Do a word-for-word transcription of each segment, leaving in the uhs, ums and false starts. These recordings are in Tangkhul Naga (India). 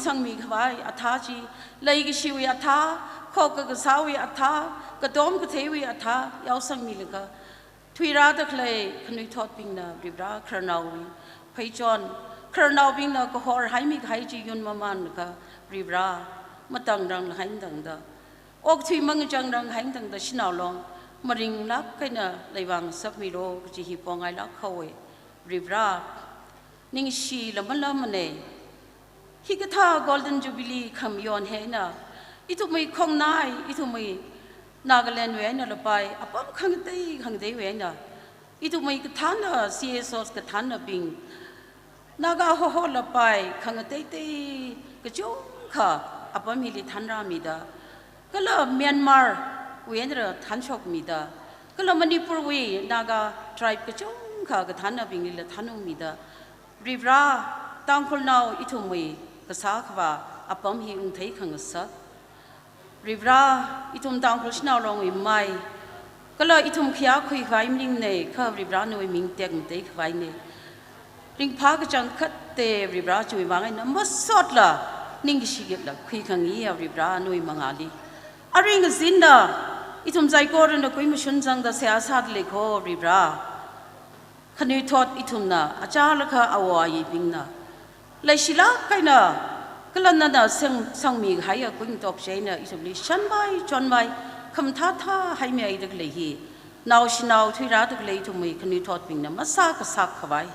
sangmi khavai athā chi, leikashiwui athā, khokkha kasāwui athā, katom katheiwui athā yaosangmilaga, thuirāda khalei khanuithotbingna Varivara khararnaowui pheichon, khararnaobingna kahor haimi kahai chi yun mamānlaga Varivara matangrang haitangda, okathui mangachangrang haitangda shanao long maringlāk eina leivāngasakmilo kaji hi pongailāk haowe. Varivara, ningshi lamalamane. Hikathā Golden Jubilee khamayon hi eina, ithumwui khongnai, ithumwui Nagalandwui eina lapai apam khangatei khangateiwui eina, ithumwui kathānna C S Os kathānnabing, Naga Hoho lapai khangateitei kachungkha apam hili thanrāmida, kala Myanmarwui einara thanshokmida, kala Manipurwui Naga tribe kachungkha kathānnabinglila thanungmida, Varivara, Tangkhulnao ithumwui kasā khavā apam hi ungthei khangasak. Varivara, ithum Tangkhul shanao longwui mai, kala ithum khayākhui khavai maningne, kha Varivara nawui ming tekmatei khavaine. Ringphā kachangkhatta Varivara, chiwui vang eina masotla ningkashi khikhala khuikhangayi Varivara nawui mangāli. Arui ngazinda ithum saikorana kuimashun zangda seihā sāda lei kho Varivara. Khanuithot ithumna, achālakha awo ayibingna, leishilāk eina, kala nana sang, sangmi kahaiya kuingatok chieina ithumli shanvai chonvai khamathā thā haimihaida khalei hi, naoshinao thuirāda khalei ithumwui khanuithotbingna masākasak khavai,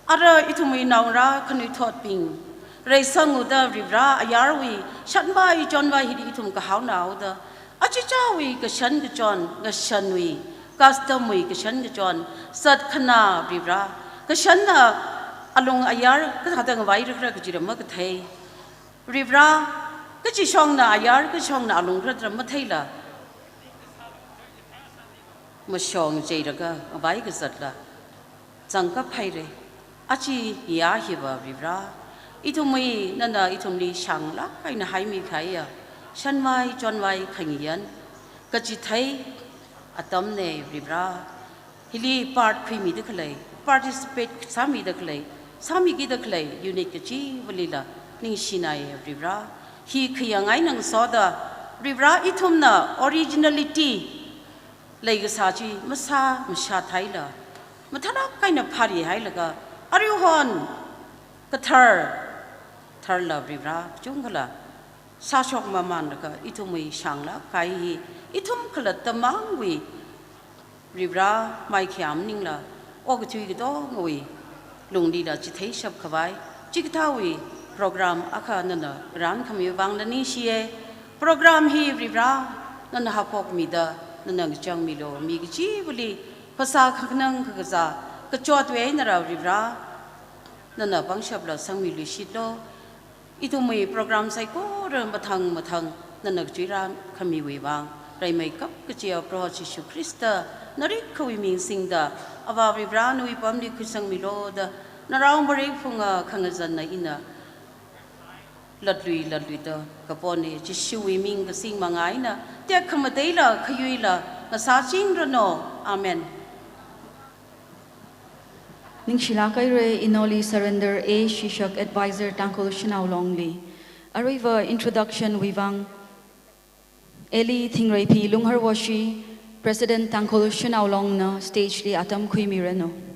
ara ithumwui naongarā khanuithotbing reisanghaoda Varivara, ayarwui shanvai chonvai hili ithum kahaona haoda, achichāwui kashan kachon, ngashanwui, custom wui kashan kachon, sat khana Varivara, kashanna alung ayar kathāda ngavairakra kajira makathei. Varivara, kachishongna ayar, kachishongna alung kharatra matheila, mashong cheilaga ngavai kazatla zangkaphaire. Aja hiya hiva Varivara, ithumwui nana ithumli shānglāk eina haimi kahaiya shanvai chonvai khangayan kachithei atamne Varivara. Hili part khuimida khalei, participate sāmida khalei, sāmikida khalei unit kachivalila ningshinai Varivara. Hi khayang eina ngasoda Varivara, ithumna originality leikasā chi masā mashāthaila, mathālāk eina phārihailaga, aruihon kathar tharla Varivara, kachungkhala sāshok mamānlaga ithumwui shānglāk kahai hi ithum khalatta mangwui Varivara, mai khayā maningla okathui katongawui lunglila chitheishap khavai, chikathāwui program akha nana rānkhamiwui vangla ningshiye. Program hi Varivara, nana haophokmida, nana ngachangmilu, mi kachivali phasā kakhanang kakazā kachotwui einara Varivara, nana pangshapla sangmiluishitlu. Ithumwui program saikora mathang mathang nana kachui rākhamiwui vang, rimeikap kachiya Proho Jishu Khrista narikhawui ming singda, Avā Varivara nawui pamli khuisangmilu da, narao marei phunga khangazanna ina latlui latluida kapone. Jishuwui ming kasing manga eina tekhamateila khayuila ngasāchingranu. Amen. Ningshilāk haire, inoli surrender A Shishak, Advisor Tangkhul Shanao Longli. Aruiva introduction wui vang Eli Thingreiphi Lungharwoshi, President Tangkhul Shanao Longna stage li atam khuimiranu.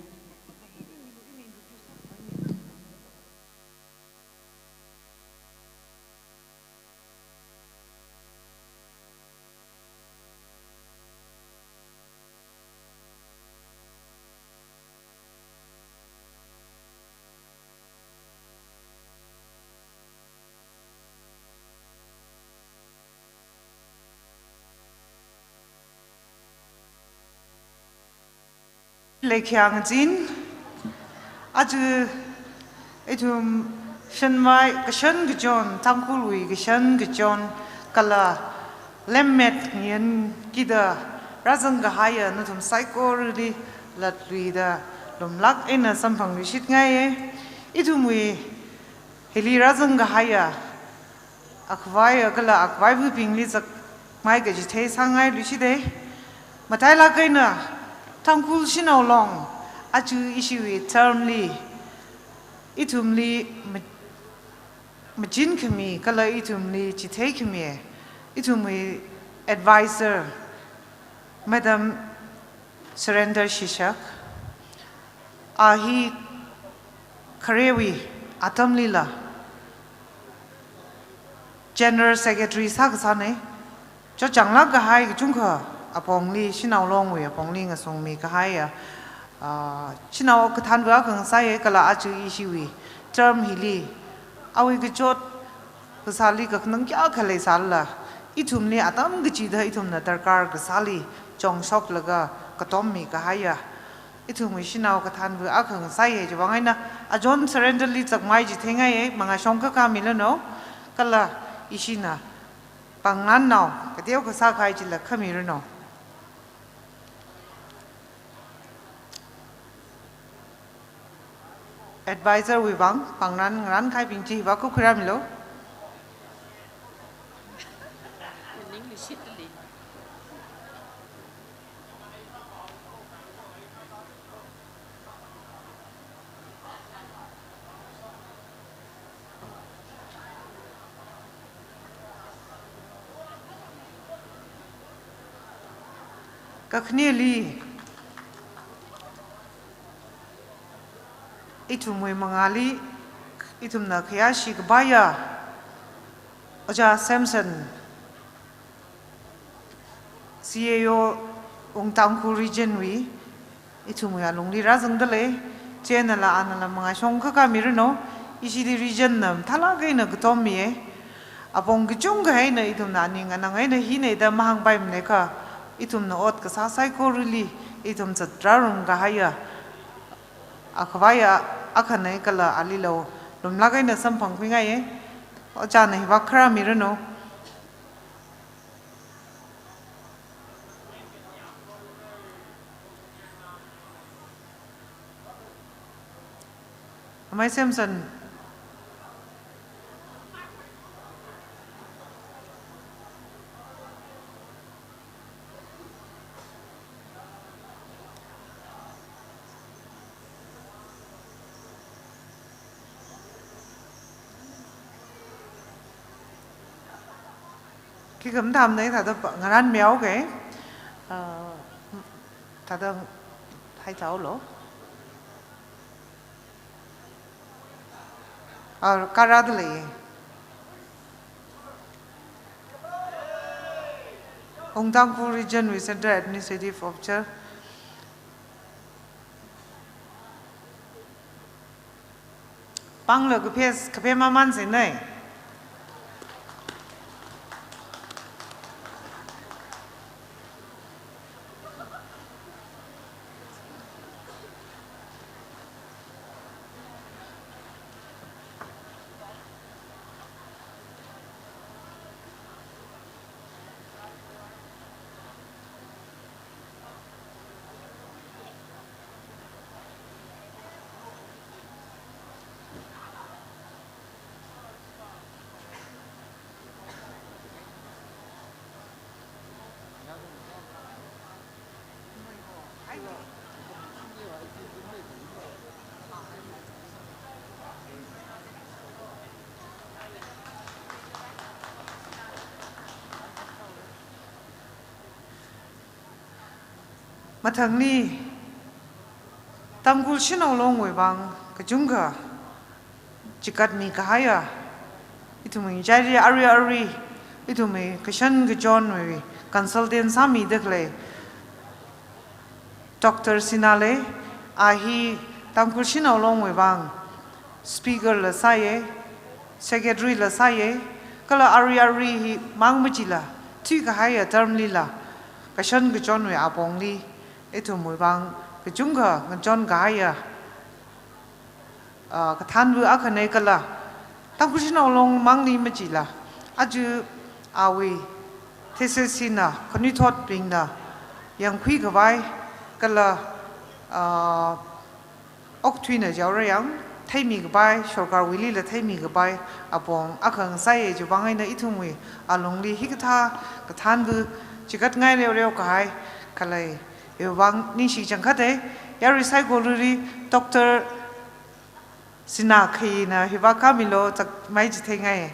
Leikhayang zin, aja ithum shanvai kashan kachon, Tangkhulwui kashan kachon, kala lemmet ngayankida rāzang kahaiya nathum saikorali latluida lumlāk eina samphangluishitngaiye. Ithumwui hili rāzang kahaiya akhavai kala akhavaiva̱bingli zakmai kachithei sāngailuishite. Matailāk eina Tangkhul Shanao Long, aja ishiwui term li ithumli ma-, Machin khami kala ithumli chithei khami, ithumwui advisor, Madam Surrender Shishak, a hi kharewui atamlila General Secretary sākasāna. Chotchanglāk kahai kachungkha apongli, Shanao Longwui apongli ngasungmi kahaiya, ah, shanao kathānva akha ngasāya kala aja ishiwui term hili awui kachot kasāli kakhanang kayākha leisālala, ithumli atam kachida ithumna darkar kasāli chongshoklaga katommi kahaiya ithumwui shanao kathānva akha ngasāya. Chiwui vang eina achon Surrender li zakmai chitheingai, mangā shongkha kami lano, kala ishina pāngnan nao kateokha sākahai chila khami rano. Advisor wui vang pāngnan ngarankahaibing chi hiva khuirāmilu. Kakhaneli, ithumwui mangāli ithumna khayāshi kapaiya Ojā Samson, C A O Wung Tangkhul Region wui, ithumwui alungli rāzangda lei. Chenala anala mangā shongkha kami rano, ishili region na mathālāk eina katommiya. Apong kachungkha eina ithumna aning anang eina hina da mahāngpaimanei kha, ithumna ot kasā saikorali ithum zatrārum kahaiya akhavaiya akhana kala alila lumlāk eina samphangkhuingaiya. Ojāna hiva khuirāmi rano. Amei Samson. Khikha mathāmana, thāda pa-, ngaranmihaoga, ah, thāda haichaolo. Ah, kharāda lei. Wung Tangkhul Region wui Central Administrative Officer. Pāngla kaphei, kaphei mamansinei. Mathangli, Tangkhul Shanao Longwui vang kachungkha chigatmi kahaiya, ithumwui ngachaili arui arui, ithumwui kashan kachonwui consultant sāmida khalei Doctor Sinale, a hi Tangkhul Shanao Longwui vang speaker la sāya, secretary la sāya, kala arui arui hi mang machila, thuikahaiya term lila, kashan kachonwui apongli, ithumwui vang kachungkha ngachon kahaiya, ah, kathānva akhana kala, Tangkhul Shanao Long mangli machila, aja awui thesis hina khanuithotbingna yangkhui khavai, kala, ah, okathuina jaora yang, theimi khavai, sorkarwuilila theimi khavai apong akha ngasāya. Chiwui vang eina ithumwui alungli hikathā kathānva chigatngai reoreo kahai khalei, chiwui vang ningshi changkhata. Yarui saikorali Doctor Sinā khayina hiva khamilo chakmai chitheingai.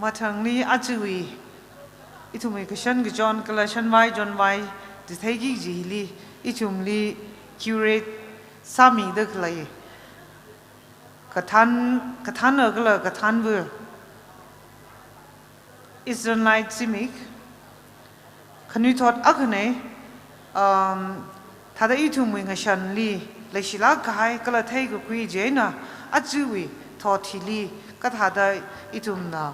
Mathangli ajawui ithumwui kashan kachon kala shanvai chonvai chitheiki kaji hili ithumli curate sāmida khalei kathan, kathana kala kathanva Eastern Light Zimik, khanuithot akhana, um, thāda ithumwui ngashanli leishilāk kahai kala theikakhui chieina ajawui thot hili kathāda ithumna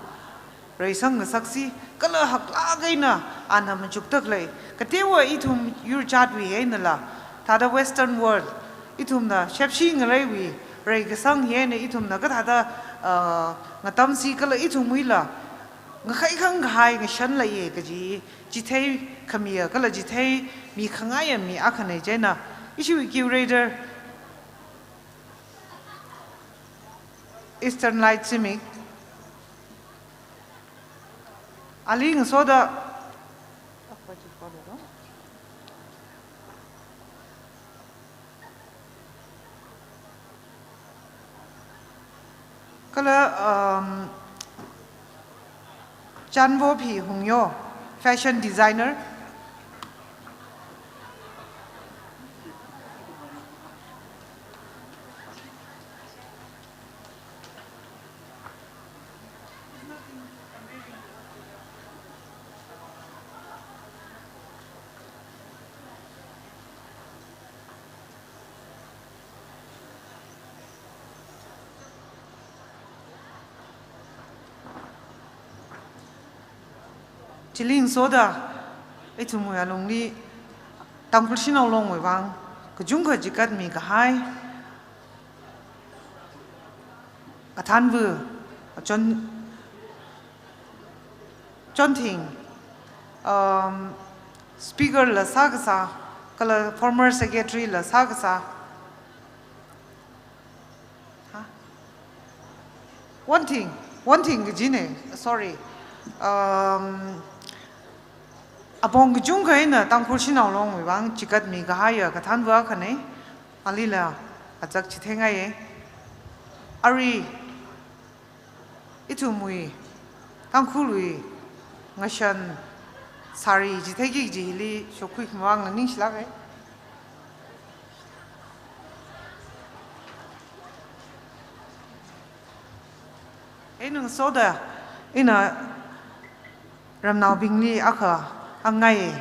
reisang ngasaksi kala haklāk eina ana machukda khalei. Kateowa ithum yurchatwui einala, thāda Western world, ithumna shepshi ngareiwui reikasang hi eina ithumna kathāda, uh, ngatamsi kala ithumwuila ngakhai khang kahai ngashan leiya kaji chitheikhamia kala chitheimi khangaiya mi akhana chieina, ishiwui curator Eastern Light Zimik, ali ngasoda kala, um, Chanvophi Hungyo, fashion designer. Chili ngasoda, ithumwui alungli, Tangkhul Shanao Long wuivang kachungkha chikatmi kahai kathanva, chon, chonthing, um, speaker la sākasā, kala former secretary la sākasā. Ha? Wonthing, Wonthing kajina, sorry. Um, apong kachungkha eina Tangkhul Shanao Long wuivang chikatmi kahaiya kathanva akhana, alila achak chitheingaiya. Arui ithumwui, Tangkhulwui ngashan sari chitheiki kaji hili shokkhui khamavang ningshilāka. Eina ngasoda, ina ramnaobingli akha hāngngai.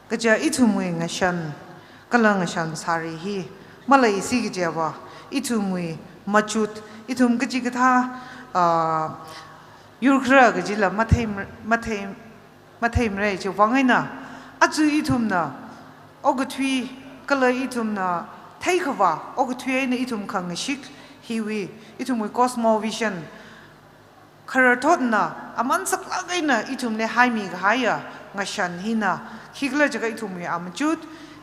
Kaja ithumwui ngashan, kala ngashan sari hi maleisi kajava, ithumwui machut, ithum kachikathā, ah, yurkhara kajila mathei, mathei, matheimara chiwuivang eina, aja ithumna okathui, kala ithumna theikhavā okathui eina ithum khangashik hiwui, ithumwui cosmovision khararthotna aman saklāk eina ithumli haimi kahaiya ngashan hina, khikhala jiakha ithumwui amachut,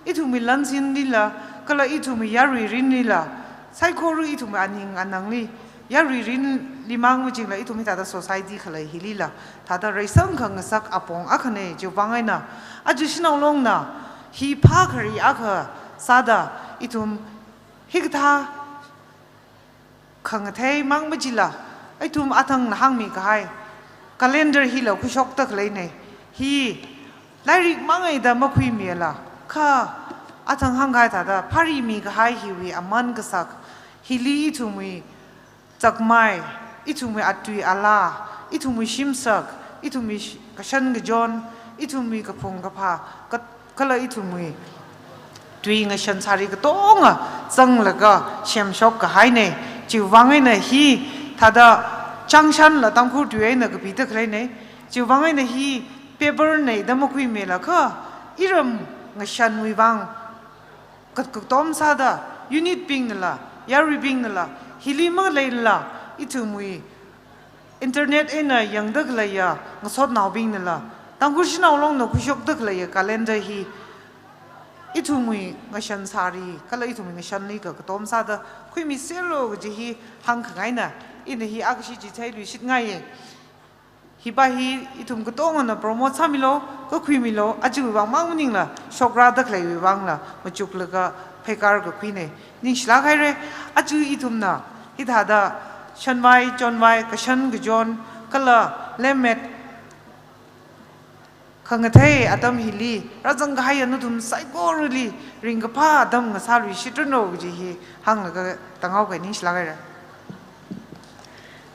ithumwui lansinlila, kala ithumwui yarui rinlila, saikora ithumwui aning anangli, yarui rinli mang machingla ithum hithāda society khalei hilila, thāda reisang khangasak apong akhana chiwuivang eina, aja Shanao Longna hi phākhari akha sāda ithum hikathā khangathei mang machila, ithum athangna hāngmi kahai calendar hila khuishokda khaleina. Hi lairik mangaida makhuimila, kha athang hāngkahai thāda pharimi kahai hiwui aman kasak, hili ithumwui chakmai, ithumwui atui ala, ithumwui shimsak, ithumwui sh-, kashan kachon, ithumwui kaphung kaphā, ka-, kala ithumwui tui ngashan sari katonga zanglaga semshok kahaina. Chiwuivang eina hi thāda Changshanla Tangkhul tui eina kapida khaleina. Chiwuivang eina hi paper na da makhuimila, kha iram ngashanwui vang kat-, katom sāda, unit bingnala, yaruibingnala, hili maleilala, ithumwui Internet eina yangda khaleiya ngasotnaobingnala, Tangkhul Shanao Longna khuishokda khaleiya calendar hi ithumwui ngashan sāri, kala ithumwui ngashanli kakatom sāda khuimiselo kaji hi hāngkhangaina, ina hi akhashi chitheiluishitngaiye. Hipa hi ithum katongana promote sāmilo, kakhuimilo, ajawui vang mang maningla, shokrada khaleiwui vangla, machuklaga pheikar kakhuine. Ningshilāk haire, aja ithumna, hithāda, shanvai, chonvai, kashan kachon, kala lemmet khangathei atam hili, rāzang kahaiya nathum saikorali, ringkaphā atam ngasāluishitranu kaji hi hānglaga tānghaoke, ningshilāk haire.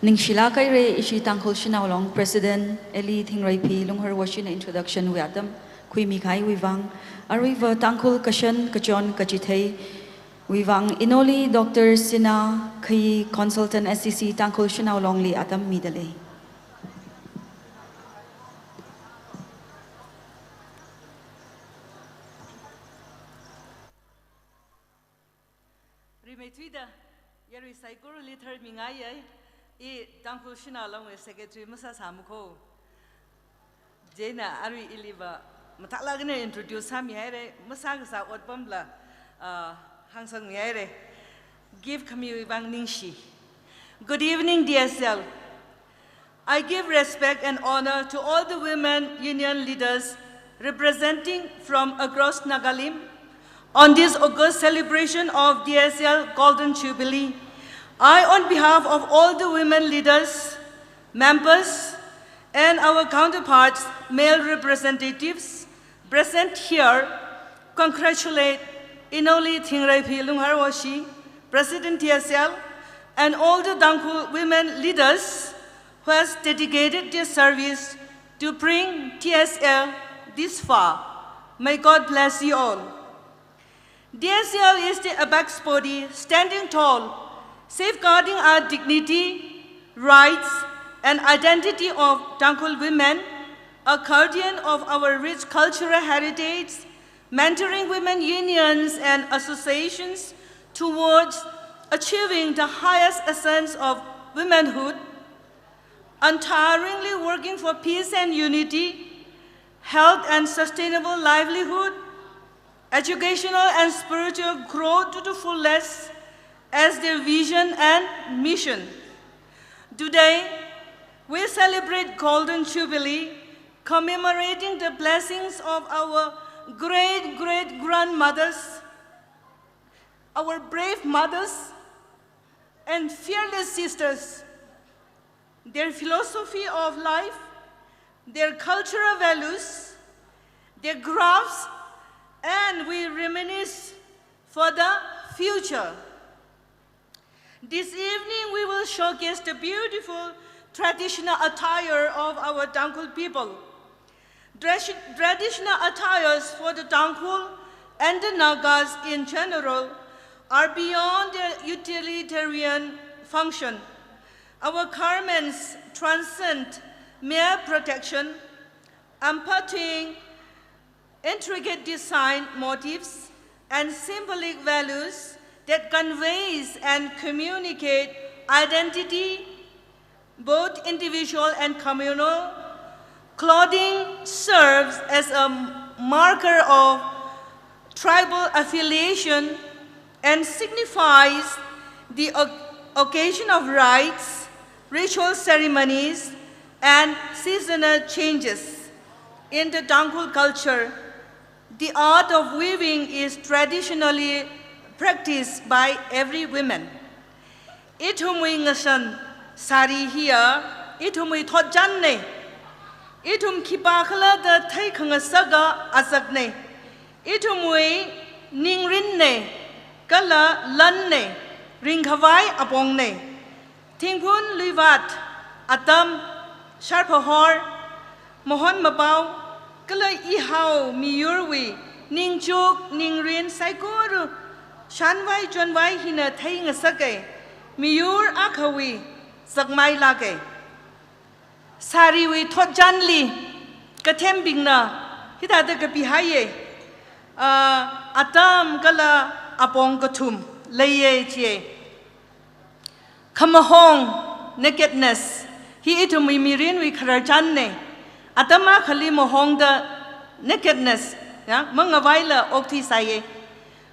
Ningshilāk haire, ishi Tangkhul Shanao Long President Eli Thingreiphi Lungharwashina introduction wui atam khuimi kahaiwui vang, aruiva Tangkhul kashan kachon kachitheiwui vang, inoli Doctor Sina Khayi Consultant S C C Tangkhul Shanao Longli atam midalei. Rimeithuida, yarui saikorali tharmingaiye, i Tangkhul Shanao Longwui Secretary masāsāmakho. Chieina arui iliva mathālāk eina introduce sāmihaire, masākasā otpamla, ah, hāngsangmihaire. Gift khamiwui vang ningshi. Good evening, D S L. I give respect and honor to all the women union leaders representing from across Nagalim on this august celebration of D S L Golden Jubilee. I, on behalf of all the women leaders, members, and our counterparts, male representatives present here, congratulate Inoli Thingreiphi Lungharwashi, President T S L, and all the Tangkhul women leaders who has dedicated their service to bring T S L this far. May God bless you all. D S L is the apex body standing tall, safeguarding our dignity, rights, and identity of Tangkhul women, a guardian of our rich cultural heritage, mentoring women unions and associations towards achieving the highest essence of womanhood, untiringly working for peace and unity, health and sustainable livelihood, educational and spiritual growth to the fullest as their vision and mission. Today, we celebrate Golden Jubilee, commemorating the blessings of our great-great-grandmothers, our brave mothers, and fearless sisters, their philosophy of life, their cultural values, their crafts, and we reminisce for the future. This evening, we will showcase the beautiful traditional attire of our Tangkhul people. Tradi-, traditional attires for the Tangkhul and the Nagas in general are beyond their utilitarian function. Our garments transcend mere protection, embodying intricate design motifs and symbolic values that conveys and communicate identity, both individual and communal. Clothing serves as a marker of tribal affiliation and signifies the oc-, occasion of rites, ritual ceremonies, and seasonal changes. In the Tangkhul culture, the art of weaving is traditionally practiced by every woman. Ithumwui ngashan sari hiya ithumwui thotchanne. Ithum khipākhala da theikhangasaka azakne. Ithumwui ningrinne, kala lanne, ringkhavai apongne. Thingphun luivat, atam, sharphahor, mahon mapao, kala ihao miyurwui ningchuk ningrin saikora shanvai chonvai hina theingasake, miyur akhawui zakmai lake. Sariwui thotchanli kathembingna hithāda kapihaiye, ah, atam kala apong kathum leiye chiye. Khamahong, nakedness, Hi ithumwui mirinwui khararchanne. Atam akhali mahongda nakedness, ya, mangavaila okthuisāye.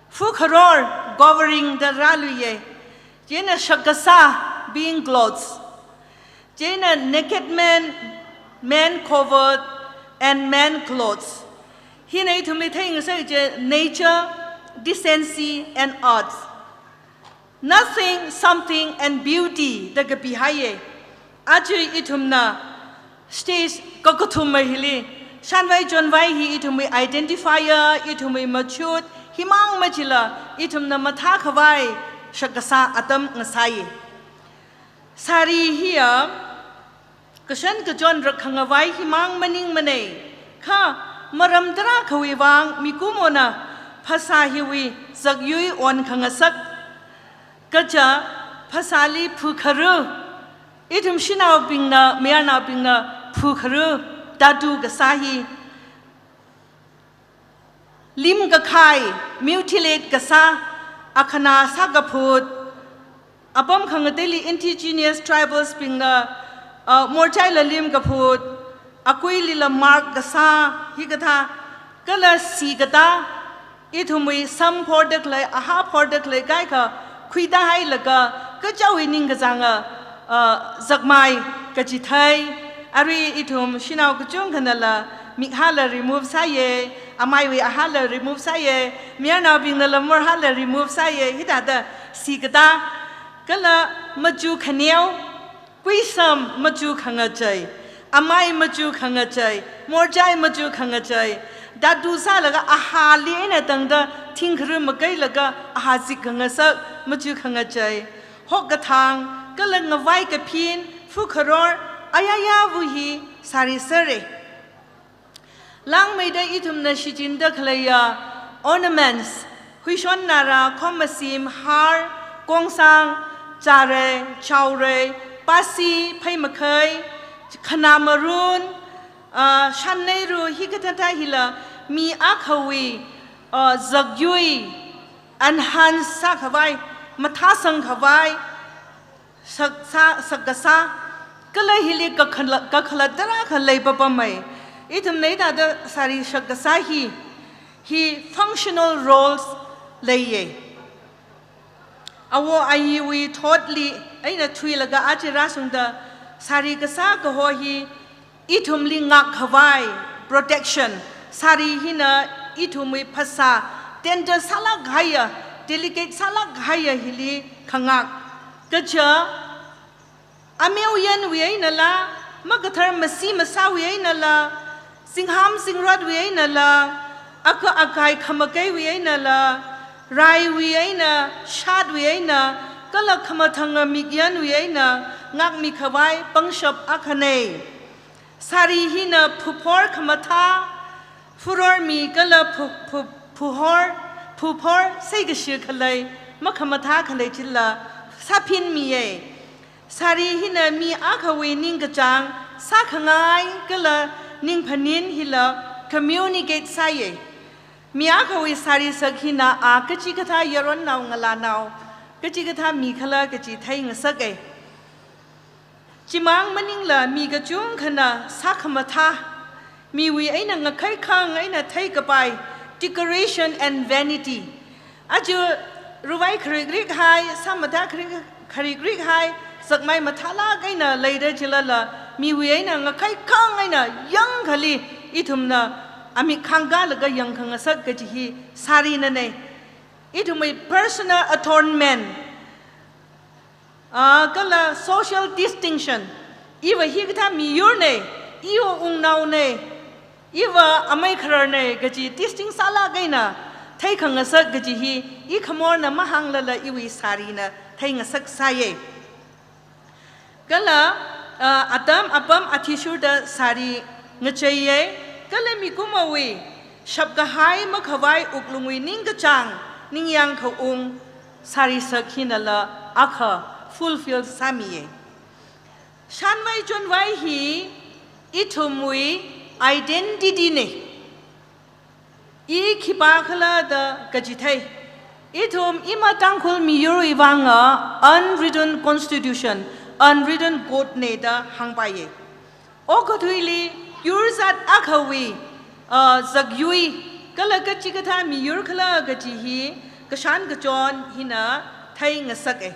Fu kharor, covering da rāluiye. Chieina shakkasā, being clothes. Chieina naked man, man covered, and man clothes. Hina ithumli theingasakje nature, decency, and arts. Nothing, something, and beauty da kapihaiye. Aja ithumna stage kakathuma hili, shanvai chonvai hi ithumwui identifier, ithumwui machut, himang machila ithumna mathākhavai shakkasā atam ngasāye. Sari hiya kashan kachon rakhangavai himang maningmane. Kha maram tarākhawui vang mikumona phasā hiwui zakyui onkhangasak. Kaja phasāli phukharu, ithum shanaobingna, mayarnaobingna phukharu, tattoo kasā hi. Lim kakhai, mutilate kasā, akhana sākaphut, apam khangateili indigenous tribals bingna, uh, morchaila lim kaphut, akuilila mark kasā, hikathā, kala sikatā, ithumwui sam phorda khalei, aha phorda khalei kaikha khuida hailaga, kachāwui ningkachānga, uh, zakmai kachithei, arui ithum shanao kachungkhanala mik hala remove sāye, amaiwui ahala remove sāye, mayarnaobingnala mor hala remove sāye, hithāda sikatā, kala machu khaneo, kuisam machu khangachei, amai machu khangachei, morchai machu khangachei, tattoo sālaga ahali eina tangda thingkharu makailaga aha zik khangasak machu khangachei. Hok kathang, kala ngavai kaphin, fu kharor, ayayāva hi sari sare. Langmeida ithumna shichinda khaleiya ornaments, huishonna rā, khomasim, har, kongsang, chare, chaore, pasi, pheimakhei, khana marun, ah, shanneiru, hikathāthā hila mi akhawui, ah, zakyui, enhance sākhavai, mathāsangkhavai, sak-, sā-, sakkasā, kala hili kakhala-, kakhalat tarākha leipapamei. Ithumna hithāda sari shakkasā hi, hi functional roles leiye. Awo ayiwui thotli eina thuilaga aja rāshungda sari kasā kaho hi ithumli ngakkhavai, protection, sari hina ithumwui phasā, tender sālāk kahaiya, delicate sālāk kahaiya hili khangak. Kaja, ameuyanwui einala, makathar masi masāwui einala, zingham zingrotwui einala, aka akai khamakaiwui einala, raiwui eina, shatwui eina, kala khamathanga mikyanwui eina, ngakmikhavai pangshap akhane. Sari hina phuphor khamathā, phurormi kala phu-, phu-, phuhor, phuphor, seikashi khalei, makhamathā khalei chila, sāphinmiye. Sari hina mi akhawui ningkachāng, sākhangai kala ningphanin hila, communicate sāye. Mi akhawui sari sak hina a kachikathā yaronnao ngalānao, kachikathā mi khala kachi theingasake. Chimang maningla mi kachungkhana sākhamathā, miwui eina ngakhaikhang eina theikapai, decoration and vanity. Aja ruvai kharikrik hai, sāmathā kharik-, kharikrik hai, zakmai mathālāk eina leida chilala, miwui eina ngakhaikhang eina yangkhali ithumna amik khangkālaga yangkhangasak kaji hi sarinane. Ithumwui personal adornment, ah, kala social distinction, iva hikathā miyurne, iva wungnaone, iva amei khararne kaji distinct sālāk eina theikhangasak kaji hi, i khamorna mahānglala iwui sarina theingasak sāye. Kala, ah, atam apam athishurda sari ngacheiye, kala mikumowui shapkahai makhavai wuklungwui ningkachāng ningyāng khaung sari sak hinala akha fulfill sāmiye. Shanvai chonvai hi ithumwui identity ne. I khipākhala da kachithei. Ithum ima Tangkhul miyurwui vanga unwritten constitution, unwritten code ne da hāngpaiye. Okathuili yurzat akhawui, uh, zakyui, kala kachikathā miyur khala kaji hi kashan kachon hina theingasake.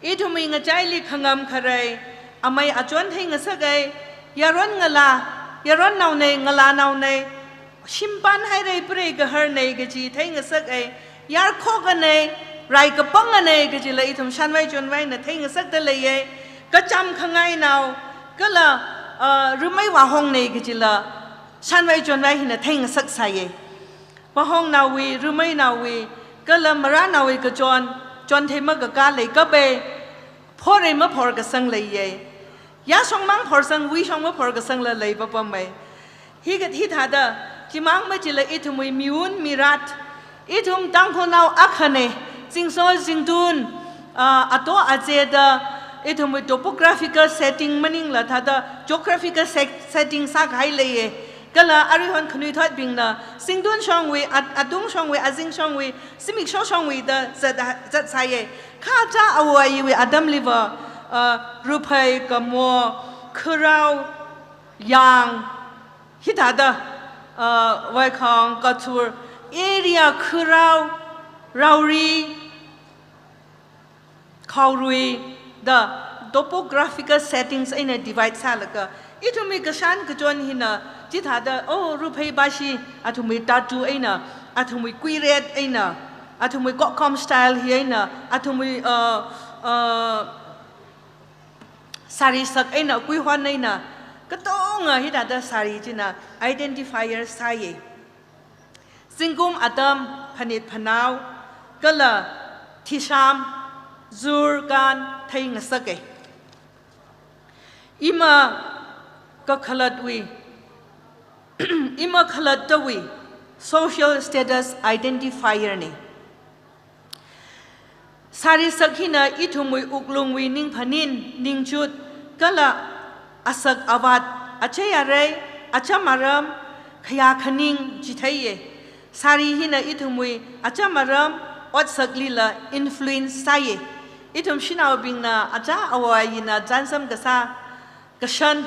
Ithumwui ngachaili khangam kharei, amei achon theingasake, yaron ngala, yaronnaone, ngalanaone, shimpan hairei prei gaharne kaji theingasake, yarkhokane, rai kapangane kajila ithum shanvai chonvaina theingasakda leiye, kacham khangainao, kala, ah, rumei vāhongne kajila shanvai chonvai hina theingasak sāye. Vāhongnaowui, rumeinaowui, kala maranaowui kachon, chonthei makakā leikape, phorei maphorkasang leiye. Yāshong mang phorsang, wuishong maphorkasangla leipapamei. Hi kat hithāda, chimang machila ithumwui miwun mirat, ithum Tangkhulnao akhane, zingsho zingtun, ah, ato azeda, ithumwui topographical setting maningla thāda geographical set-, setting sākahai leiye. Kala aruihon khanuithotbingna, zingtun shongwui, at-, atung shongwui, azing shongwui, zimiksho shongwui da zat, zat sāye. Kha aja āwo āyiwui atamliva, ah, ruphei, kamo, khurao, yang, hithāda, ah, vaikhang, kachur, area, khurao, raori, khaorui da topographical settings eina divide sālaga, ithumwui kashan kachon hina chithāda, oh, ruphei bashi athumwui tattoo eina, athumwui kuiret eina, athumwui kokkom style hi eina, athumwui, uh, uh, sari sak eina, kuihon eina, katonga hithāda sari china identifier sāye. Zingkum atam, phanit phanao, kala thisham, zur, kan theingasake. Ima kakhalatwui, ima khalattawui social status identifier ne. Sari sak hina ithumwui wuklungwui ningphanin, ningchut, kala asak avat, achei arei, acham aram, khayā khaning chitheiye. Sari hina ithumwui acham aram, otsaklila influence sāye. Ithum shanaobingna aja āwo āyina chānsam kasā, kashan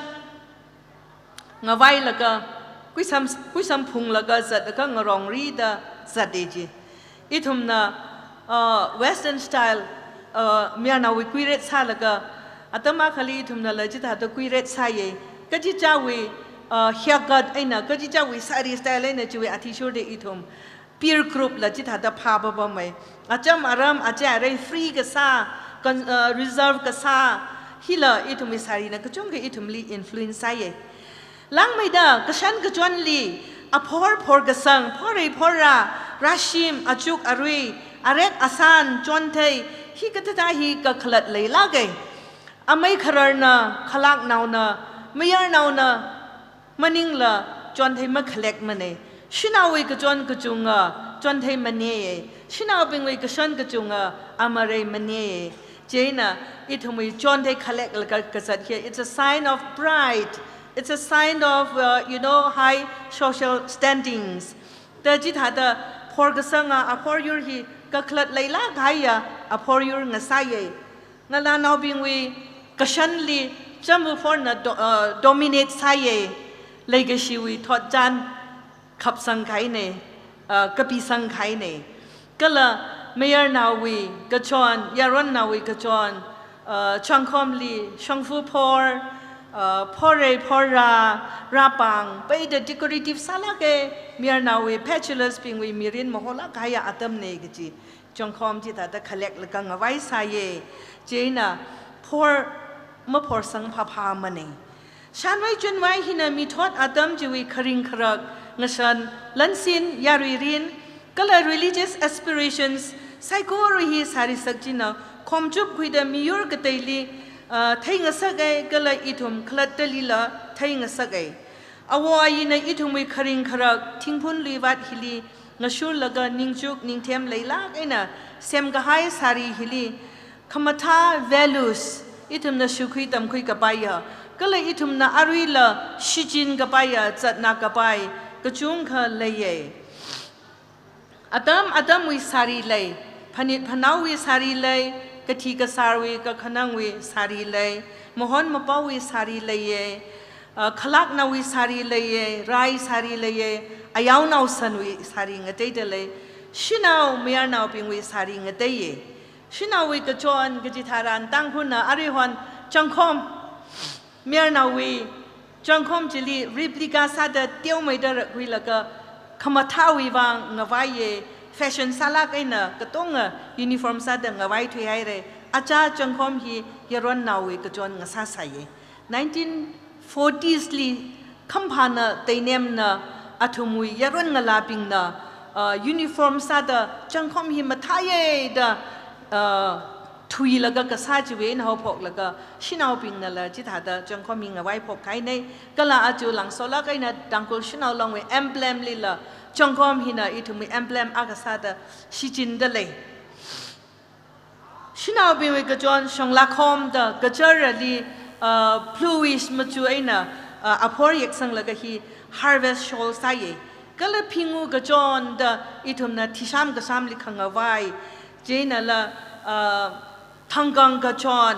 ngavailaga, kuisam, kuisam phunglaga zatlaga ngarongri da zate ji. Ithumna, uh, Western style, uh, mayarnaowui kuiret sālaga, atam akhali ithumnala chithāda kuiret sāye. Kachichāwui, uh, haircut eina, kachichāwui sari style eina chiwui athishurda ithum peer group la chithāda phāpapamei. Acham aram, achei arei free kasā, con-, uh, reserve kasā, hila ithumwui sarina kachungkha ithumli influence sāye. Langmeida kashan kachonli, aphor phorkasang, phorei phorra, rashim, achuk arui, arek asan, chonthei, hi kathāda hi kakhalat leilāke. Amei khararna, khalaknaona, mayarnaona, maningla chonthei makhalekmane. Shanaowui kachon kachunga chonthei maneye. Shanaobingwui kashan kachunga amarei maneye. Chieina ithumwui chonthei khaleklaga kazat hi, it's a sign of pride. It's a sign of, uh, you know, high social standings. Da chithāda phorkasanga aphoryur hi kakhalat leilāk kahaiya aphoryur ngasāye. Ngalānaobingwui kashanli chambu phorna do-, uh, dominate sāye. Leikashiwui thotchan khapsang kahaine, uh, kapisang kahaine. Kala mayarnaowui kachon, yaronnaowui kachon, uh, changkhomli shongfa phor, uh, phorei phorra, rapang, peida decorative sālāke, mayarnaowui bachelors bingwui mirin maholāk kahaiya atamne kaji. Changkhom chithāda khaleklaga ngavai sāye, chieina phor maphorsang phaphāmane. Shanvai chunvai hina mithot atam chiwui kharing kharak, ngashan, lansin, yaruirin, kala religious aspirations, saikora hi sari sak china khomchup khuida miyur kateili, ah, theingasake, kala ithum khalattalila theingasake. Āwo āyina ithumwui kharing kharak, thingphun luivat hili ngashurlaga ningchuk ningthem leilāk eina semkahai sari hili khamathā values, ithumna shukhui tamkhui kapaiya, kala ithumna aruila shichin kapaiya, zatna kapai kachungkha leiye. Atam atamwui sari lei, phanit phanaowui sari lei, Kathi kasārwui, kakhanangwui sari lei, mahon mapaowui sari leiye, ah, khalaknaowui sari leiye, rai sari leiye, ayao naosanwui sari ngateida lei, shanao mayarnaobingwui sari ngateiye. Shanaowui kachon kaji tharan Tangkhulna aruihon changkhom, mayarnaowui changkhom chili replica sāda teomeida rakhuilaga khamathāwui vang ngavaiye, fashion sālāk eina katonga uniform sāda ngavai thuihaire. Aja changkhom hi yaronnaowui kachon ngasāsāye. Nineteen forties li Khamphana Teinemna athumwui yaron ngalābingna, ah, uniform sāda changkhom hi mathāye da, ah, thuilaga kasā chiwui eina haophoklaga shanaobingnala chithāda changkhom hi ngavai phokkahaine. Kala aja langsolāk eina Tangkhul Shanao Longwui emblem lila changkhom hina ithumwui emblem akha sāda shichinda lei. Shanaobingwui kachon shonglākhom da kacharali, ah, bluish machu eina, ah, aphor yeksanglaga hi harvest shawl sāye. Kala phingu kachon da ithumna thisham kashamli khangavai. Chieina la, ah, thangkang kachon,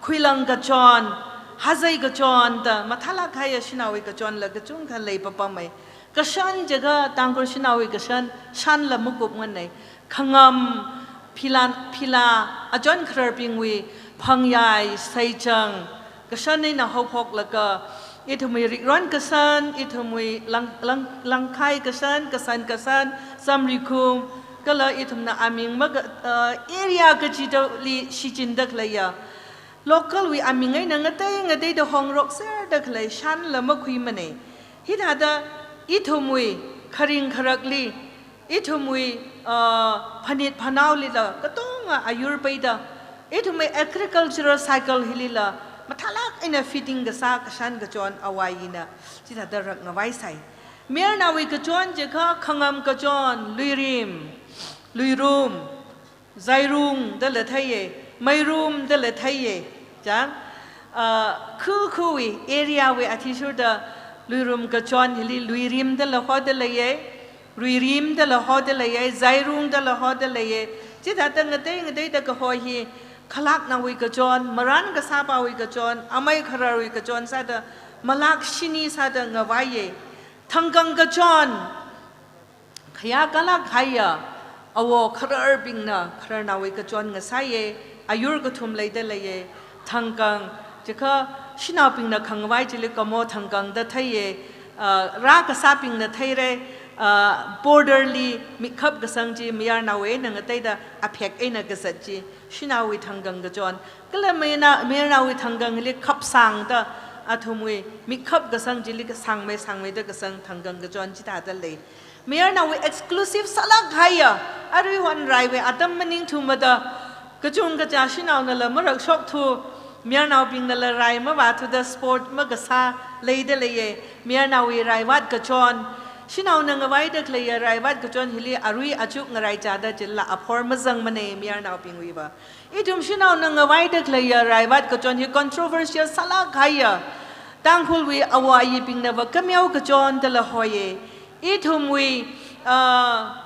khuilang kachon, hazei kachon da mathālāk kahaiya shanaowui kachonla kachungkha leipapamei. Kashan jiakha Tangkhul shanaowui kashan, shanla makupnganei. Khangam, phila, phila, achon khararbingwui, phangyai, seichang, kashan eina haophoklaga, ithumwui rikron kashan, ithumwui lang, lang, langkhai kashan, kasan kasan, samrikhum, kala ithumna aming maka, uh, area kachidali shichinda khaleiya local wui aming eina ngatei ngateida hongrokserda khalei shanla makhuimanei. Hithāda ithumwui kharing kharakli, ithumwui, ah, phanit phanaolila katonga ayur peida, ithumwui agricultural cycle hilila mathālāk eina fitting kasā kashan kachon avā hina chithāda rak ngavaisai. Mayarnaowui kachon jiakha khangam kachon, luirim, luirum, zairung dala theiye, meirum dala theiye. Chang, ah, khu khuwui area wui athishurda luirum kachon hili luirim dala hoda leiye, ruirim dala hoda leiye, zairung dala hoda leiye. Chithāda ngatei ngateida kaho hi khalaknaowui kachon, maran kasāpawui kachon, amei khararwui kachon sāda malak shini sāda ngavaiye. Thangkang kachon, khayākalāk kahaiya awo khararbingna khararnaowui kachon ngasāye, ayur kathum leida leiye, thangkang, jiakha shanaobingna khangavai chili kamo thangkang da theiye, ah, rā kasābingna theire, ah, border li mikhap kasang chi mayarnaowui eina ngateida aphek eina kazat chi, shanaowui thangkang kachon, kala mayarna, mayarnaowui thangkang hili khapsangda athumwui mikhap kasang chili kasangmei sangmeida kasang thangkang kachon chithāda lei. Mayarnaowui exclusive sālāk kahaiya, aruihon raiwui atam maningthumada, kachungkha chā shanaonala marakshok thu, mayarnaobingnala rai mavā thuda sport makasā leida leiye, mayarnaowui raivat kachon, shanaona ngavaida khaleiya raivat kachon hili arui achuk ngaraichāda chila aphor mazangmanei mayarnaobingwuiva. Ithum shanaona ngavaida khaleiya raivat kachon hi controversial sālāk kahaiya, Tangkhulwui awo ayibingnava kameo kachon dala hoye. Ithumwui, ah,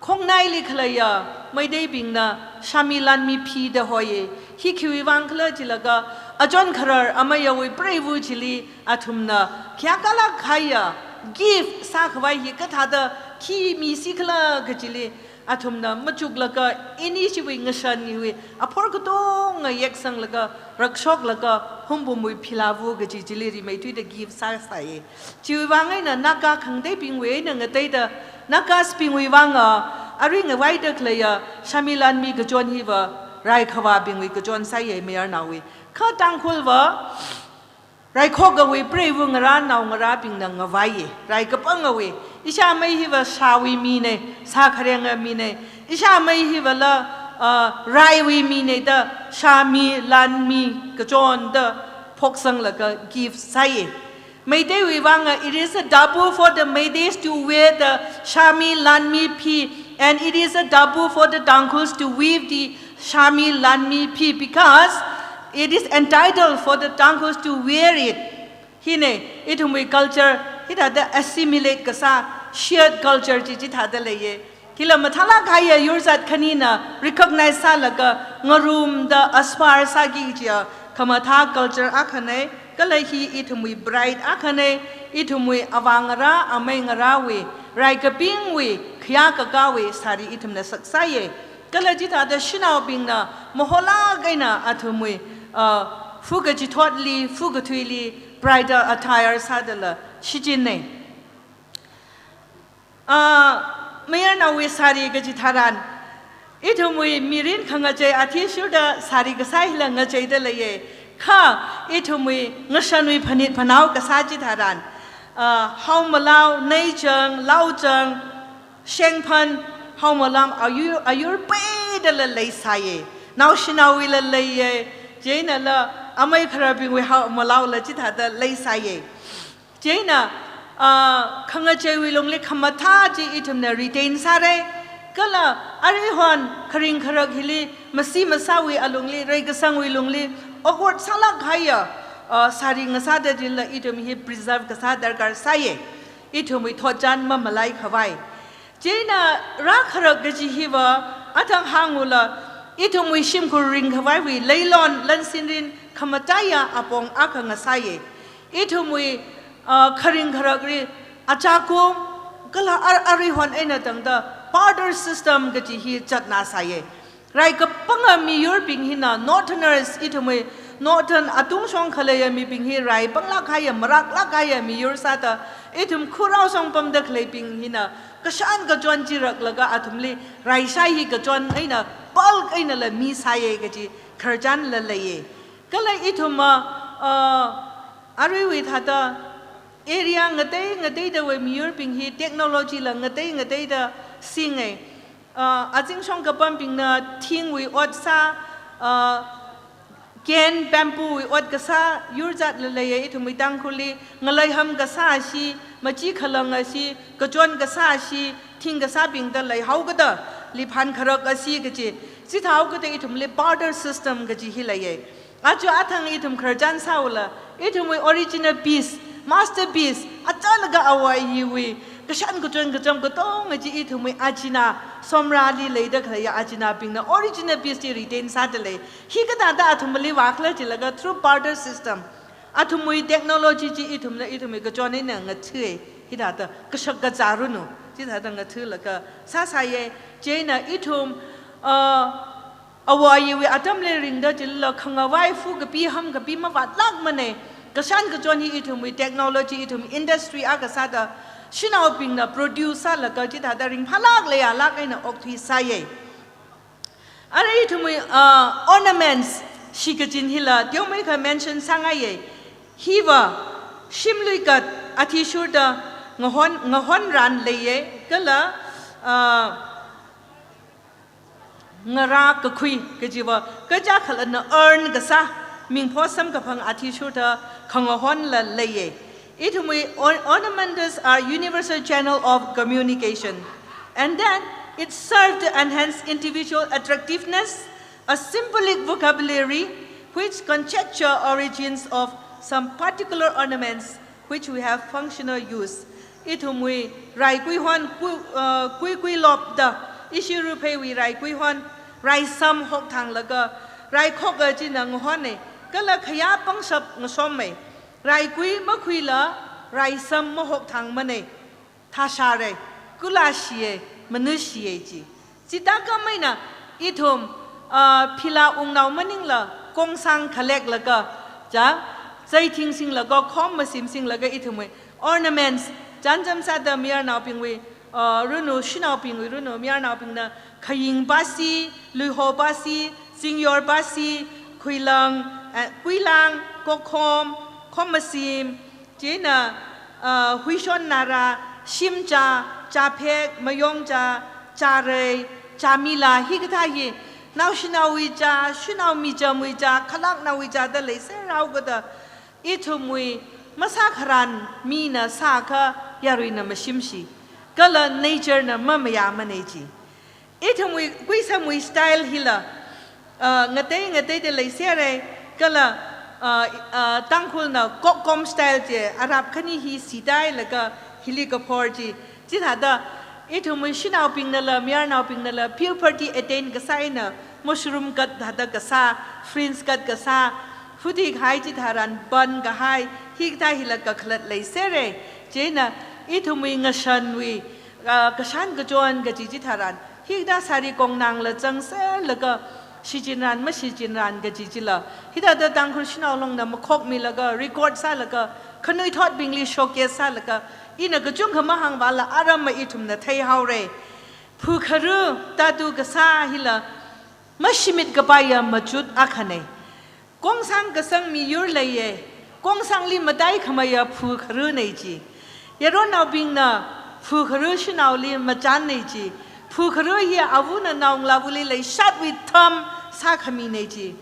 khongnaili khaleiya Meiteibingna shami lanmi phi da hoye. Hi khiwui vang khala chilaga, achon kharar amayawui preiva chili athumna khayākalāk kahaiya gift sākhavai hi kathāda khi misi khala kachili athumna machuklaga ini chiwui ngashan hiwui aphor katonga yeksanglaga rakshoklaga humbumwui philāva kachi chili rimeithuida gift sāsāye. Chiwui vang eina Naga khangateibingwui eina ngateida, Nagasbingwui vanga arui ngavaida khaleiya shami lanmi kachon hiva raikhavābingwui kachon sāye mayarnaowui. Kha Tangkhulva raikhokawui preiva ngarā naongarābingna ngavaiye, rai kapangawui. Ishāmei hiva shāwui minei, sā kharenga minei. Ishāmei hivala, ah, raiwui minei da shami lanmi kachon da phoksanglaga gift sāye. Meiteiwui vanga, it is a taboo for the Meiteis to wear the shami lanmi phi, and it is a taboo for the Tangkhuls to weave the shami lanmi phi because it is entitled for the Tangkhuls to wear it. Hine, ithumwui culture hithāda assimilate kasā, shared culture chi chithāda leiye. Hila mathālāk kahaiya yurzat khanina recognize sālaga ngarumda aspar sāki kajiya khamathā culture akhana, kala hi ithumwui pride akhana, ithumwui avāngarā, ameingarāwui, raikapingwui, khayā kakāwui sari ithumna saksāya. Kala chithāda shanaobingna maholāk eina athumwui, uh, fu kachithotli, fu kathuili, bridal attire sādala shichinna. Ah, mayarnaowui sari kaji tharan, ithumwui mirin khangachei athishurda sari kasā hila ngacheida leiya. Kha ithumwui ngashanwui phanit phanao kasā chi tharan, ah, Haomalao, Neichang, Laochang, Shengphan, Haomalam ayur, ayur peidala leisāya. Naoshinaowuila leiya. Chieina la amei kharābingwui Haomalaola chithāda leisāya. Chieina, ah, khangacheiwui lungli khamathā chi ithumna retain sāra. Kala aruihon kharing kharak hili masi masāwui alungli, reikasangwui lungli awkward sālāk kahaiya, ah, sari ngasāda chila ithum hi preserve kasā darkar sāya. Ithumwui thotchan mamalai khavai. Chieina rākharak kaji hiva athang hāngula, ithumwui shimkhur ringkhavaiwui leilon lansinrin khamataiya apong akha ngasāya. Ithumwui, ah, kharing kharakli achakum kala ar-, aruihon eina tangda barter system kaji hi zatna sāya. Rai kapanga miyurbing hina, northerners, ithumwui northern atungshong khaleiya mibing hi rai panglāk kahaiya, maraklāk kahaiya miyur sāda, ithum khurao shong pamda khaleibing hina kashan kachon chiraklaga athumli raishai hi kachon eina, bulk einala misāya kaji khararchanla leiya. Kala ithumva, ah, aruiwui thāda area ngatei ngateidawui miyurbing hi technologyla ngatei ngateida singa. Ah, azingshong kapambingna thingwui ot sā, ah, cane, bamboo wui ot kasā yurzatla leiya ithumwui Tangkhulli, ngaleiham kasā shi, machi khalang ashi, kachon kasā shi, thing kasābingda leihaokada, liphan kharak ashi kaji, chithāhaokada ithumli barter system kaji hi leiya. Aja athang ithum khararchan sāula, ithumwui original piece, masterpiece, achālaga āwo āyiwui kashan kachon kacham katonga chi ithumwui achinā, somrali leida khaleiya achinābingna original piece chi retain sāda lei. Hi kathāda athumli vākhala jilaga through barter system, athumwui technology chi ithumna, ithumwui kachon eina ngathui, hithāda kashak kazā ranu, chithāda ngathuilaga sāsāya. Chieina ithum, ah, āwo āyiwui atamli ringda chila khangavai fu kapi ham kapi mavātlākmana. Kashan kachon hi ithumwui technology, ithum industry akha sāda shanaobingna produce sālaga chithāda ringphālāk leiyālāk eina okthui sāya. Arui ithumwui, ah, ornaments shikachin hila teomeikha mention sāngaiya. Hiva shimluikat athishurda ngahon, ngahonran leiya, kala, ah, ngarā kakhui kajiva, kaja khalana urn kasā, mingpho samkaphang athishurda khangahonla leiya. Ithumwui or-, ornaments are universal channel of communication. And then it serves to enhance individual attractiveness, a symbolic vocabulary which conjecture origins of some particular ornaments which we have functional use. Ithumwui raikui hon ku-, uh, kuikui lopda, ishi Rupheiwui raikui hon raisam hokthanglaga, raikhok kachina ngahona, kala khayā pangshap ngasoma. Raikui makhuila raisam mahokthangmana. Thāshāra, kula shiya, manu shiya ji. Chithākhameina ithum, ah, phila ungnao maningla, kongsang khaleklaga, ja, zai thing singlaga, khom masim singlaga ithumwui ornaments, janjam sāda mayarnaobingwui, ah, runu, shanaobingwui runu, mayarnaobingna khaying pasi, luiho pasi, zingyor pasi, khuilang, eh, kuilang, kokhom, khom masim, chieina, ah, huishon nara, shimcha, chaphek, mayongcha, charei, chamila, hikathā hi, naoshinaowui cha, shanao mijamwui cha, khalaknaowui cha da leiserhaokada, ithumwui masākharan mina sākha yaruina mashimshi, kala nature na mamayāmana ji. Ithumwui kuisamwui style hila, ah, ngatei ngateida leisera, kala, ah, ah, Tangkhulna kokkom style ji, arap khani hi sitailaga hili kaphor ji. Chithāda ithumwui shanaobingnala, mayarnaobingnala puberty attain kasā eina Mushroom cut thāda kasā, fringe cut kasā, hudi kahai chitharan bun kahai, hikathā hila kakhalat leisera. Chieina ithumwui ngashanwui, ah, kashan kachon kaji chitharan, hikathā sari kongnangla zangserlaga, shichinran mashichinran kaji chila, hithāda Tangkhul Shanao Longna makhokmilaga, record sālaga, khanuithotbingli showcase sālaga, ina kachungkha mahāngvala aramma ithumna theihaora. Phukharu, tattoo kasā hila mashimit kapaiya machut akhana. Kongsang kasang miyur leiya, kongsangli mataikhameiya phukharuna chi. Yaronnaobingna phukharu shanaoli machānna chi. Phukharu hi avana naongalāvali leishatwui tham sākhamina chi.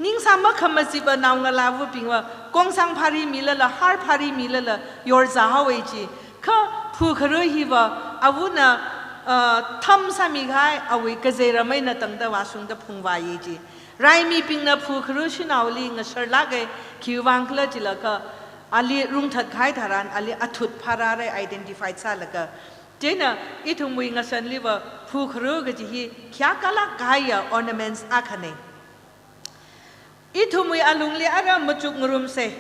Ningsā makhamazipva naongalāvabingva kongsang phari milala, har phari milala, yorzāhaowa chi. Kha phukharu hiva avana, ah, tham sāmikahai awui kazeiram eina tangda vāshungda phungvāya chi. Raimibingna phukharu shanaoli ngasharlāka, khiwuivang khala chilakha, ali rungthat kahai tharan, ali athut pharāra identify sālaga. Chieina ithumwui ngashanliva phukharu kaji hi khayākalāk kahaiya ornaments akhana. Ithumwui alungli ara machuk ngarumsa.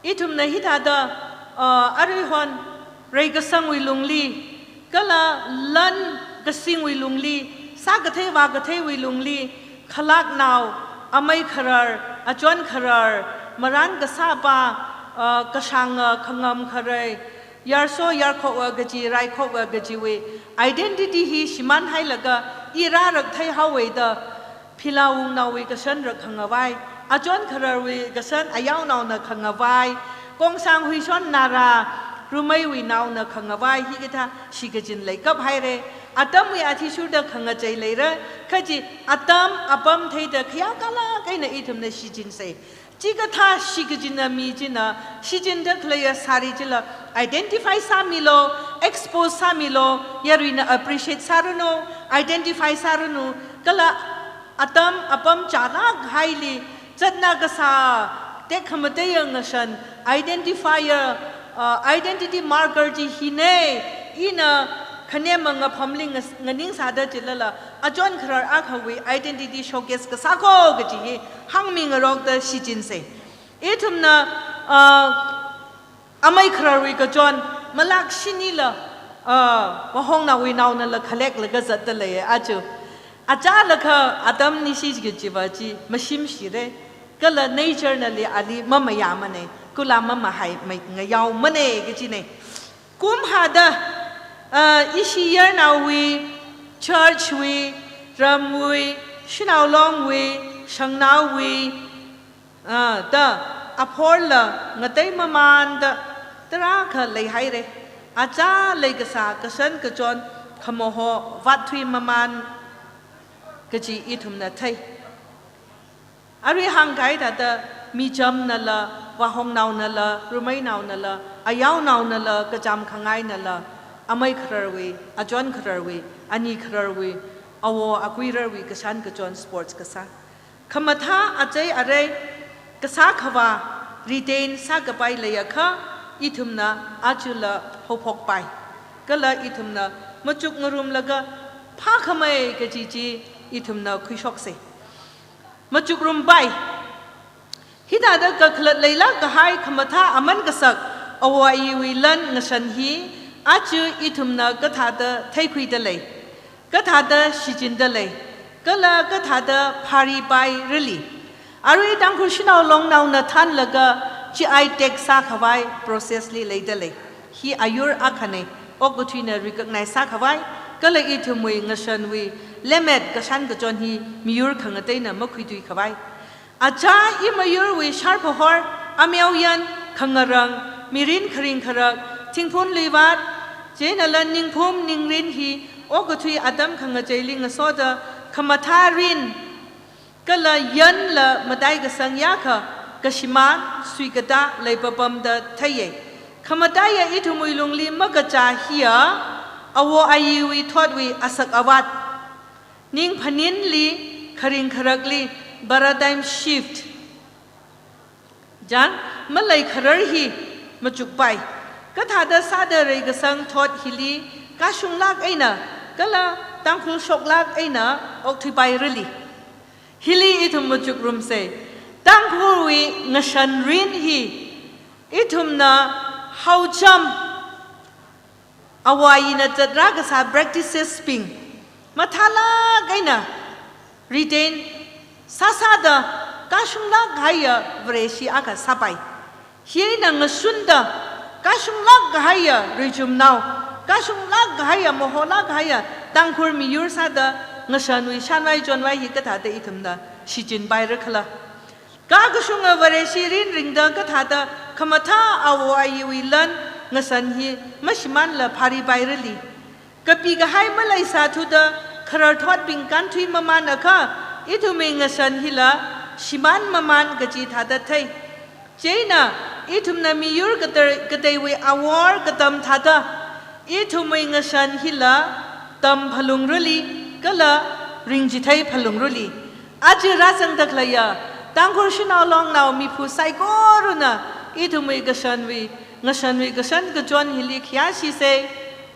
Ithumna hithāda, ah, aruihon reikasangwui lungli, kala lan kasingwui lungli, sākathei vākatheiwui lungli, khalaknao, amei kharar, achon kharar, maran kasāpa, ah, kashanga, khangam kharei, yarso yarkhokva kaji, raikhokva kajiwui identity hi shimānhailaga, i rārak theihaowa da, phila wungnaowui kashan rak khangavai, achon khararwui kashan ayaonaona khangavai, kongsang huishon nara, rumeiwui naona khangavai, hikathā shikachin leikaphaira. Atamwui athishurda khangachei leira, kha chi atam apam theida khayākalāk eina ithumna shichinsa. Chikathā shikachinna mi china, shichinda khaleiya sari chila identify sāmilu, expose sāmilu, yaruina appreciate sāranu, identify sāranu, kala atam apam chālāk haili, zatna kasā, tekhamateiya ngashan, identifier, uh, identity marker chi hina, ina khanema ngaphamli ngas-, nganingsāda chilala, achon kharar akhawui identity showcase kasā kho kaji hi hāngmingarokda shichinsa. Ithumna, uh, amei khararwui kachon, malak shinila, ah, vāhongnaowui naonala khaleklaga zatda leiya aja. Achālakha atam nishi kajiva chi mashimshira. Kala nature nali ali mamayāmana, kala mamahai mai ngayaomana kajina. Kumhāda, ah, ishi yarnaowui, church wui, ramwui, shanao longwui, shangnaowui, ah, da, aphorla ngatei mamānda, tarākha leihaira. Achā leikasā kashan kachon khamaho vātthui mamān kaji ithumna thei. Arui hāngkahai thāda mijamnala, vāhongnaonala, rumeinaonala, ayaonaonala, kacham khangainala, amei khararwui, achon khararwui, ani khararwui, awo akuirarwui kashan kachon sports kasā. Khamathā achei arei kasā khavā retain sākapai leiakha ithumna ajala haophokpai. Kala ithumna machuk ngarumlaga phākhamei kaji chi ithumna khuishoksa. Machuk rumpai. Hithāda kakhalat leilāk kahai khamathā aman kasak awo ayiwui lan ngashan hi aja ithumna kathāda theikhuida lei. Kathāda shichinda lei, kala kathāda pharipai rili. Arui Tangkhul Shanao Longnaona thānlaga G I tag sākhavai process li leida lei. Hi ayur akhana, okathuina recognize sākhavai, kala ithumwui ngashanwui lemmet kashan kachon hi miyur khangateina makhuitui khavai. Achā imayurwui sharphahor, ameoyan, khangarang, mirin kharing kharak, thingphun luivat, chieina lan ningphum ningrin hi okathui atam khangacheili ngasoda khamathā rin, kala yanla matai kasang yākha, kashimān, suikatā, leipapamda theiya. Khamataiya ithumwui lungli makachā hiya, awo ayiwui thotwui asak avat. Ning phaninli, kharing kharakli, paradigm shift. Chang, malei kharar hi machukpai. Kathāda sāda reikasang thot hili kashunglāk eina, kala Tangkhul shoklāk eina okthuipairali. Hili ithum machukrumsei. Tangkhulwui ngashan rin hi ithumna haocham, āwo āyina zatra kasā practices bing mathālāk eina retain sāsāda kashunglāk kahaiya Vareshi akha sāpai. Hi eina ngashunda kashunglāk kahaiya richumnao, kashunglāk kahaiya, moholāk kahaiya Tangkhul miyur sāda ngashanwui shanvai chonvai hi kathāda ithumna shichinpaira khala. Kakashunga Vareshi rin ringda kathāda khamathā āwo āyiwui lan ngashan hi mashimānla pharipairali. Kapi kahai maleisāthuda khararthotbing kānthui mamānakha, ithumwui ngashan hila shimān mamān kaji thāda thei. Chieina ithumna miyur katar-, kateiwui awor katam thāda, ithumwui ngashan hila tam phalungrali, kala ringchithei phalungrali. Aja rāzangda khaleiya Tangkhul Shanao Long nao miphu saikorana ithumwui kashanwui, ngashanwui kashan kachon hili khayāshisei,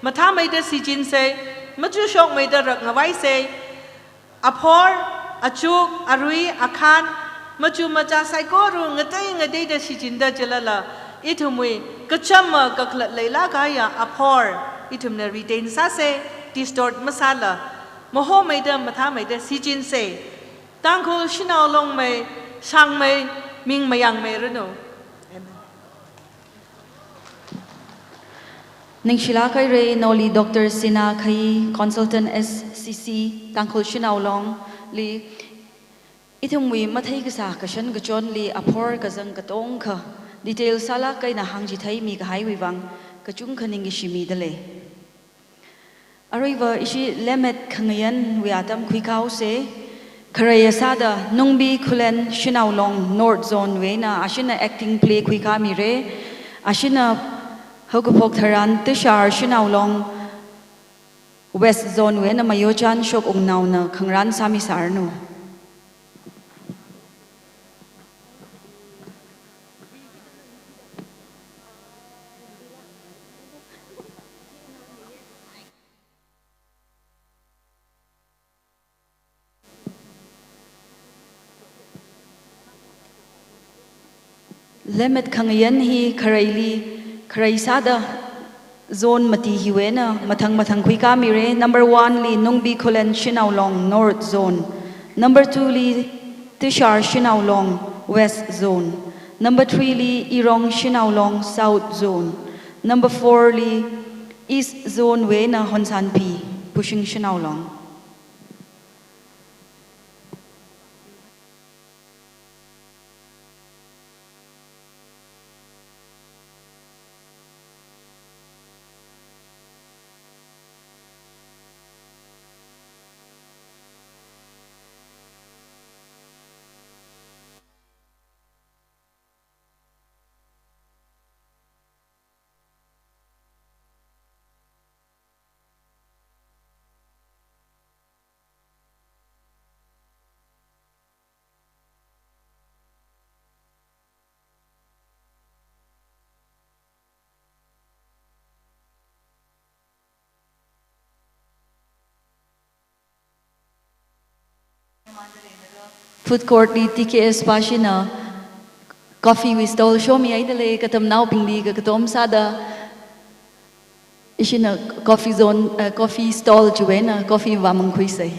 mathāmeida shichinsei, machukshokmeida rakngavaisei. Aphor, achuk, arui, akhan, machu macha saikora ngatei ngateida shichinda chilala, ithumwui kachama kakhalat leilāk kahaiya aphor ithumna retain sāsei, distort masāla, mohomeida mathāmeida shichinsei. Tangkhul Shanao Long mei, shang mei, ming mayang mei ranu. Amen. Ningshilāk haira, nali Doctor Sina Khai, Consultant S C C, Tangkhul Shanao Long li, ithumwui mathei kasā kashan kachonli aphor kazang katongkha detail sālāk eina hāngchitheimi kahaiwui vang kachungkha ningkashi midalei. Aruiva ishi Lemmet Khangayanwui atam khuikāhaosei. Kharei sāda Nungbi Khullen Shanao Long North Zone wui eina ashina acting play khuikāmira. Ashina haokaphok tharan Tashar Shanao Long West Zone wui eina Mayo Chan Shok Wungnaona khangarān sāmisāranu. Lemmet Khangayan hi khareili, kharei sāda zone mati hiwui eina mathang mathang khuikāmira. Number one li Nungbi Khullen Shanao Long North Zone. Number two li Tashar Shanao Long West Zone. Number three li Irong Shanao Long South Zone. Number four li East Zone wui eina Honsanphi Pushing Shanao Long. Food court li T K S pāshina coffee wui stall shomi haidalei, katamnaobingli kakatom sāda ishina coffee zone, eh, coffee stall chiwui eina coffee vāmangkhuisei.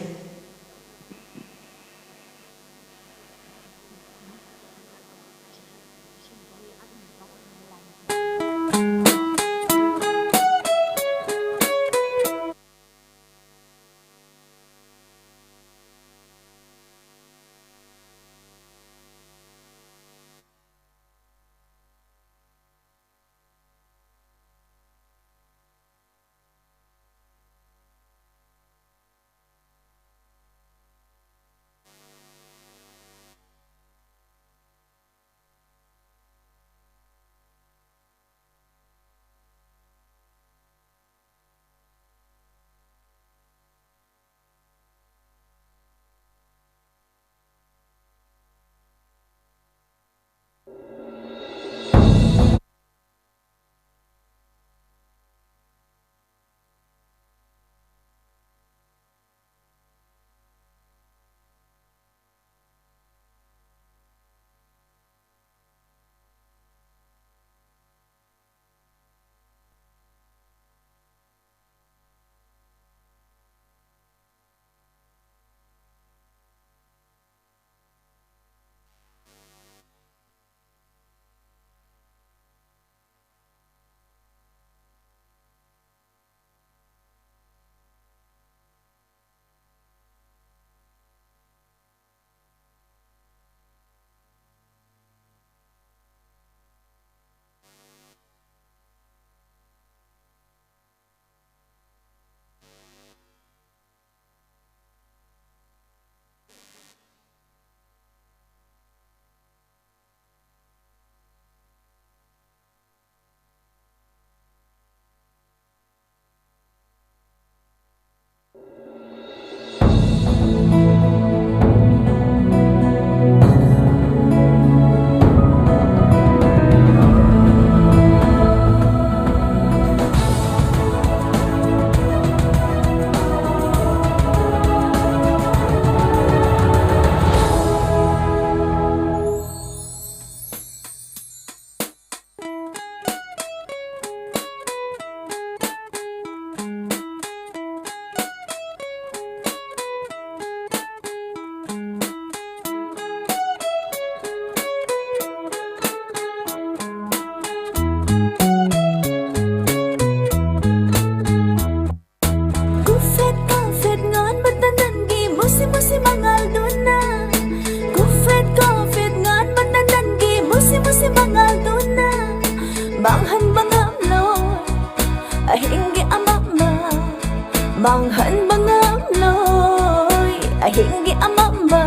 Manghan mangamloi, ahinggi amamba.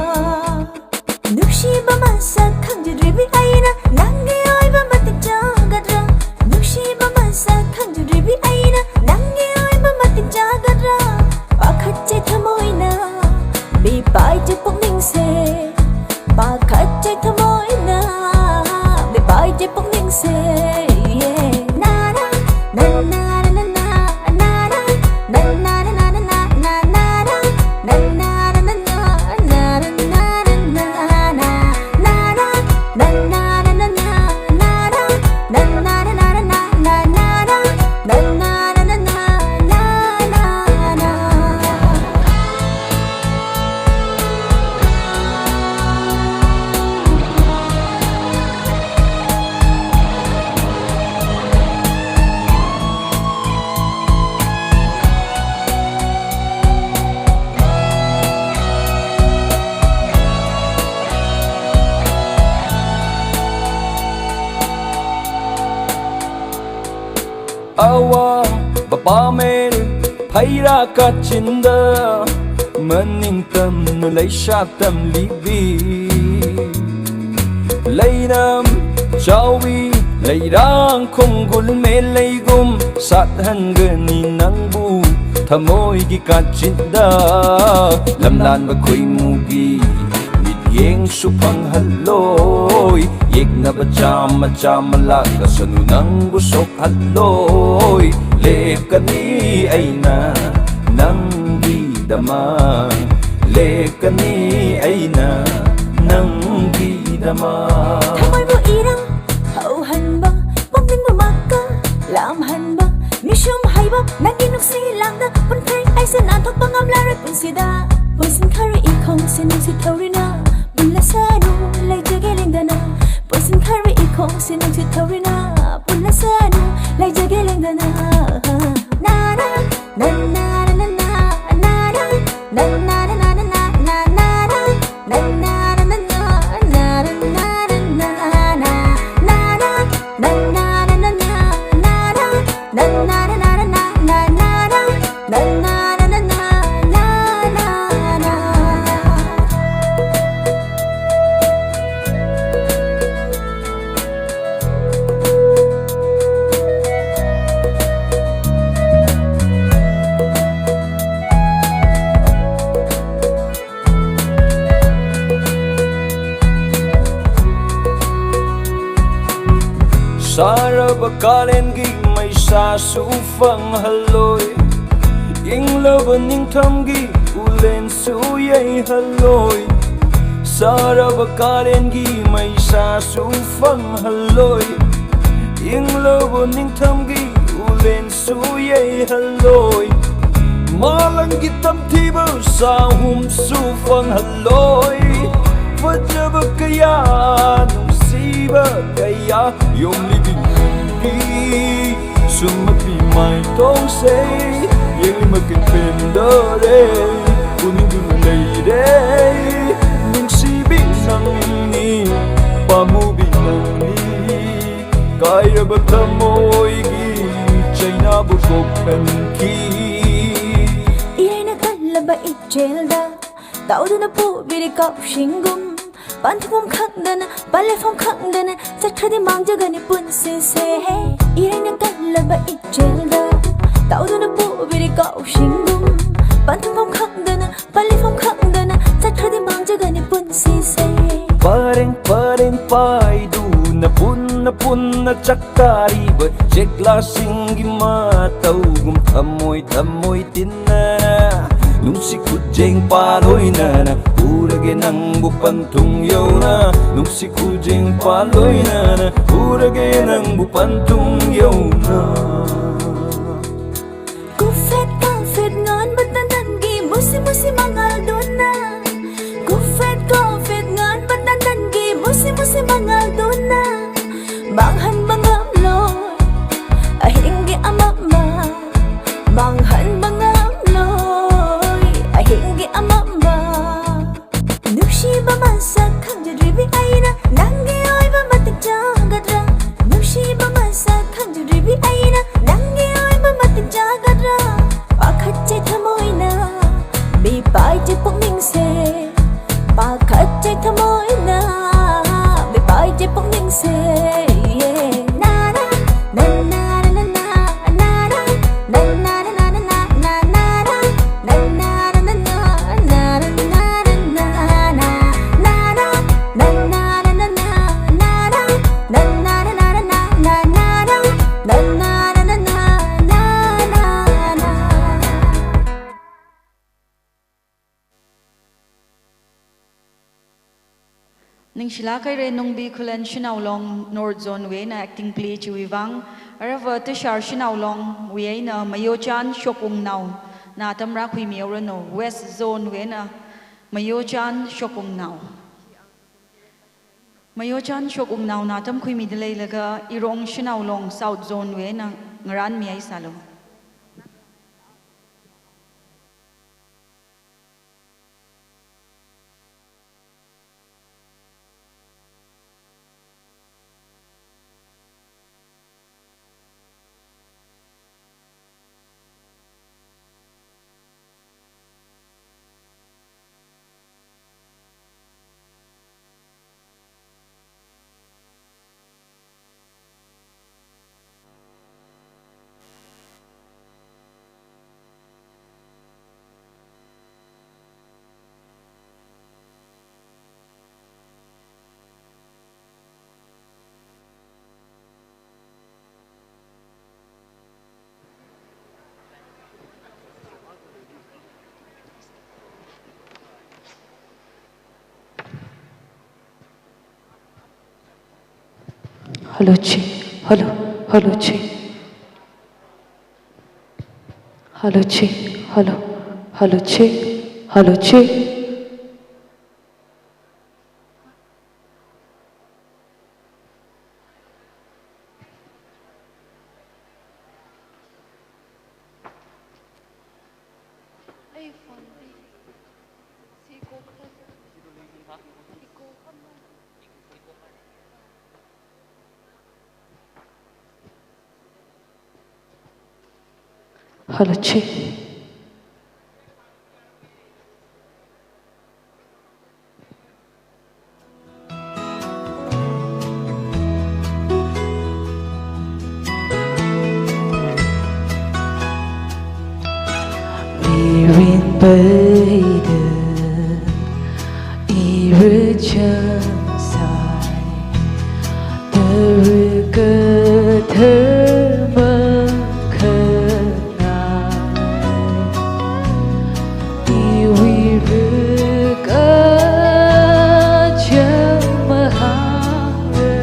Nukshiba masak khangjidribi aina, nanggi oiba matik chāgatra. Nukshiba masak khangjidribi aina, nanggi oiba matik chāgatra. Pakhatchai thamoina, mipai chi pukningse. Pakhatchai thamoina, mipai chi pukningse. Yeah. Na, na, na, na. Awā bapamel phaira kachinda, maningtamna leisha tamlibi. Leinam chaowi leirang khongul mel leigum, sāthangani nangbu thamoigi kachinda. Lamlan bakhuimugi, mityeng suphang haloi, yekna bacham macham malak kasanu nangbu sok haloi. Lepkani eina nanggi dama, lepkani eina nanggi dama. Thamoibu irang hauhanba, pokningbu maka lamhanba, mishum haiba, nanggi nuksi langda, punphai aisa nanthokpa ngamlare punsida. Punsin khare ikhongsi nungsi thaorina, punlasanu leijage lengdana. Punsin khare ikhongsi nungsi thaorina, punlasanu leijage lengdana. Na, na, na, na. Sāraba kalengi meisā suphang haloi, inglaba ningthamgi ulen suyei haloi. Sāraba kalengi meisā suphang haloi, inglaba ningthamgi ulen suyei haloi. Malanggi tamthiba sāhum suphang haloi. Phachaba kayā, nungshiba kayā, yomlibingli sum mapimai tongse, yeli makin pemdare, puning dun leire, nungsibing nangni, pamubing nangni. Kairaba thamoigi, China bu kokhanki. Ireina kallaba ichelda, taodana pubiri kaoshingum. Panthum khangdana, pale phom khangdana, chathadi mangjagani punsise. Ireina kallaba ichelda, taodana pubiri kaoshingum. Panthum khangdana, pale phom khangdana, chathadi mangjagani punsise. Pareng pareng paiduna punna punna chaktariba, chekla singgi mataogum thamoi thamoi tinnana. Nungsi kujeng paloinana, urage nangbu pantung yaona. Nungsi kujeng paloinana, urage nangbu pantung yaona. Kufet kafet ngan batantangi, musi musi mangal dona. Kufet kafet ngan batantangi, musi musi mangal dona. Manghan mangamloi, ahinggi amamba. Manghan mangamloi, ahinggi amamba. Nukshiba masak khangjidribi aina, nanggi oiba matik chāgatra. Nukshiba masak khangjidribi aina, Ningshilāk haira Nungbi Khullen Shanao Long North Zone wui eina acting play chiwui vang, aruiva Tushar Shanao Long wui eina Mayochan Shokungnaona atam rākhuimihaoranu, West Zone wui eina Mayochan Shokungnao. Mayochan Shokungnaona atam khuimida leilaga, Irong Shanao Long South Zone wui eina ngarānmihaisālu. Hello, check. Hello, hello, check. Hello, check. Hello, hello, check. Hello, check. Hello, check. Mirin peida ira changsai, tara kathar makhangai, iwui rikachang mahāngra.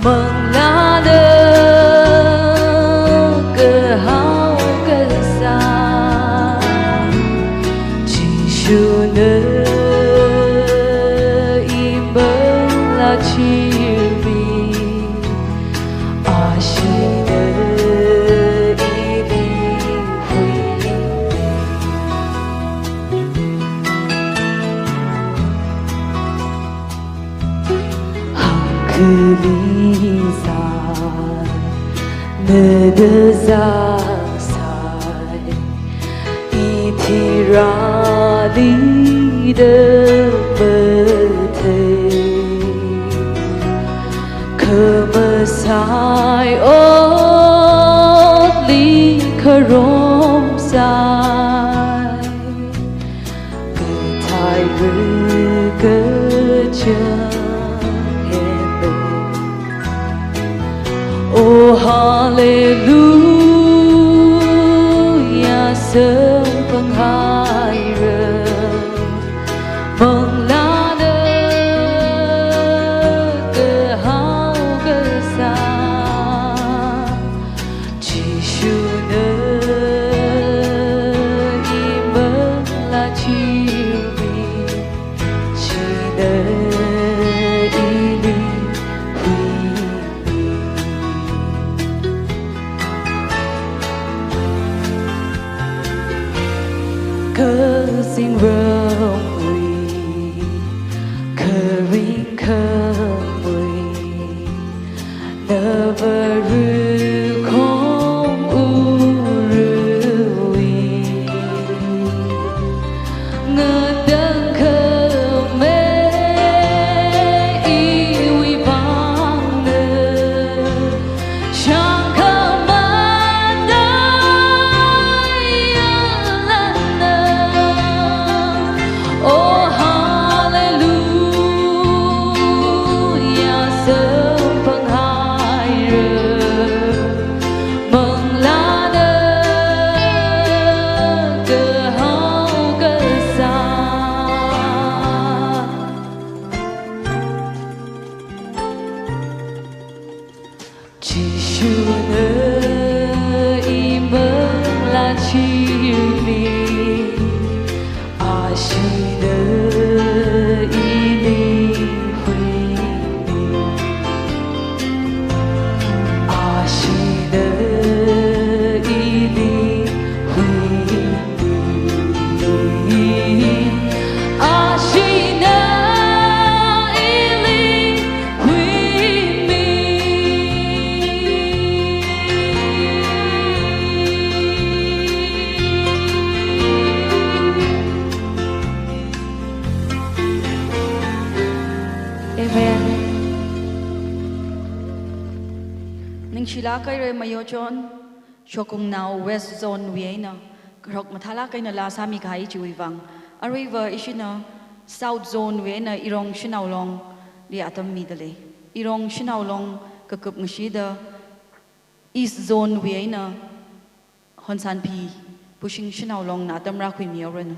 Manglāna kahao kasā, Jishuna i manglā chirmi, ashina ili huimi. Hāngkhali zāna da zangsai, ithum rāli da mathei, khamasai otli kharomsai, kathai rikachang hina. Oh, hallelujah, samphanghaira. Manglāna kahao kasā, Jishuna i manglā chirmi, china ili huimi. Kazingramwui kharing khamui, nava rukhong uruiwui ngatangkhami, iwui vangna shangkhamana, yalanna Chili, ashina ili huimi. Ashina ili huimi. Ashina ili huimi. Amen. Ningshilāk eina Mayochon, Shokungnao West Zone wui eina, karok mathālāk eina laa sāmikahai chiwui vang, aruiva ishina South Zone wui eina Irong Shanao Longli atam midalei. Irong Shanao Long kakup ngashida East Zone wui eina Honsanphi Pushing Shanao Longna atam rākhuimihaoranu.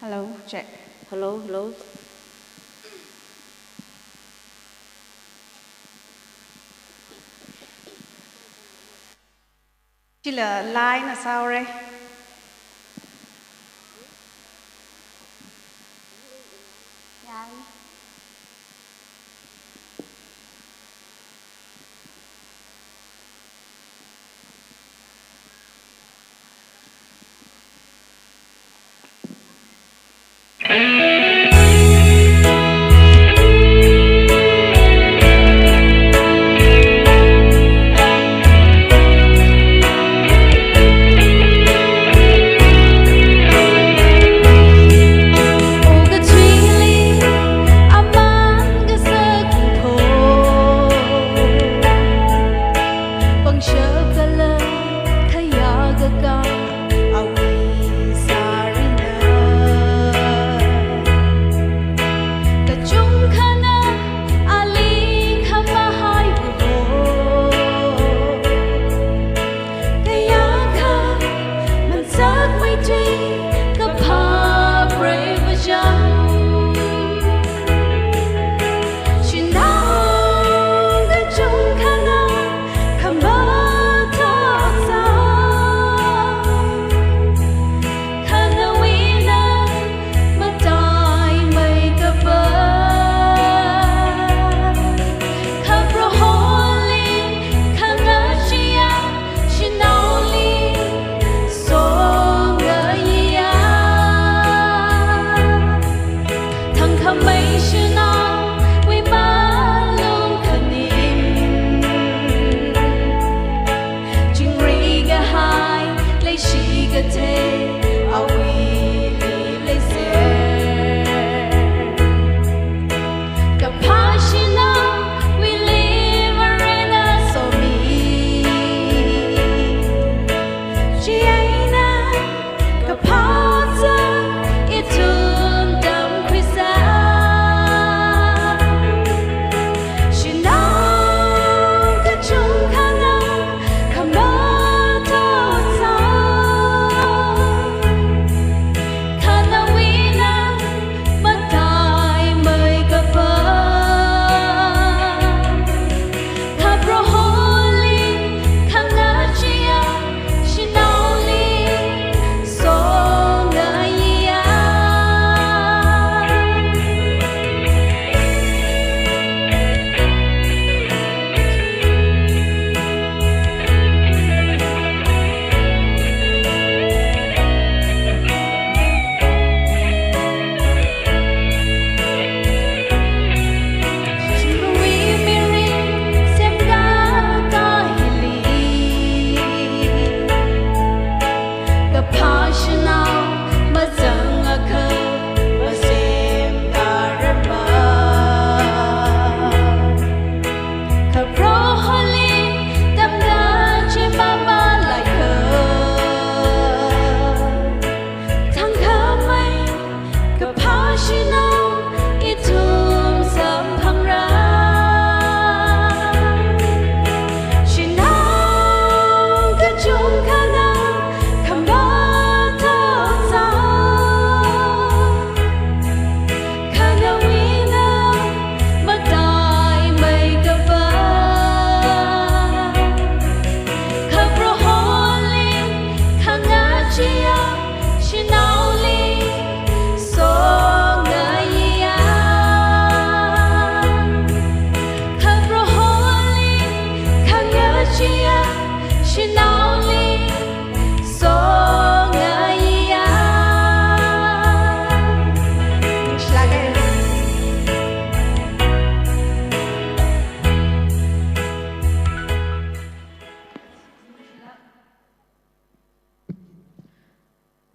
Hello, check. Hello, hello. Chila line a saure.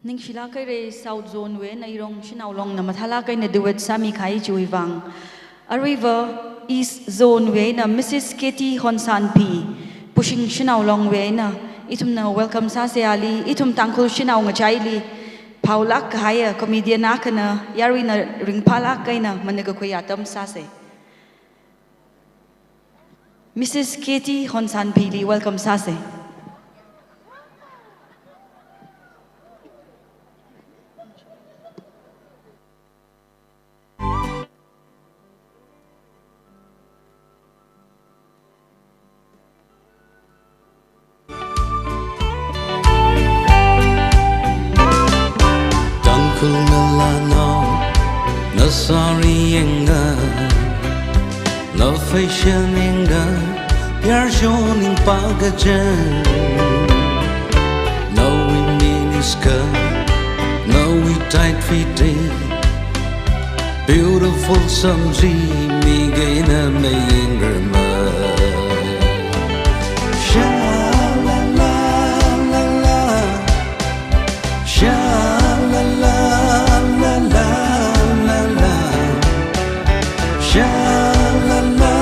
Ningshilāk haira South Zone wui eina irong shanao longna mathālāk eina duet sāmi kahai chiwui vang. Aruiva East Zone wui eina Missus Katie Honsanpi, Pushing shanao longwui eina ithumna welcome sāsa ali, ithum Tangkhul shanao ngachaili phaolāk kahaiya comedian akhana, yaruina ringphālāk eina manakakhui atam sāsa. Missus Katie Honsanpili welcome sāsa. Tangkhul ngalānao, na sari yanga, na fashion yanga, pyar shoning pa gajan. Nawui miniskirt, nawui tight fitting, beautiful samji, mi gena mayengrama. Sha la la la la. Sha la la la la la la. Sha la la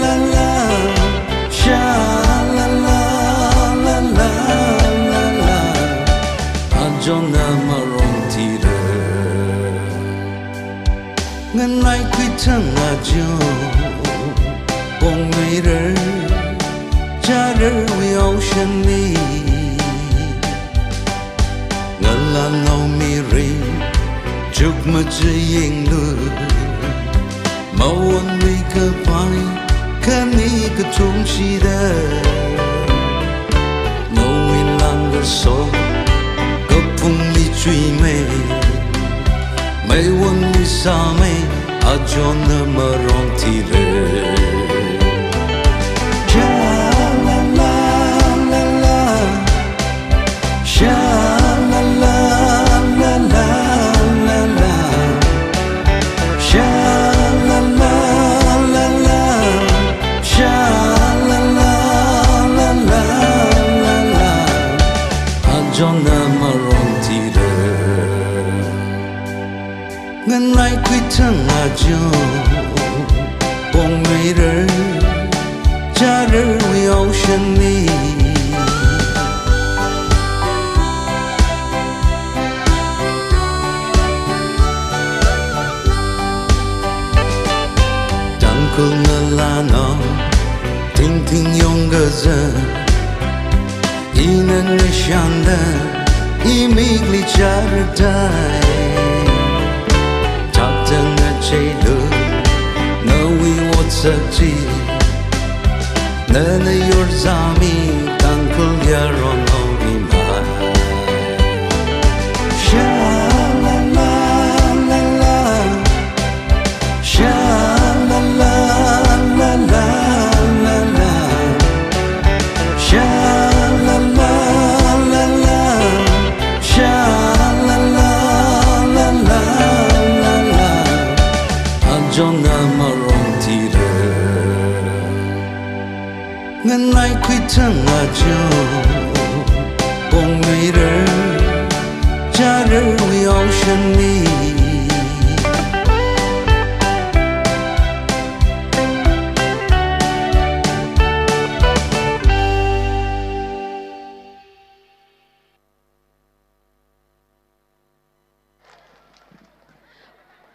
la la. Sha la la la la la la. Ajona marong tira. Nganai kuithang ajo pongmeira, chara wui ocean li. Ngalānao mirin chukmajayenglu, mawonwui kapai khani kathum shida. Nawui langda so kapungli chuimei, meiwonwui sāmei, ajona marong tira. Sha la la la la. Sha la la la la la la. Sha la la la la. Sha la la la la la la. Ajona marong tira. Nganai kuithang ajo pongmeira, chara wui ocean li. Tangkhul ngalānao, tingting yongkazā, ina nashanda, imikli charatai. Chaptang achelu, nawui otsak chi, nana yorzāmi, Tangkhul yaron orimai. Sha la la la la. Sha la la la la la. Sha la la la la. Sha la la la la la la. Ajona marong tira. Nganai kuithang ajo pongmeira, chara wui ocean li.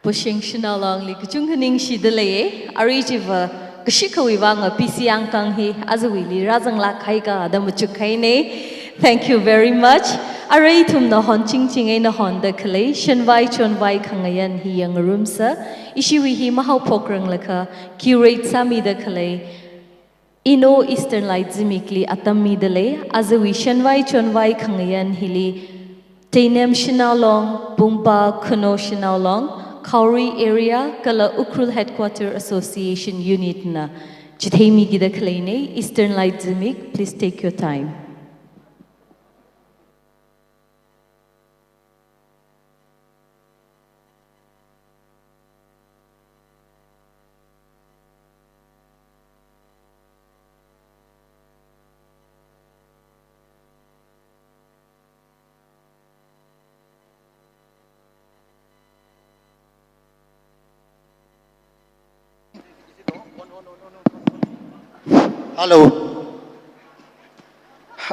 Pushing shanao longli kachungkha ningshida leiya, arui chiva kashikhawui vang a P C Angkang hi azuwuili rāzanglāk haikha da machuk kahaina. Thank you very much. Arui ithumna honchingching eina honda khalei Shanvai Chonvai Khangayan hi yangngarumsa. Ishiwui hi mahaophokranglakha curate sāmida khalei Ino Eastern Light Zimikli atam mida lei. Azuwui Shanvai Chonvai Khangayan hili Teinem Shanao Long, Pungpa Khunou Shanao Long, Khaori Area kala Ukhrul Headquarter Association Unit na chitheimikida khaleina. Eastern Light Zimik, please take your time. Hello.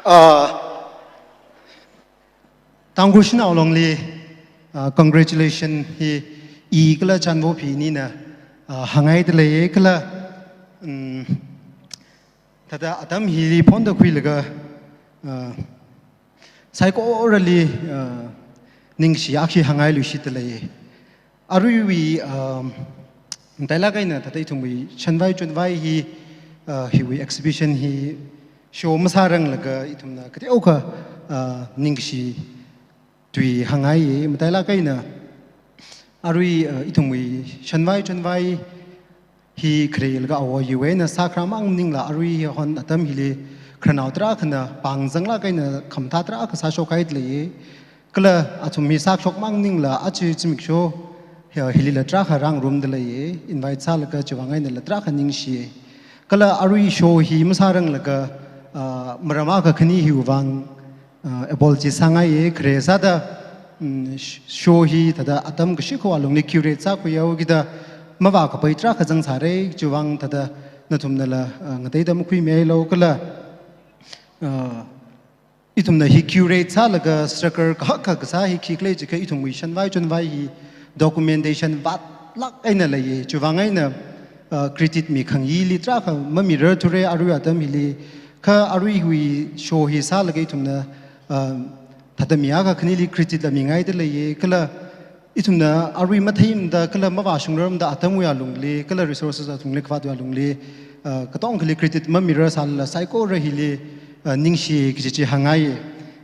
Uh, Tangkhul Shanao Longli, uh, congratulation hi i kala Chanvopi nina, uh, hāngngaida lei kala, um, thāda atam hili phonda khuilaga, uh, saikorali, uh, ningshi akhi hāngngai luishitda lei. Aruiwui, um, matailāk eina thāda ithumwui shanvai chonvai hi, uh, hiwui exhibition hi show masāranglaga ithumna kateokha, uh, ningshi tui hāngngaiya, matailāk eina arui, uh, ithumwui shanvai chonvai hi kharelaga awo yuwena sākharamang maningla arui hi hon atam hili khararnao tarākhana pāngzanglāk eina khamathā tarākha sāshokhaida lei. Kala athum hi sāshokmang maningla aja zimiksho hi, hilila tarākha rāngarumda lei. Invite sālaga chiwui vang einala tarākha ningshi. Kala arui show hi masāranglaga, ah, maram akha khani hiwui vang, ah, apology sāngaiya, khare sāda, mm, sh-, show hi thāda atam kashikho alungli curate sākhuihaokida mavākapai tarākha zangsāra, chiwui vang thāda nathumnala, ah, ngateida makhuimihailu kala, ah, ithumna hi curate sālaga structure kahak kasā hi khikhala jiakha ithumwui shanvai chonvai hi documentation vātlāk eina leiya, chiwui vang eina, uh, credit mikhangayili tarākha mamirarthura arui atam hili, kha aruiwui show hi sālaga ithumna, uh, thāda mi akha khanili credit la mingaida leiya, kala ithumna arui matheimada kala mavāshungrarmada atamwui alungli, kala resources athumli khavātwui alungli, uh, katongkhali credit mamirarsālala saikora hili, uh, ningshi kaji chi hāngngaiya.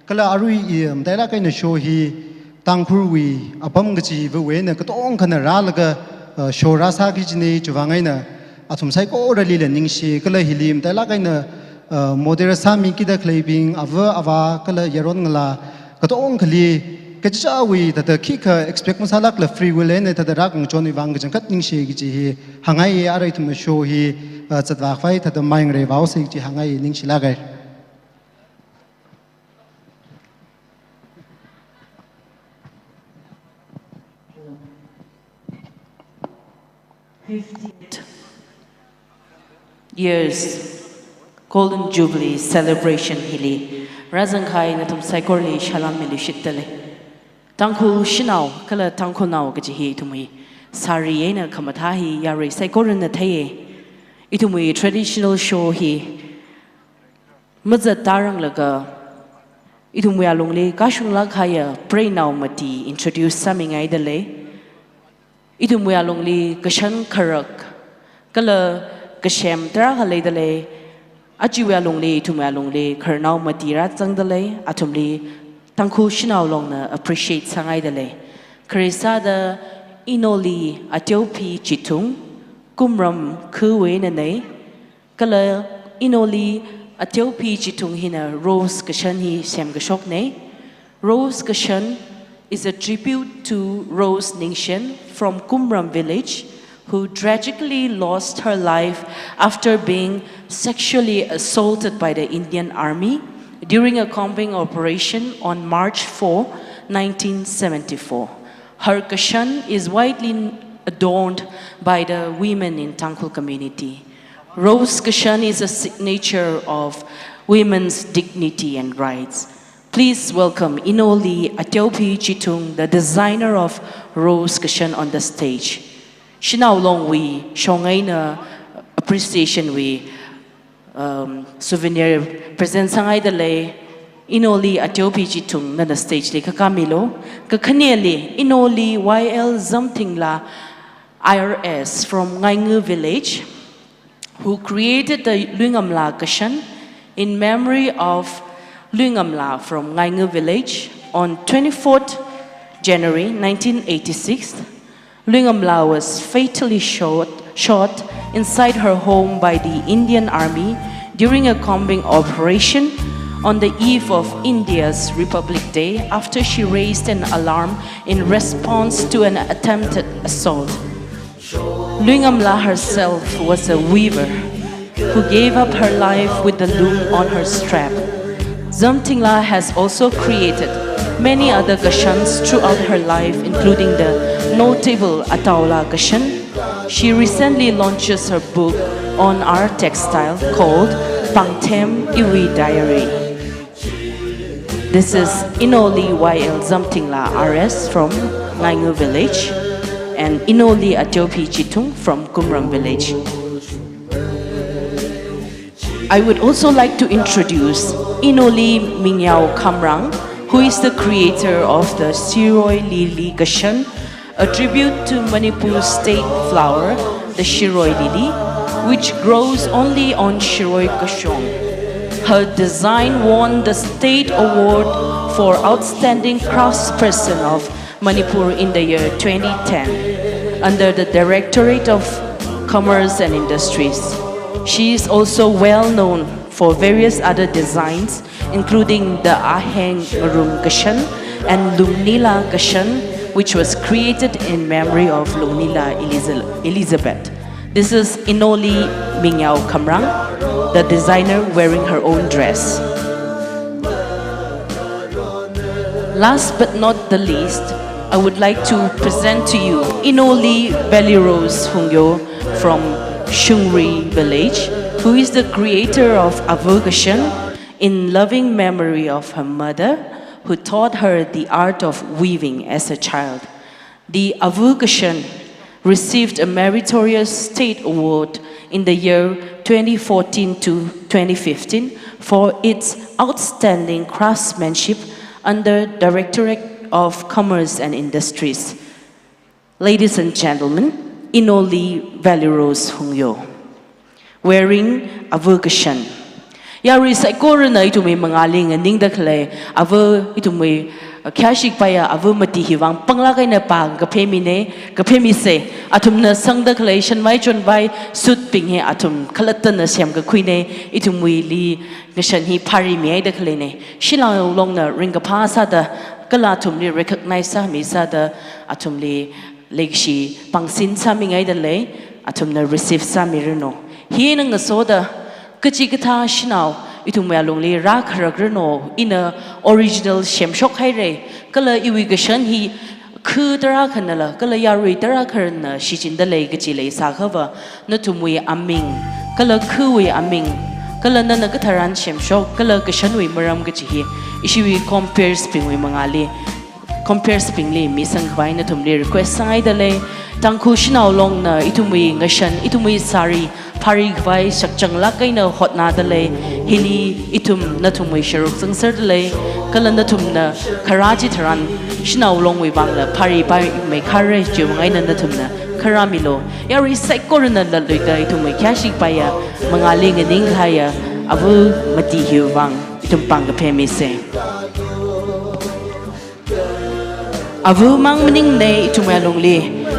Kala arui i, um, matailāk eina show hi Tangkhulwui apam kajiwui eina katongkhana rālaga, uh, show rāsā kajina, chiwui vang eina athum saikoralila ningshi, kala hili matailāk eina, uh, moderator sāmikida khaleibing, ava avā, kala yaron ngalā, katongkhali kachichāwui thāda khikha expect masālākla free will eina thāda rākangachonwui vang kachangkhat ningshi kaji hi hāngngaiya, arui ithumna show hi, uh, zatvākhavai thāda mai ngareivāhaosa kaji hāngngaiya, ningshilāka. Fifty-eight years Golden Jubilee celebration hili rāzangkahai nathum saikorali salam miluishitda lei. Tangkhul shanao kala Tangkhulnao kaji hi ithumwui sari eina khamathā hi yarui saikorana theiya. Ithumwui traditional show hi mazattaranglaga ithumwui alungli kashunglāk kahaiya preinao mati introduce sāmingaida lei. Ithumwui alungli kashan kharak kala kasem tarākha leida lei. Ajawui alungli, ithumwui alungli khararnao mati rāzangda lei, athumli Tangkhul Shanao Longna appreciate sāngaida lei. Khare sāda Inoli Ateopi Chithung, Kumram khawui einanei, kala Inoli Ateopi Chithung hina rose kashan hi semkashoknei. Rose kashan is a tribute to Rose Ningshen from Kumram village, who tragically lost her life after being sexually assaulted by the Indian Army during a combing operation on March four, nineteen seventy-four. Her kashan is widely adorned by the women in Tangkhul community. Rose kashan is a signature of women's dignity and rights. Please welcome Inoli Ateopi Chithung, the designer of Rose kashan, on the stage. Shanao Longwui shong eina appreciation wui, um, souvenir present sāngaida lei. Inoli Ateopi Chithung, nana stage li khakamilu. Kakhaneli, Inoli Y L Zamthingla, I R S from Ngaingu village, who created the Luingamla kashan in memory of Luingamla from Ngaingu village on twenty-fourth January nineteen eighty-six. Luingamla was fatally shot, shot inside her home by the Indian Army during a combing operation on the eve of India's Republic Day after she raised an alarm in response to an attempted assault. Luingamla herself was a weaver who gave up her life with the loom on her strap. Zamthingla has also created many other kashans throughout her life, including the notable Ataola kashan. She recently launches her book on our textile called Pangthem Iwui Diary. This is Inoli Y L Zamtingla R S from Ngaingu village and Inoli Atyopi Chithung from Kumram village. I would also like to introduce Inoli Mingyao Khamrang, who is the creator of the Shirui Lily Kashan, a tribute to Manipur's state flower, the Shirui Lily, which grows only on Shirui Kashong. Her design won the State Award for Outstanding Craftsperson of Manipur in the year twenty ten under the Directorate of Commerce and Industries. She is also well known for various other designs, including the Aheng Ngarum Kashan and Lungnila Kashan, which was created in memory of Lungnila Eliza-, Elizabeth. This is Inoli Mingyao Khamrang, the designer wearing her own dress. Last but not the least, I would like to present to you Inoli Valley Rose Hungyo from Shungri village, who is the creator of Avu Kashan in loving memory of her mother, who taught her the art of weaving as a child. The Avu Kashan received a meritorious state award in the year twenty fourteen to twenty fifteen for its outstanding craftsmanship under Directorate of Commerce and Industries. Ladies and gentlemen, Inoli Valley Rose Hungyo, wearing Avu Kashan. Yarui saikorana ithumwui mangāli nganingda khalei, Avu ithumwui, uh, khayāshi kapaiya Avu mati hiwui vang panglāk eina pāng kaphemina, kaphemise. Athumna sangda khalei shanvai chonvai suit bing hi athum khalattana semkakhuina, ithumwuili ngashan hi phāri mihaida khaleina. Shanaolongna ringkaphā sāda, kala athumli recognize sāmi sāda, athumli leikashi pangsin sāmingaida lei, athumna receive sāmiranu. Hina ngasoda, kachikathā shanao ithumwui alungli rākharākranu, ina original semshok haira, kala iwui kashan hi khu tarākhanala, kala yarui tarākharana shichinda lei kachi leisākhava, nathumwui aming, kala khuwui aming, kala nana katharan semshok, kala kashanwui maram kachi hi, ishiwui comperes bingwui mangāli, comperes bingli misangkhavai nathumli request sāngaida lei. Tangkhul Shanaolongna ithumwui ngashan, ithumwui sari phāri khavai shakchanglāk eina hotnada lei. Hili ithum nathumwui sharuk zangserda lei. Kala nathumna kharā chitharan Shanaolongwui vangla phāri paimeikharei, chiwui vang eina nathumna kharāmilu. Yarui saikorana latluida ithumwui khayāshi kapaiya mangāli nganingkahaiya Avu mati hiwui vang ithum pāng kaphemise. Avu mang maningna ithumwui alungli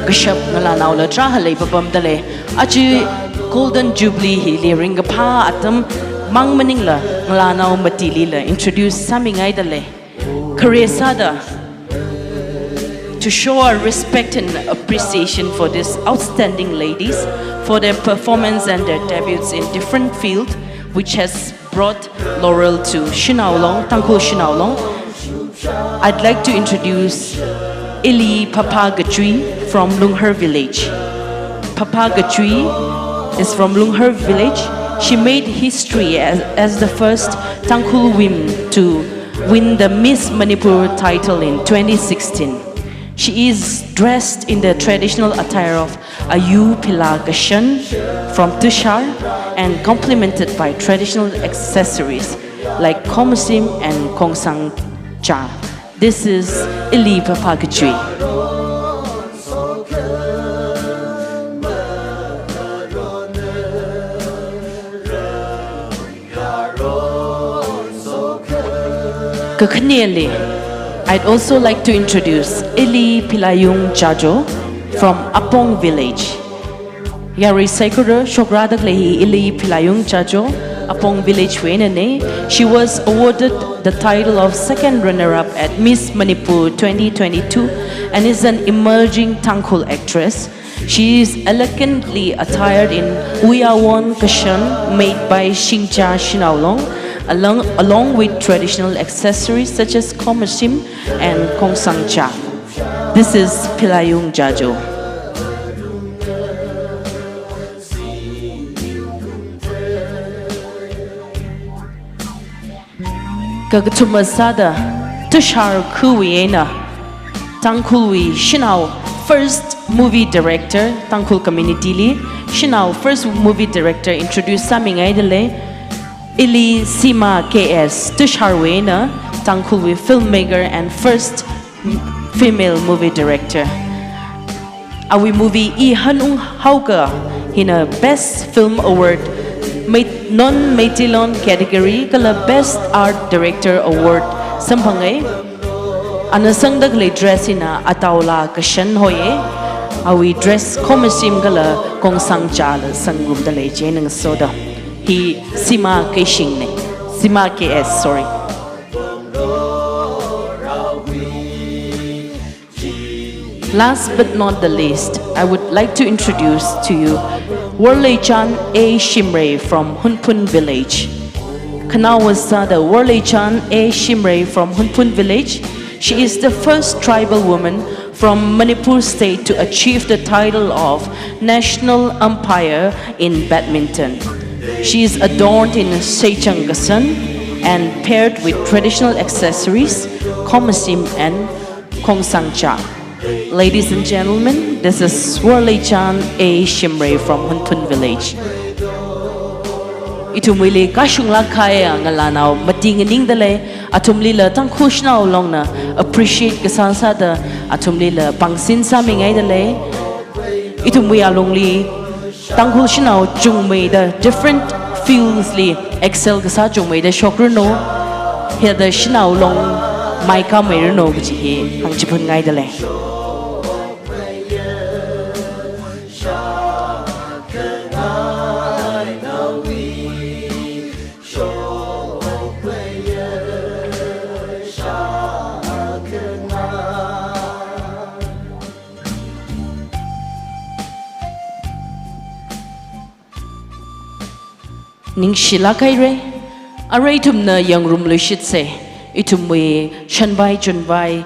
kashap ngalānaola tarākha leipapamda lei. Aja Golden Jubilee hili ringkaphā atam mang maningla ngalānao matilila introduce sāmingaida lei. Khare sāda, to show our respect and appreciation for these outstanding ladies, for their performance and their debuts in different fields, which has brought laurel to Shanaolong, Tangkhul Shanaolong, I'd like to introduce Ili Phapha Kachui from Lunghar village. Phapha Kachui is from Lunghar village. She made history as, as the first Tangkhul woman to win the Miss Manipur title in twenty sixteen. She is dressed in the traditional attire of Ayu Phila Kashan from Tushar and complemented by traditional accessories like Khomasim and Khongsangcha. This is Ili Phapha Kachui. Kakhaneli, I'd also like to introduce Ili Philayung Jajo from Apong village. Yarui saikora shokrāda khalei hi Ili Philayung Jajo, Apong village wui einana. She was awarded the title of second runner-up at Miss Manipur twenty twenty-two and is an emerging Tangkhul actress. She is elegantly attired in Uyawon Kashan made by Shingcha Shanaolong, along, along with traditional accessories such as Khomasim and Khongsangcha. This is Philayung Jajo. Kakathuma sāda Tushar Khuwui eina Tangkhulwui shanao first movie director, Tangkhul community li shanao first movie director introduce sāmingaidalei. Ili Sima K S, Tusharwui eina Tangkhulwui filmmaker and first female movie director. Awui movie I Hanung Haoka hina Best Film Award, Mei-, Non-Meiteilon category kala Best Art Director Award samphangai. Ana sangdakhalei dress hina ataola kashan hoye. Awui dress khomasim kala kongsangchāla sangrumdalei, chieina ngasoda. Hi Sima Keishing ne. Sima K S, sorry. Last but not the least, I would like to introduce to you Worleichan A Shimray from Hunphun village. Khanaowa sāda Worleichan A Shimray from Hunphun village. She is the first tribal woman from Manipur state to achieve the title of National Umpire in badminton. She is adorned in seichang kasan and paired with traditional accessories, khomasim and kongsangchā. Ladies and gentlemen, this is Worleichan A Shimray from Hunphun village. Ithumwuili kashunglāk kahaiya ngalānao mati nganingdalei, athumlila Tangkhul shanao longna appreciate kasā sāda athumlila pangsin sāmingaidalei. Ithumwui alungli Tangkhul shanao chungmeida different fields li excel kasā chungmeida shokranu, hithāda shanao long maikā meiranu kaji hi hāngchiphunngaidalei. Ningshilāk haira. Arui ithumna yangrumluishitsa. Ithumwui shanvai chonvai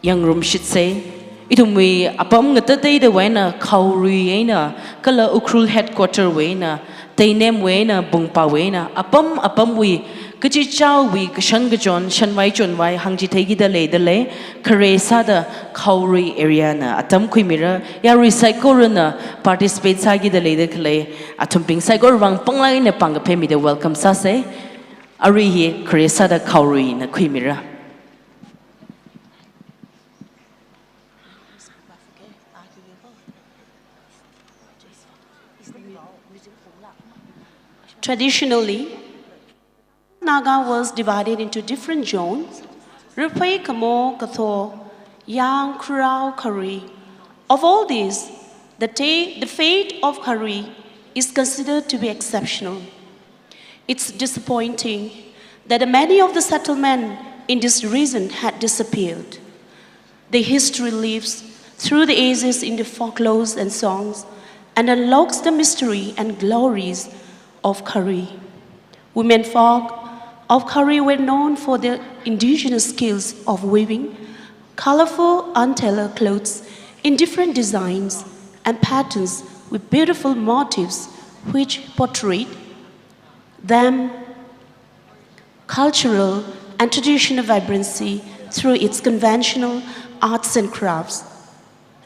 yangrumshitsa. Ithumwui apam ngatateida wui eina, Khaorui eina, kala Ukhrul headquarter wui eina, Teinemwui eina, Bungpawui eina, apam apamwui, kachichāwui kashang kachon, shanvai chonvai hāngchitheikida leidalei, khare sāda Khaorui area na atam khuimira, yarui saikorana participate sākida leida khalei, athumbing saikorawui vang panglāk eina pāng kaphaimida welcome sāsa. Arui hi khare sāda Khaoruina khuimira. Traditionally, Naga was divided into different zones: Rupei, Kamo, Katho, Yang, Khurao, Kharui. Of all these, the, ta- the fate of Kharui is considered to be exceptional. It's disappointing that many of the settlement in this region had disappeared. Their history lives through the ages in the folklores and songs and unlocks the mystery and glories of Kharui. Women folk of Kharui were known for their indigenous skills of weaving colorful untailored clothes in different designs and patterns with beautiful motifs which portrayed them cultural and traditional vibrancy through its conventional arts and crafts.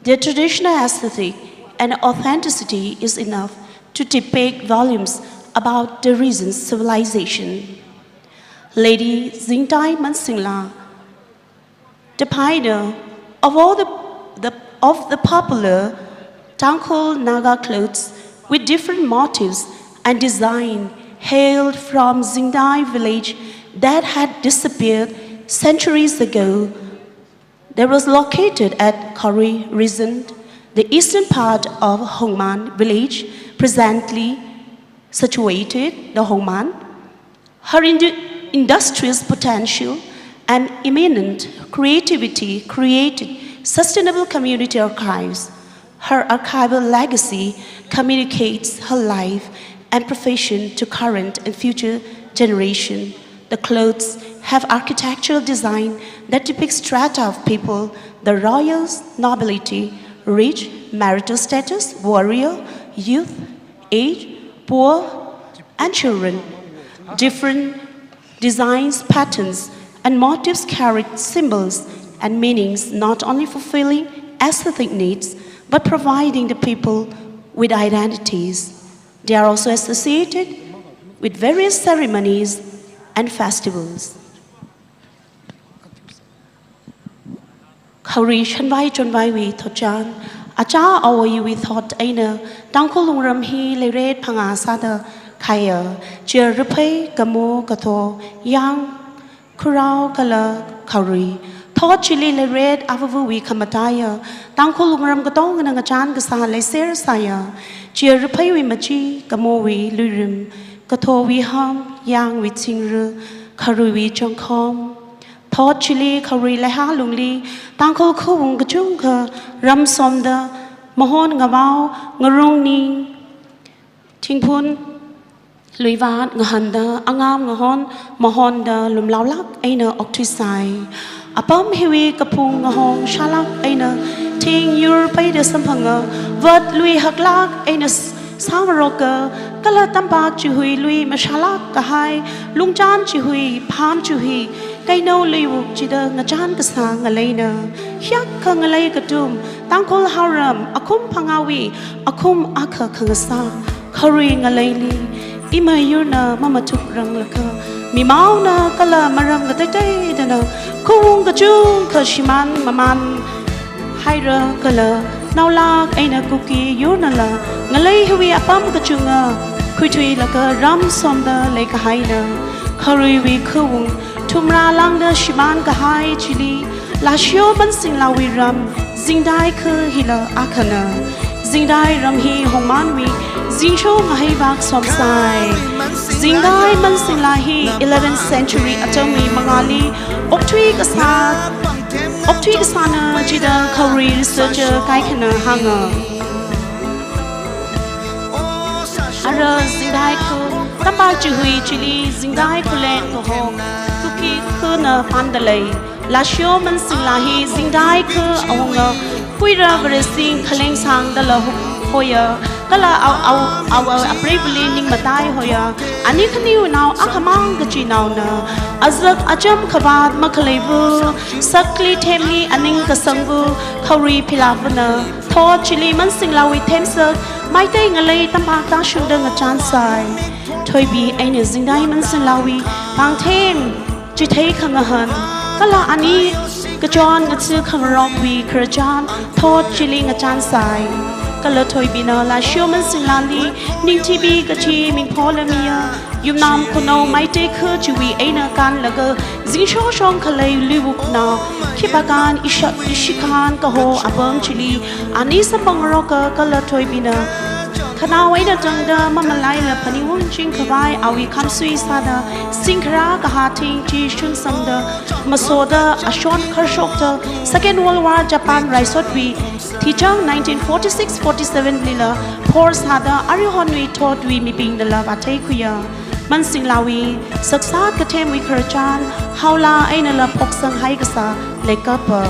Their traditional aesthetic and authenticity is enough to depict volumes about the region's civilization. Lady Zingtai Mansingla, the pioneer of all the, the, of the popular Tangkhul Naga clothes with different motifs and design, hailed from Zingtai village that had disappeared centuries ago, that was located at Kharui region, the eastern part of Hongman village, presently situated the Hongman. Her indu- industrious potential and eminent creativity created sustainable community archives. Her archival legacy communicates her life and profession to current and future generation. The clothes have architectural design that depicts strata of people: the royals, nobility, rich, marital status, warrior, youth, age, poor, and children. Different Designs, patterns, and motifs carry symbols and meanings, not only fulfilling aesthetic needs, but providing the people with identities. They are also associated with various ceremonies and festivals. Khaorui shanvai chonvaiwui thotchan, achā awo iwui thot eina, Tangkhul wungram hi leiret phangā sāda khaiya, chia raphei, kamo, katho, yang, khurao kala khaorui. Thot chili leiret avāvawui khamataiya, Tangkhul wungram katongana ngachān kasā leiser sāya, chia rapheiwui machi, kamowui luirim, kathowui ham, yangwui chingri, khaoruiwui changkhom. Thot chili khaorui leihā lungli, Tangkhul khawung kachungkha ramsomda, mahon ngavao, ngarung ning, thingphun, luivāt ngahānda, angam ngahon, mahonda, lumlaolāk eina okthuisai. Apam hiwui kaphung ngahong shālāk eina, thing yur peida samphanga, vat lui haklāk eina s-, sāngaroka, kala tampak chihui lui mashālāk kahai, lungchān chihui, pham chihui, kainao leiwuk chida ngachān kasā ngaleina. Hiyākha ngalei katum, Tangkhul haoram, akhum phangāwui, akhum akha khangasā, khaorui ngaleili, imayurna mamathukranglaga, mimaona kala maram kateiteidana, khawung kachungkha shimān mamān haira kala, naolāk eina Kuki yurnala, ngalei hiwui apam kachunga, khuithuilaga ramsomda leikahaina, khaoruiwui khawung, thumrā lāngda shimān kahai chili, Lashio Mansinglawui ram, Zingdai kha hila akhana. Zingdai ram hi Hongmanwui, zingsho ngahai vak somsai. Zingdai Mansinglā hi eleventh century atamwui mangāli, okthui kasā, okthui kasāna chida khaorui researcher kaikhana hānga. Ara Zingdai kha, tampak chihui chili Zingdai khalen kaho, Kuki khana pāndalei. Lashio Mansinglā hi Zingdai kha awunga, Kuira Varesing khaleng sangdala hu-, hoya, kala awo, awo, awo, apreivali ningmatai hoya, ani khaniu nao akhamang kachinaona, azak acham khavāt makhaleiva, sakli themli aning kasangva, khaorui philāvana, thot chili Mansinglawui themsak, Meitei ngalei tampak tāshungda ngachānsai. Thoibi eina Zingdai Mansinglawui pāngthem, chithei khangahān, kala ani kachon ngatsi khangarokwui khararchan, thot chili ngachānsai. Kala Thoibina Lashio Mansinglāli, ningthibi kachi mingpho lamiya, Yumnam Khunou Meitei kha chiwui eina kanlaga, zingshoshong khalei luiwukna, khipākhan isha-, ishikhan kaho apam chili, ani samphang ngaroka kala Thoibina. Khanao eina tangda mamalaila phaningungching khavai awui khamsui sāda, singkhara kahā thing chi shunsangda, masoda, ashon kharshokda, Second World War Japan raisotwui, thichang nineteen forty-six forty-seven lila, phor sāda, arihonwui thotwui mibingnala vātheikhuiya. Mansinglawui, saksat kathemwui khararchan, haola einala phoksang haikasā, leikapa.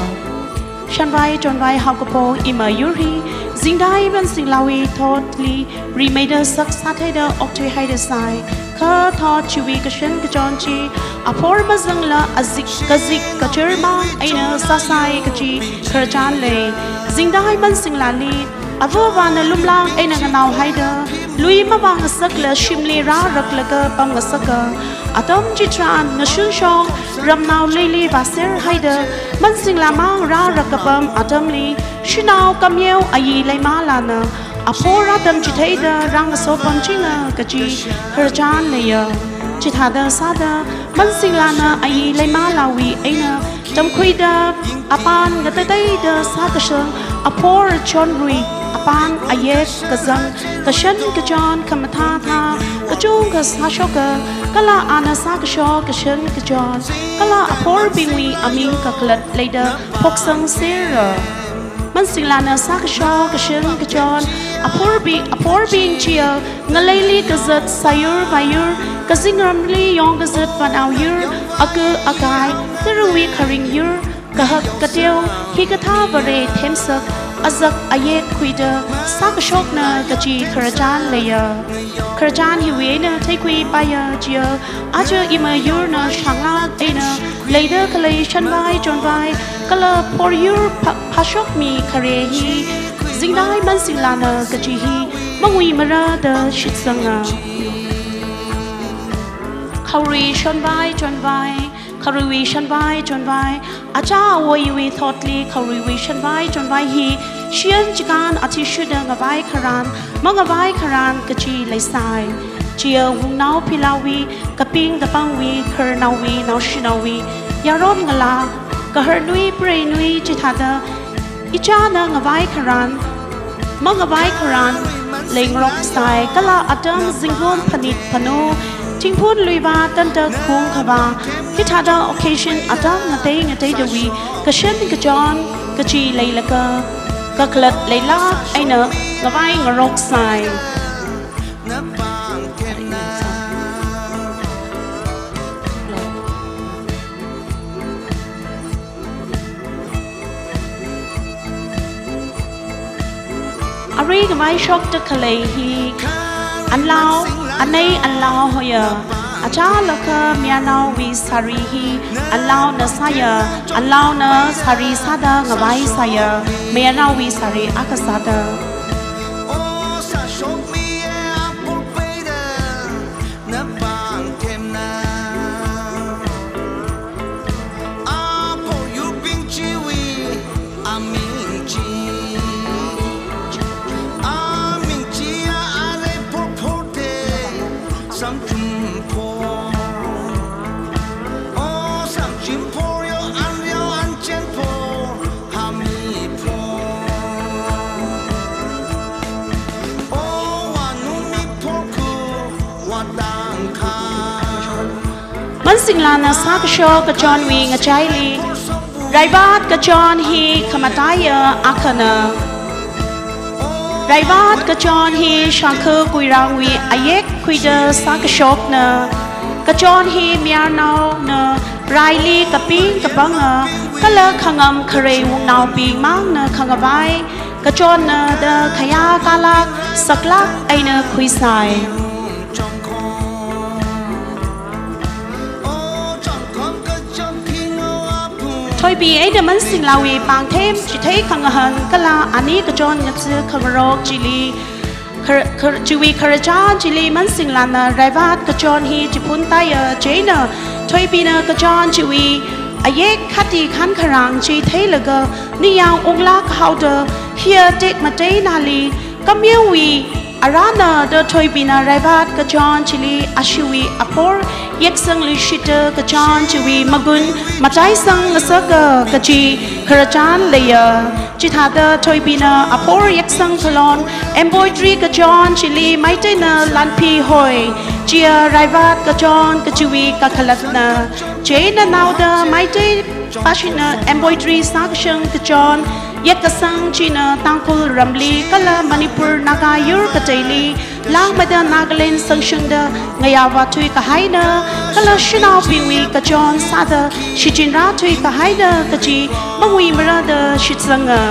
Shanvai chonvai haokaphok imayur hi, Zingdai Mansinglawui thotli, rimeida sak sātheida okthuihaida sai, kha thot chiwui kashan kachon chi, aphor mazangla azik kazik kachirmang eina sāsai kachi khararchan lei. Zingdai Mansinglāli, ava avāna lumlāk eina nganaohaida, lui mavāngasakla shimli rāraklaga pamngasaka, atam chitharan ngashunshong, ramnao leili vāserhaida, Mansinglāmang rārak kapam atamli, shanao kameo ayi leimalāna, aphor atam chitheida rāngaso pamchinga kachi khararchan leiya. Chithāda sāda, Mansinglāna ayi leimalāwui eina, tamkhuida, apān ngateiteida sākashang, aphor chonrui, apān ayek kazang, kashan kachon khamathāthā, kachungkha sāshoka, kala ana sākasho kashan kachon, kala aphorbingwui aming kakhalat leida phoksangserra. Mansinglāna sākasho kashan kachon, aphorbing, aphorbing chiya, ngaleili kazat sāyur vāyur, kazingramli yong kazat vānaoyur, aka akai, tara̱wui kharingyur, kahak kateo, hikathā Vare themsak, azak ayek khuida sākashokna kachi khararchan leiya. Khararchan hiwui eina theikhuipaiya chiya, aja ima yurna shānglāk eina leida khalei shanvai chonvai kala phoryur phā-, phāshokmi khare hi Zingdai Mansinglana kachi hi manguimara da shitsanga. Khaorui shanvai chonvai, khaoruiwui shanvai chonvai, achā awoiwui thotli khaoruiwui shanvai chonvai hi shiyan chikān athishurda ngavai kharan, mangavai kharan kachi leisai. Chiya wungnao philaowui, kaping kapangwui, khararnaowui, naoshinaowui, yaron ngalā, gaharnui preinui chithāda ichāna ngavai kharan, mangavai kharan leingaroksai, kala atam zingkum phanit phanu, thingphun luivā tantak khung khavā, hithāda occasion atam ngatei ngateidawui kashan kachon kachi leilaga kakhalat leilāk eina ngavai ngaroksai. Arui ngavaishokda khalei hi anlao, anei anlao hoya. Achālakha mayarnaowui sari hi anlaona sāya, anlaona sari sāda ngavaisaiya, mayarnaowui sari akha sāda. Mansinglana sākashok kachonwui ngachaili, raivat kachon hi khamataiya akhana. Raivat kachon hi shākha kuirangwui ayek khuida sākashokna. Kachon hi mayarnaona raili kaping kapanga, kala khangam kharei wungnaobing mangna khangavai kachonna da khayā kalak saklak eina khuisai. Thoibing eina Mansinglawui pāngthem chithei khangahān kala ani kachon ngatsi khangarok chili, khar-, khar-, chiwui khararchan chili Mansinglana raivat kachon hi chiphun taiya. Chieina Thoibingna kachon chiwui ayek khati khankharang chi theilaga ningyāng unglāk haoda, hiya tekmateinali kamiwui arana da Thoibingna raivat kachon chili ashiwui aphor yeksangluishita kachon chiwui magun mataisang ngasaka kachi khararchan leiya. Chithāda Thoibingna aphor yeksang khalon embroidery kachon chili Meiteina lanphi hoi, chiya raivat kachon kachiwui kakhalatna. Chieina naoda Meitei pashina embroidery sākashang kachon yekkasang china Tangkhul ramli kala Manipur Naga yur kateili, langmeida Nagaland sangshangda ngayāvā thuikahaina, kala shanaobingwui kachon sāda shichinrā thuikahaina kachi manguimara da shitsanga.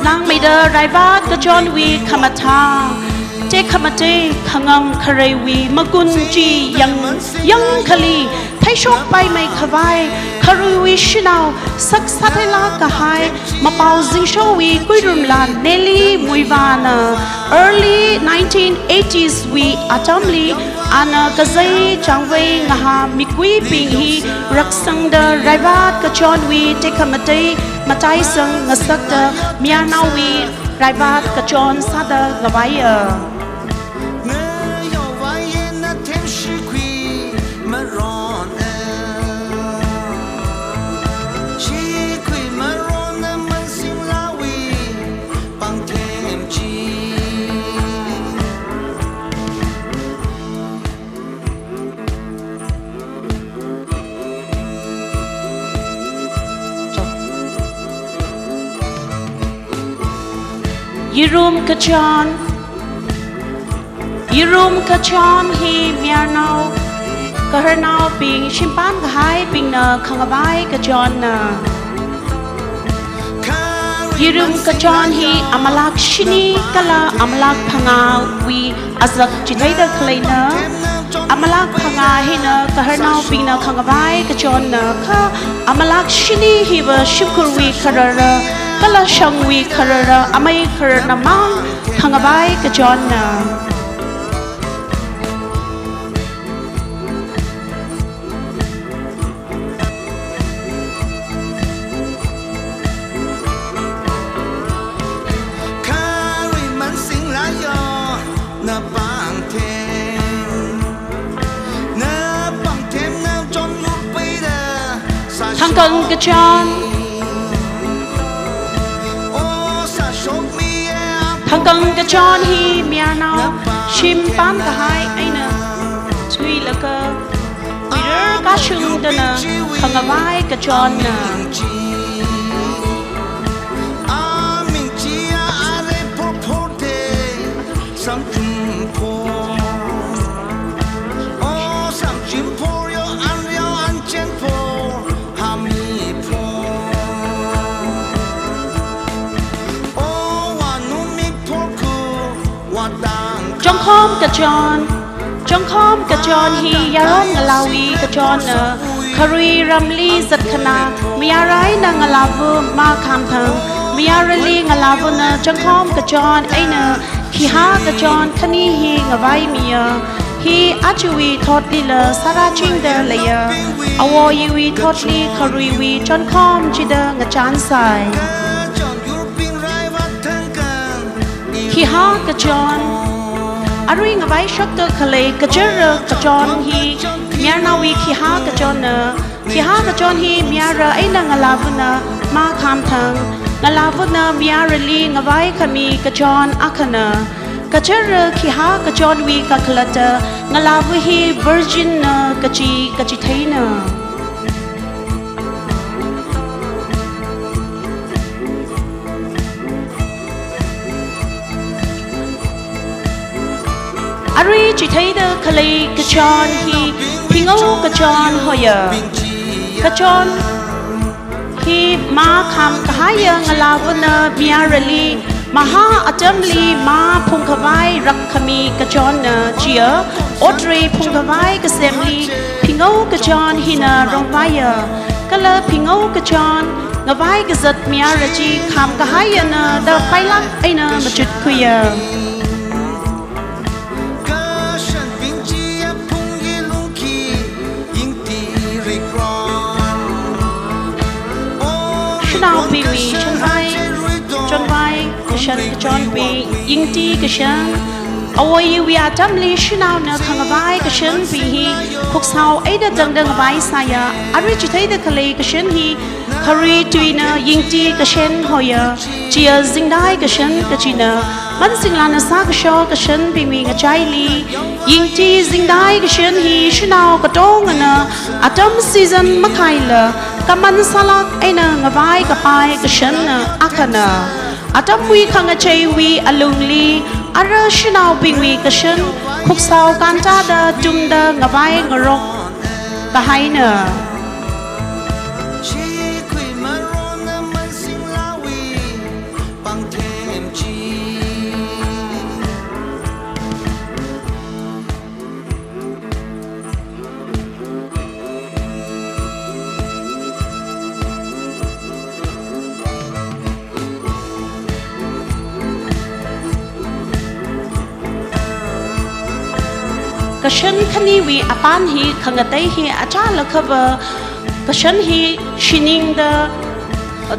Langmeida raivat kachonwui khamathā, tekhamatei khangam khareiwui magun chi yang, yangkhali theishokpaimei khavai, kharuiwui shanao, sak sātheilāk kahai, mapao zingshowui kuirumla Nellie Muivahna, early nineteen eighties wui atamli, ana kazei changvei ngahā mikuibing hi raksangda raivat kachonwui tekhamatei mataisang ngasakta mayarnaowui raivat kachon sāda ngavaiya. Yirum kachon, yirum kachon hi mayarnao, gaharnaobing, shimpan kahaibingna khangavai kachonna. Yirem kachon hi amalak shini kala amalak phangāwui azak chitheida khaleina. Amalak phangā hina kaharnaobingna khangavai kachonna kha, amalak shini hiva shimkhurwui kharara kala shangwui kharara amei khararnamang khangavai kachonna. Thangkang kachon. Thangkang kachon hi mayarnao shimpam kahai eina thuilaga, huirar kashungdana khangavai kachonna. Chongkhom kachon. Chongkhom kachon hi yaron ngalāwui kachonna. Kharui ramli zatkhana, mayar eina ngalāva makhamthang. Mayarali ngalāvana chongkhom kachon eina khihā kachon khani hi ngavaimiya. Hi ajawui thotlila sārāchingda leiya. Awo ayiwui thotli kharuiwui chonkhom chida ngachānsai. Khihā kachon. Arui ngavaishokda khalei kachara kachon hi mayarnaowui khihā kachonna. Khihā kachon hi mayara eina ngalāvana makhamthang. Ngalāvana mayarali ngavaikhami kachon akhana. Kachara khihā kachonwui kakhalatta ngalāva hi virginna kachi kachitheina. Arui chitheida khalei kachon hi phingao kachon hoya. Kachon hi makham kahaiya ngalāvana mayarali mahā atamli mā phungkhavai rakkhami kachonna. Chiya otrei phungkhavai kasemli phingao kachon hina rongvaiya. Kala phingao kachon ngavai kazat mayara chi kham kahaiyana da pailak eina machutkhuiya. Shanaobingwui chonvai, chonvai kashan kachonbing, yingti kashan. Awo ayiwui atamli shanaona khangavai kashanbing hi khuksao eina tangda ngavaisāya. Arui chitheida khalei kashan hi kharui tuina yingti kashan hoya. Chiya zingdai kashan kachina. Mansinglana sākashok kashanbingwui ngachaili, yingti zingdai kashan hi shanao katongana atam season makhaila kaman sālak eina ngavai kapai kashanna akhana. Atamwui khangacheiwui alungli ara shanaobingwui kashan khuksao kantada tumda ngavai ngarok kahaina. Kashan khaniwui apān hi khangatei hi achālakhava kashan hi shiningda, uh,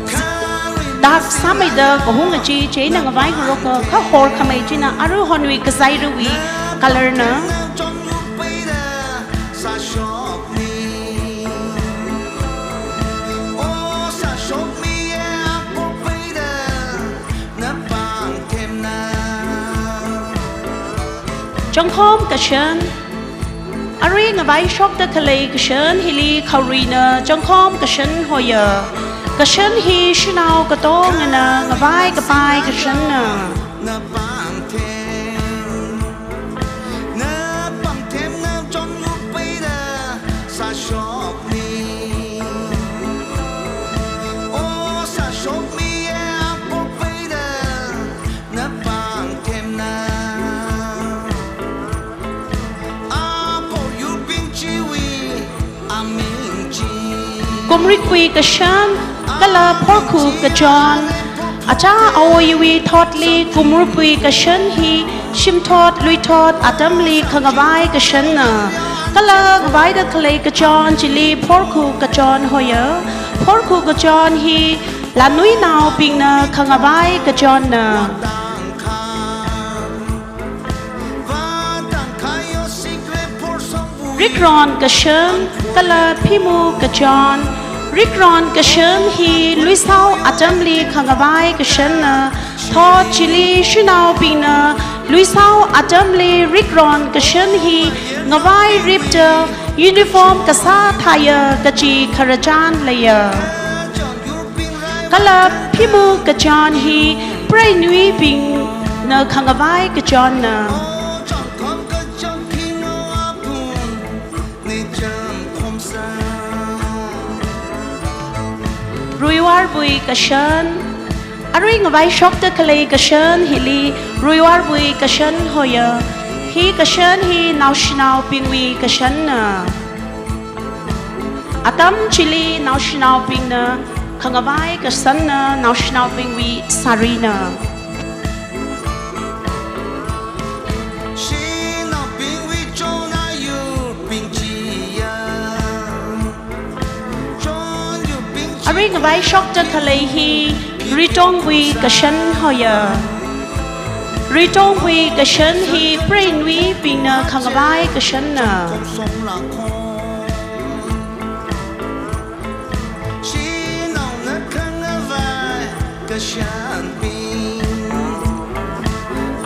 dark sāmeida kahunga chi, chieina ngavai ngaroka, kha horkhamei china aruihonwui kazairawui color na. Chongkhom kashan. Arui ngavaishokda khalei kashan hili kharuina chongkhom kashan hoya. Kashan hi shanao katongana ngavai kapai kashanna. Kumrikwui kashan, kala phorkhu kachon. Achā awoiwui thotli kumrikwui kashan hi shimthot luithot atamli khangavai kashanna. Kala ngavaida khalei kachon chili phorkhu kachon hoya. Phorkhu kachon hi lanuinaobingna khangavai kachonna. Rikron kashan, kala phimu kachon. Rikron kashan hi luisao atamli khangavai kashanna. Thot chili shanaobingna luisao atamli rikron kashan hi ngavairipta uniform kasā thāya kaji khararchan leiya. Kala phimu kachon hi preinuibingna khangavai kachonna. Ruiwarwui kashan. Arui ngavaishokta khalei kashan hili ruiwarwui kashan hoya. Hi kashan hi naoshinaobingwui kashanna. Atam chili naoshinaobingna khangavai kashanna, naoshinaobingwui sarina. Arui ngavaishokta khalei hi ritongwui kashan hoya. Ritongwui kashan hi preinuibingna khangavai kashanna.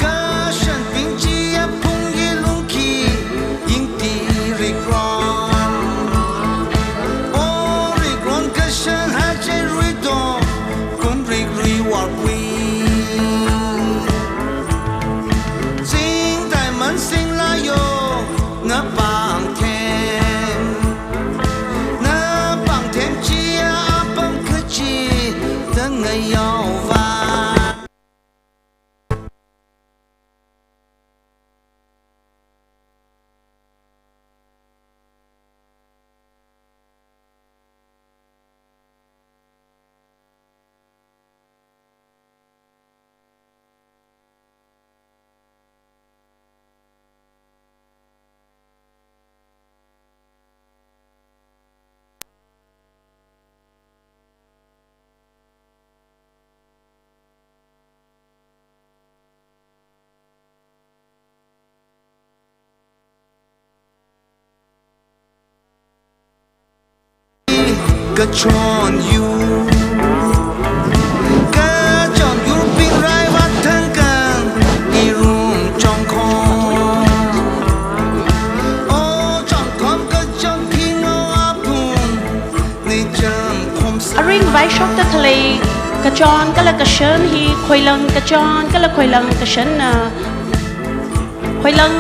Kashanbing chiya phungyi lungki yingti rikron. O rikron kashan hachei ruitong kumrik ruiwarwui. Zingdai mansingla yo napangthem. Napangthem chiya apam kachi tangayauva. Kachon yur, kachon yurbing raivat thangkang irum chongkhong. O chongkhong kachon phingo apung. Arui ngavaishokta khalei kachon kala kashan hi khoilang kachon kala khoilang kashanna. Khoilang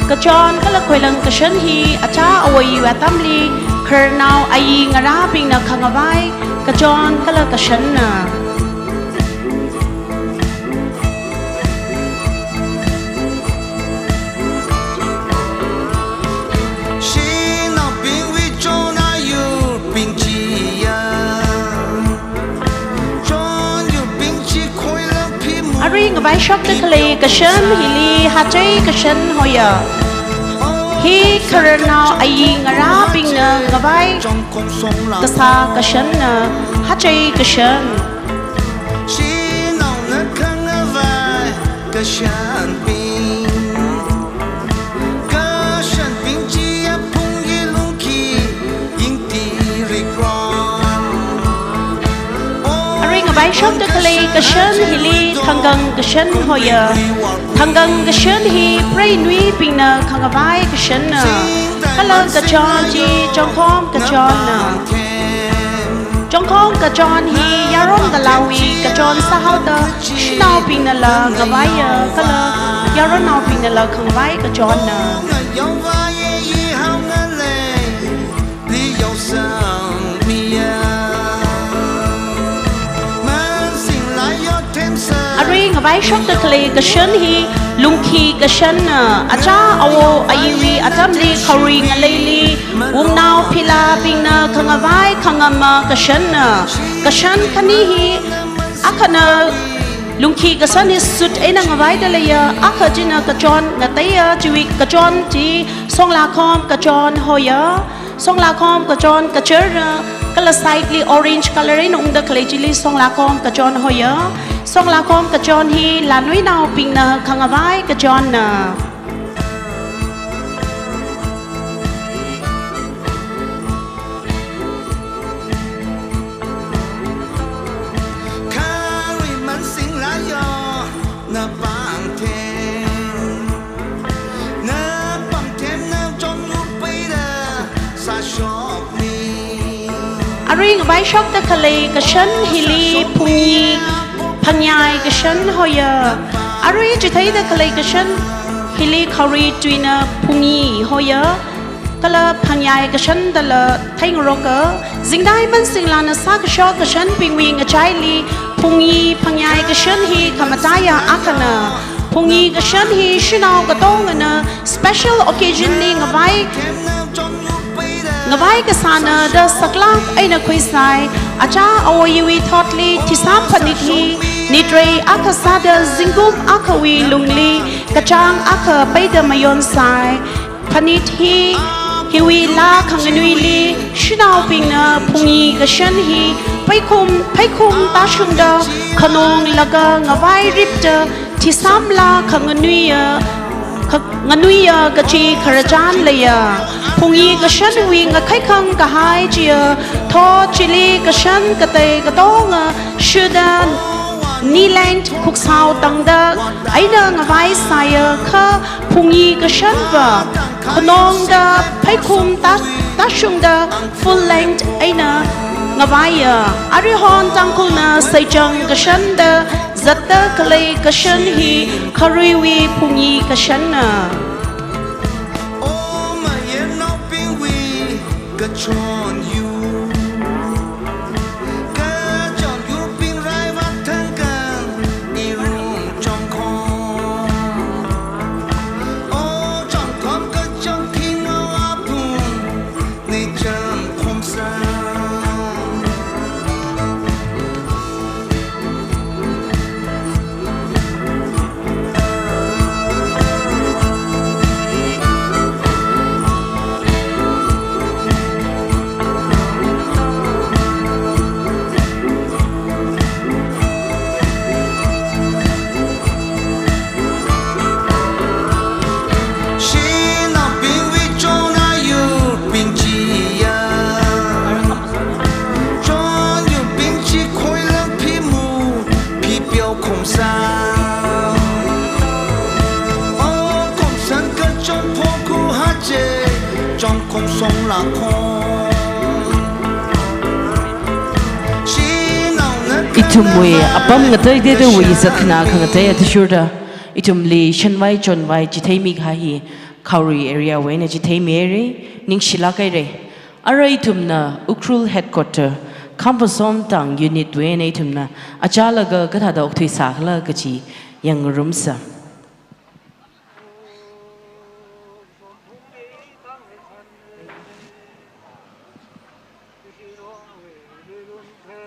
kachon kala khoilang kashan hi achā awoi atamli khararnao ayi ngarābingna khangavai kachon kala kashanna. Shanaobingwui chon ayurbing chiya. Chon yurbing chi khoilang phimu. Arui ngavaishokta khalei kashan hili hachei kashan hoya. Hi khararnao ayi ngarābingna ngavai kasā kashanna, hachei kashan. Shanaona khangavai kashanbing. Kashanbing chiya phungyi lungki yingti rikron. Arui ngavaishokta khalei kashan hili thangkang kashan hoya. Thangkang kashan hi preinuibingna khangavai kashanna. Kala kachon chi chongkhong kachonna. Chongkhong kachon hi yaron ngalāwui kachon sāhaoda shanaobingnala ngavaiya kala yaronnaobingnala khangavai kachonna. Arui ngavaishokta khalei kashan hi lungkhi kashanna, achā awo ayiwui atamli khaorui ngaleili Wungnao philābingna khangavai khangama kashanna. Kashan khani hi akhana lungkhi kashan hi sut eina ngavaida leiya, akha china kachon ngateiya, chiwui kachon chi songlākhom kachon hoya. Songlākhom kachon kachar, kala side li orange color eina ungda khalei chili songlākhom kachon hoya. Songlākhom kachon hi lānuinaobingna khangavai kachonna. Kharui mansing layo, na pangthem. Na pangthem na chongyur peida sāshokmi. Arui ngavaishokda khalei kashan hili phungyi phangyai kashan hoya. Arui chitheida khalei kashan hili khaorui tuina phungyi hoya. Kala phangyai kashan dala theingaroka. Zingdai mansinglāna sākashok kashanbingwui ngachaili phungyi phangyai kashan hi khamataiya akhana. Phungyi kashan hi shanao katongana special occasion li ngavai, ngavai kasāna da saklāk eina khuisai. Achā awoiwui thotli thisam phanit hi nitrei akha sāda zingkum akhawui lungli kachāng akha peida mayonsai. Phanit hi, hiwui laa khanganuili shanaobingna phungyi kashan hi pheikhum, pheikhum tāshungda khanonglaga ngavairipda thisamla khanganuiya, kha-, nganuiya kachi khararchan leiya. Phungyi kashanwui ngakhaikhang kahai chiya, thot chili kashan katei katonga shuda knee length khuksao tangda eina ngavaisaiya kha phungyi kashanva khanongda pheikhum tā, tāshungda full length eina ngavaiya. Aruihon Tangkhulna seichang kashanda zatda khalei kashan hi kharuiwui phungyi kashanna. O mayarnaobingwui kachon yur. Kachon yurbing raivat thangkang irum chongkhom. O chongkhom kachon phinao apung ni chang khomsa. Shanaobingwui chonayur pingchiya. Chonyurbing chi khoilang phimu, phipeo khomsa. O khomsan kachon phokhu hache, chongkhom songlākhom. Shanaona ithumwui apam ngateiteidawui zatkhanā khangatei athishurda ithumli shanvai chonvai chitheimi kahai hi Khaorui area wui eina chitheimi haira, ningshilāk haira. Ara ithumna Ukhrul Headquarter, Khamphansom Tang Unit wui eina ithumna achālaga kathāda okthuisākhala kachi yangngarumsa.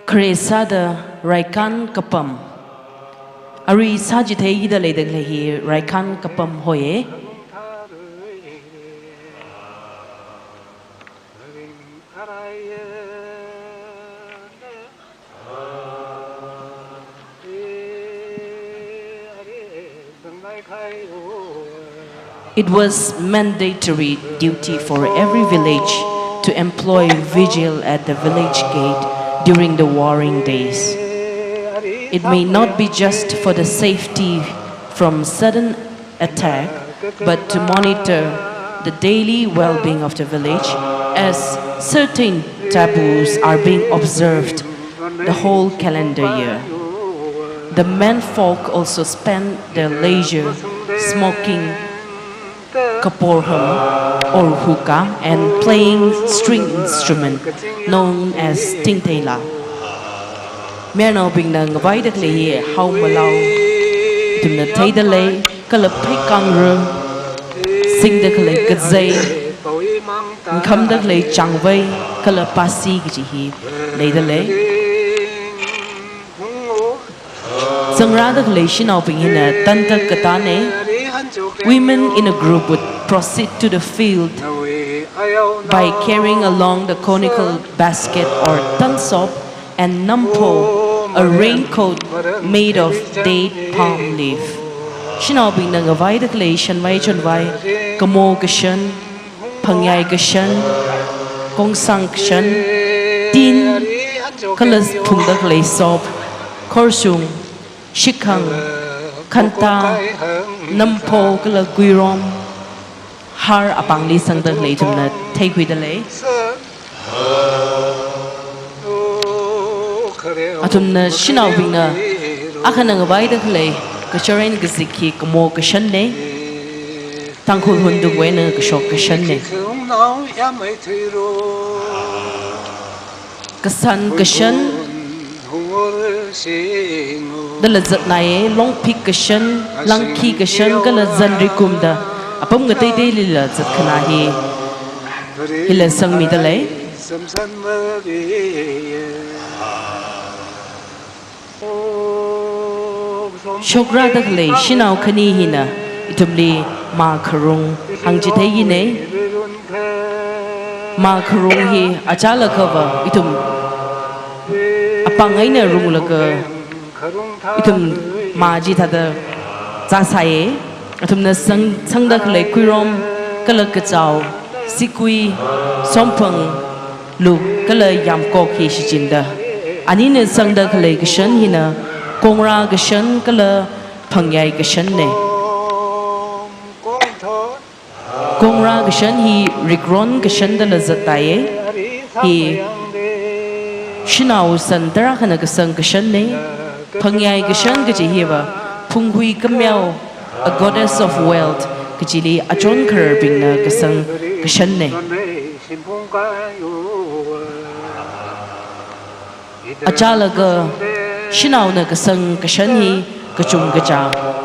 Khare sāda Raikan Kapam. Arui sāchitheida leida khalei hi Raikan Kapam hoiya. It was mandatory duty for every village to employ vigil at the village gate during the warring days. It may not be just for the safety from sudden attack, but to monitor the daily well-being of the village, as certain taboos are being observed the whole calendar year. The men folk also spend their leisure smoking kaporham or hookah and playing string instrument known as tingteila. Mayarnaobingna ngavaida khalei hi hao malao ithumna theida lei, kala pheikangra singda khalei kazei, Khamda khalei changvei kala pasi kaji hi leida lei. Zangrāda khalei sha̱naobing hina tanda katāne. Women in a group would proceed to the field by carrying along the conical basket or tansop and nampho, a raincoat made of date palm leaf. Sha̱naobingna ngavaida khalei shanvai chonvai, kamo kashan, phangyai kashan, kongsang kashan, tin, kala phungda khalei sop, khorshung, shikhang, khantā, nampho kala guirom, har apāngli sangda khalei ithumna theikhuida lei. Athumna sha̱naobingna akhana ngavaida khalei kachor eina kazik hi kamo kashanne. Tangkhul Hundungwui eina kashok kashanne. Kasan kashan dala zatnaiye, longphik kashan, langkhi kashan, kala zanrikumda apam ngateiteilila zatkhanā hi hila sangmida lei. Shokrada khalei sha̱nao khani hina ithumli mā kharung hāngchitheikine. Mā kharung hi achālakhava ithum apāng eina runglaga ithum mā chithāda zāsāye. Athumna sang, sangda khalei guirom kala kachao, sigui, somphang, luk kala yamkok hi shichinda. Anina sangda khalei kashan hina kongra kashan kala phangyai kashanne. Kongra kashan hi rikron kashan dala zattaiye. Hi sha̱nao san tarākhana kasang kashanne. Phangyai kashan kaji hiva phunghui kameo, a goddess of wealth, kajili achon khararbingna kasang kashanne. Achālaga sha̱naona kasang kashan hi kachungkacha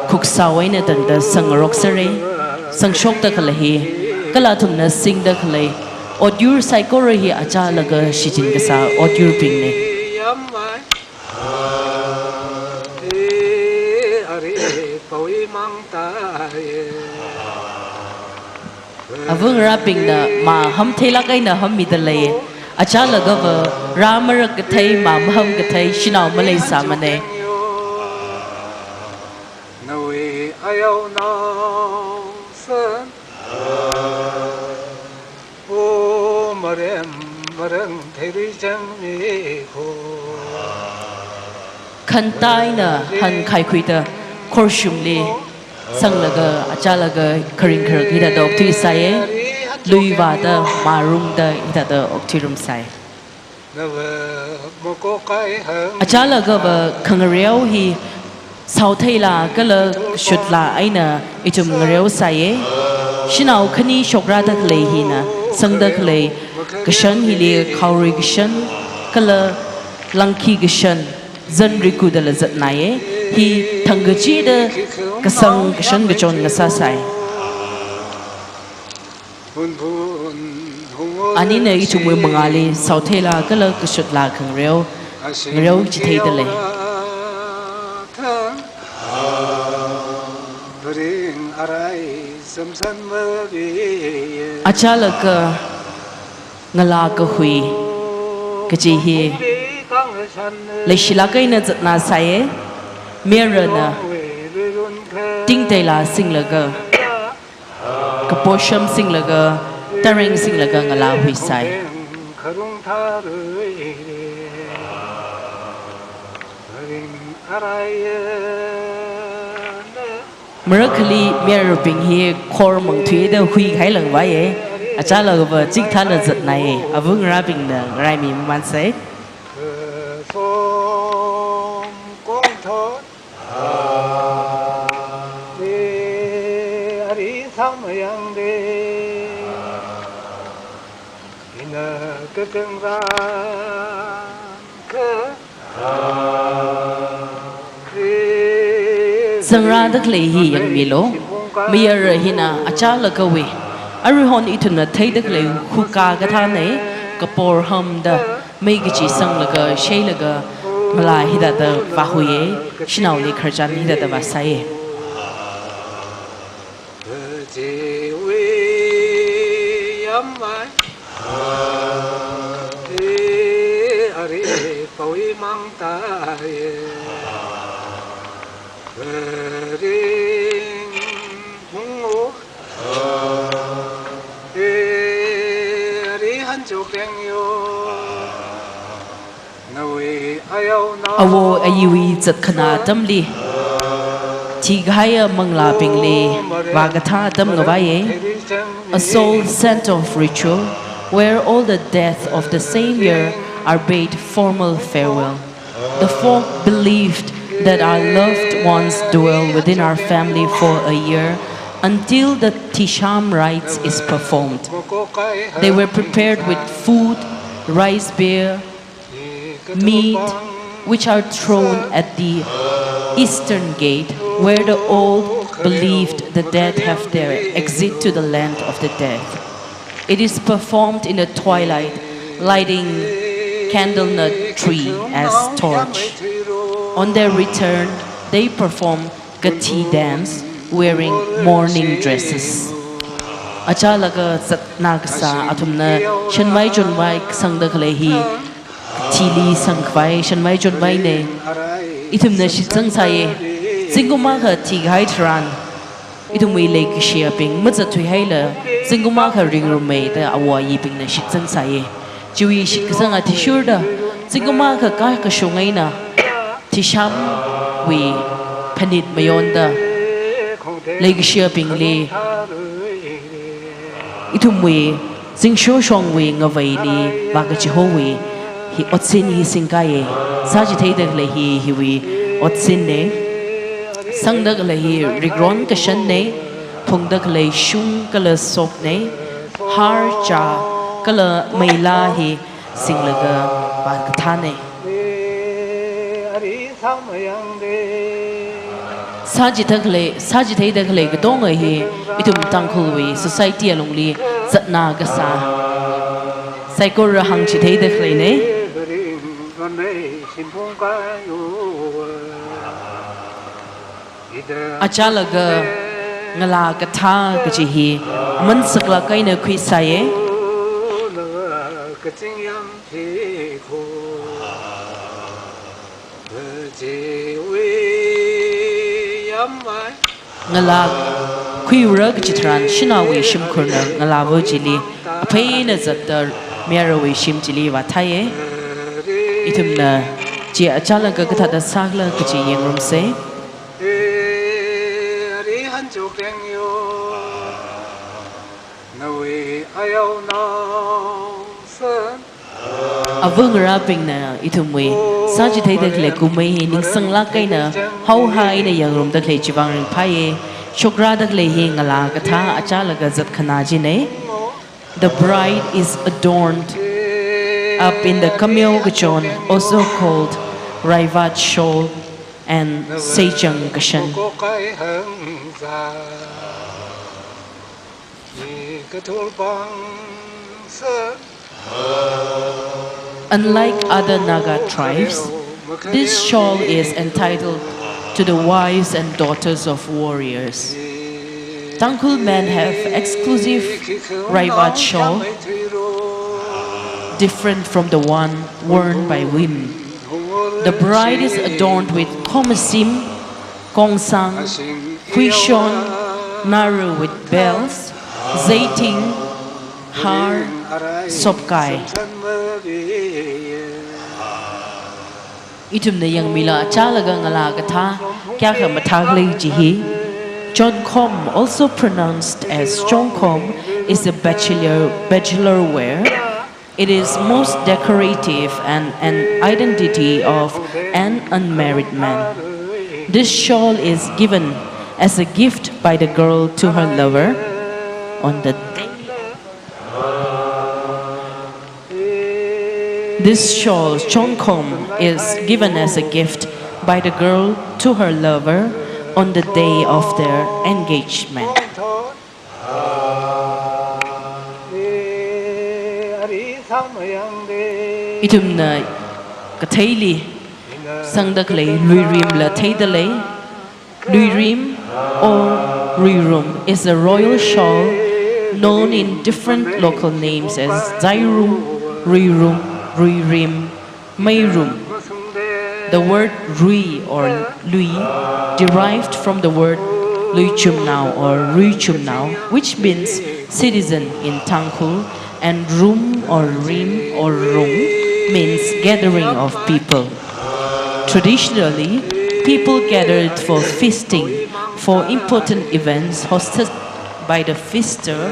khuksao eina tangda sangngarok sāre. Sangshokda khalei hi kala athumna singda khalei otyur saikora hi achālaga shichin kasā otyurbingne. Avangarābingna mā hamtheilāk eina hammida lei. Achālagava rā marak kathei, mā maham kathei sha̱nao maleisāmane. Khantā eina hankhaikhuida khorshungli sanglaga achālaga kharing kharak hithāda okthuisāye. Luivāda, mārumda hithāda okthuirumsai. Achālagava khangareo hi saotheila kala kashutla eina ithum ngareosāye. Sha̱nao khani shokrada khalei hina sangda khalei kashan hili khaorui kashan kala langkhi kashan, zanriku dala zatnaiye. Hi thangkachida kasang kashan kachon ngasāsai. Anina ithumwui mangāli saotheila kala kashutla khangareo ngareochitheida lei. Achālaga ngalā kahui kaji hi leishilāk eina zatnasaiye. Mayarana tingteila singlaga, kaposham singlaga, tareng singlaga ngalā huisai. Marakhali mayarbing hi khor mangthuida huikahai langvaiye. Achālagava chikathāla zatnaiye. Avangarābingna ngaraimi maman sai. Zangrāda khalei hi yangmilu. Mayara hina achālagawui Aruihon ithumna theida khalei huka kathāna, kaporhamda mei kachi sanglaga sheilaga ngalā hithāda vāhuiya, shanaoli khararchan hithāda vāsāya. Awo ayiwui zatkhana atamli, thikahaiya manglābingli vākathā atam ngavaiya, a soul scent of ritual, where all the death of the same year are bade formal farewell. The folk believed that our loved ones dwell within our family for a year until the Thisham rites is performed. They were prepared with food, rice beer, meat, which are thrown at the eastern gate, where the old believed the dead have their exit to the land of the dead. It is performed in the twilight, lighting candlenut tree as torch. On their return, they perform Kathi dance, wearing mourning dresses. Achālaga zatna kasā athumna shanmai chonmai sangda khalei hi, thili sangkhavai shanmai chonmaina. Ithumna shitzangsāya, zingkum akha thikahai tharan ithumwui leikashiyabing mazatthuihaila, zingkum akha ringrummeida awo ayibingna shitzangsāya. Chiwui shitkasang athishurda, zingkum akha kakashung eina Thishamwui phanit mayonda, leikashiyabingli ithumwui zingshoshongwui ngaveili vākachihowui hi otsin hi singkaiya. Sāchitheida khalei hi hiwui otsinna. Sangda khalei hi rikron kashanna, phungda khalei shung kala sokna, har cha kala meila hi singlaga vākathāna. Sāchithā khalei, sāchitheida khalei katonga hi ithum Tangkhulwui society alungli zatna kasā saikora hāngchitheida khaleina. Achālaga ngalā kathā kaji hi aman saklāk eina khuisāya. Ngalā khuiura kachi tharan shanaowui shimkhurna ngalāva chili aphei eina zatda miyarawui shim chili vāthaiya. Ithumna chi achālaga kathāda sākhala kaji yangrumsa. Ava ngarābingna ithumwui sāchitheida khalei kumei hi ningsanglāk eina haoha eina yangrumda khalei chivāng ringphāya. Shokrada khalei hi ngalā kathā achālaga zatkhana china. The bride is adorned up in the kameo kachon, also called Raivat shawl and seichang kashan. Unlike other Naga tribes, this shawl is entitled to the wives and daughters of warriors. Tangkhul men have exclusive Raivat shawl, different from the one worn by women. The bride is adorned with khomasim, kongsang, khuishon, naru with bells, zeiting, har, sopkai. Ithumna yangmila achālaga ngalā kathā kayākha mathākhala kaji hi. Chonkhom, also pronounced as chongkhom, is a bachelor, bachelor wear. It is most decorative and an identity of an unmarried man. This shawl is given as a gift by the girl to her lover on the day. This shawl, chongkhom, is given as a gift by the girl to her lover on the day of their engagement. Ithumna katheili sangda khalei luirimla theidalei. Luirim or ruirum is a royal shawl known in different local names as zairum, ruirum, ruirim, meirum. The word rui or lui derived from the word luichumnao or ruichumnao, which means citizen in Tangkhul, and rum or rim or rung means gathering of people. Traditionally, people gathered for feasting, for important events hosted by the feaster,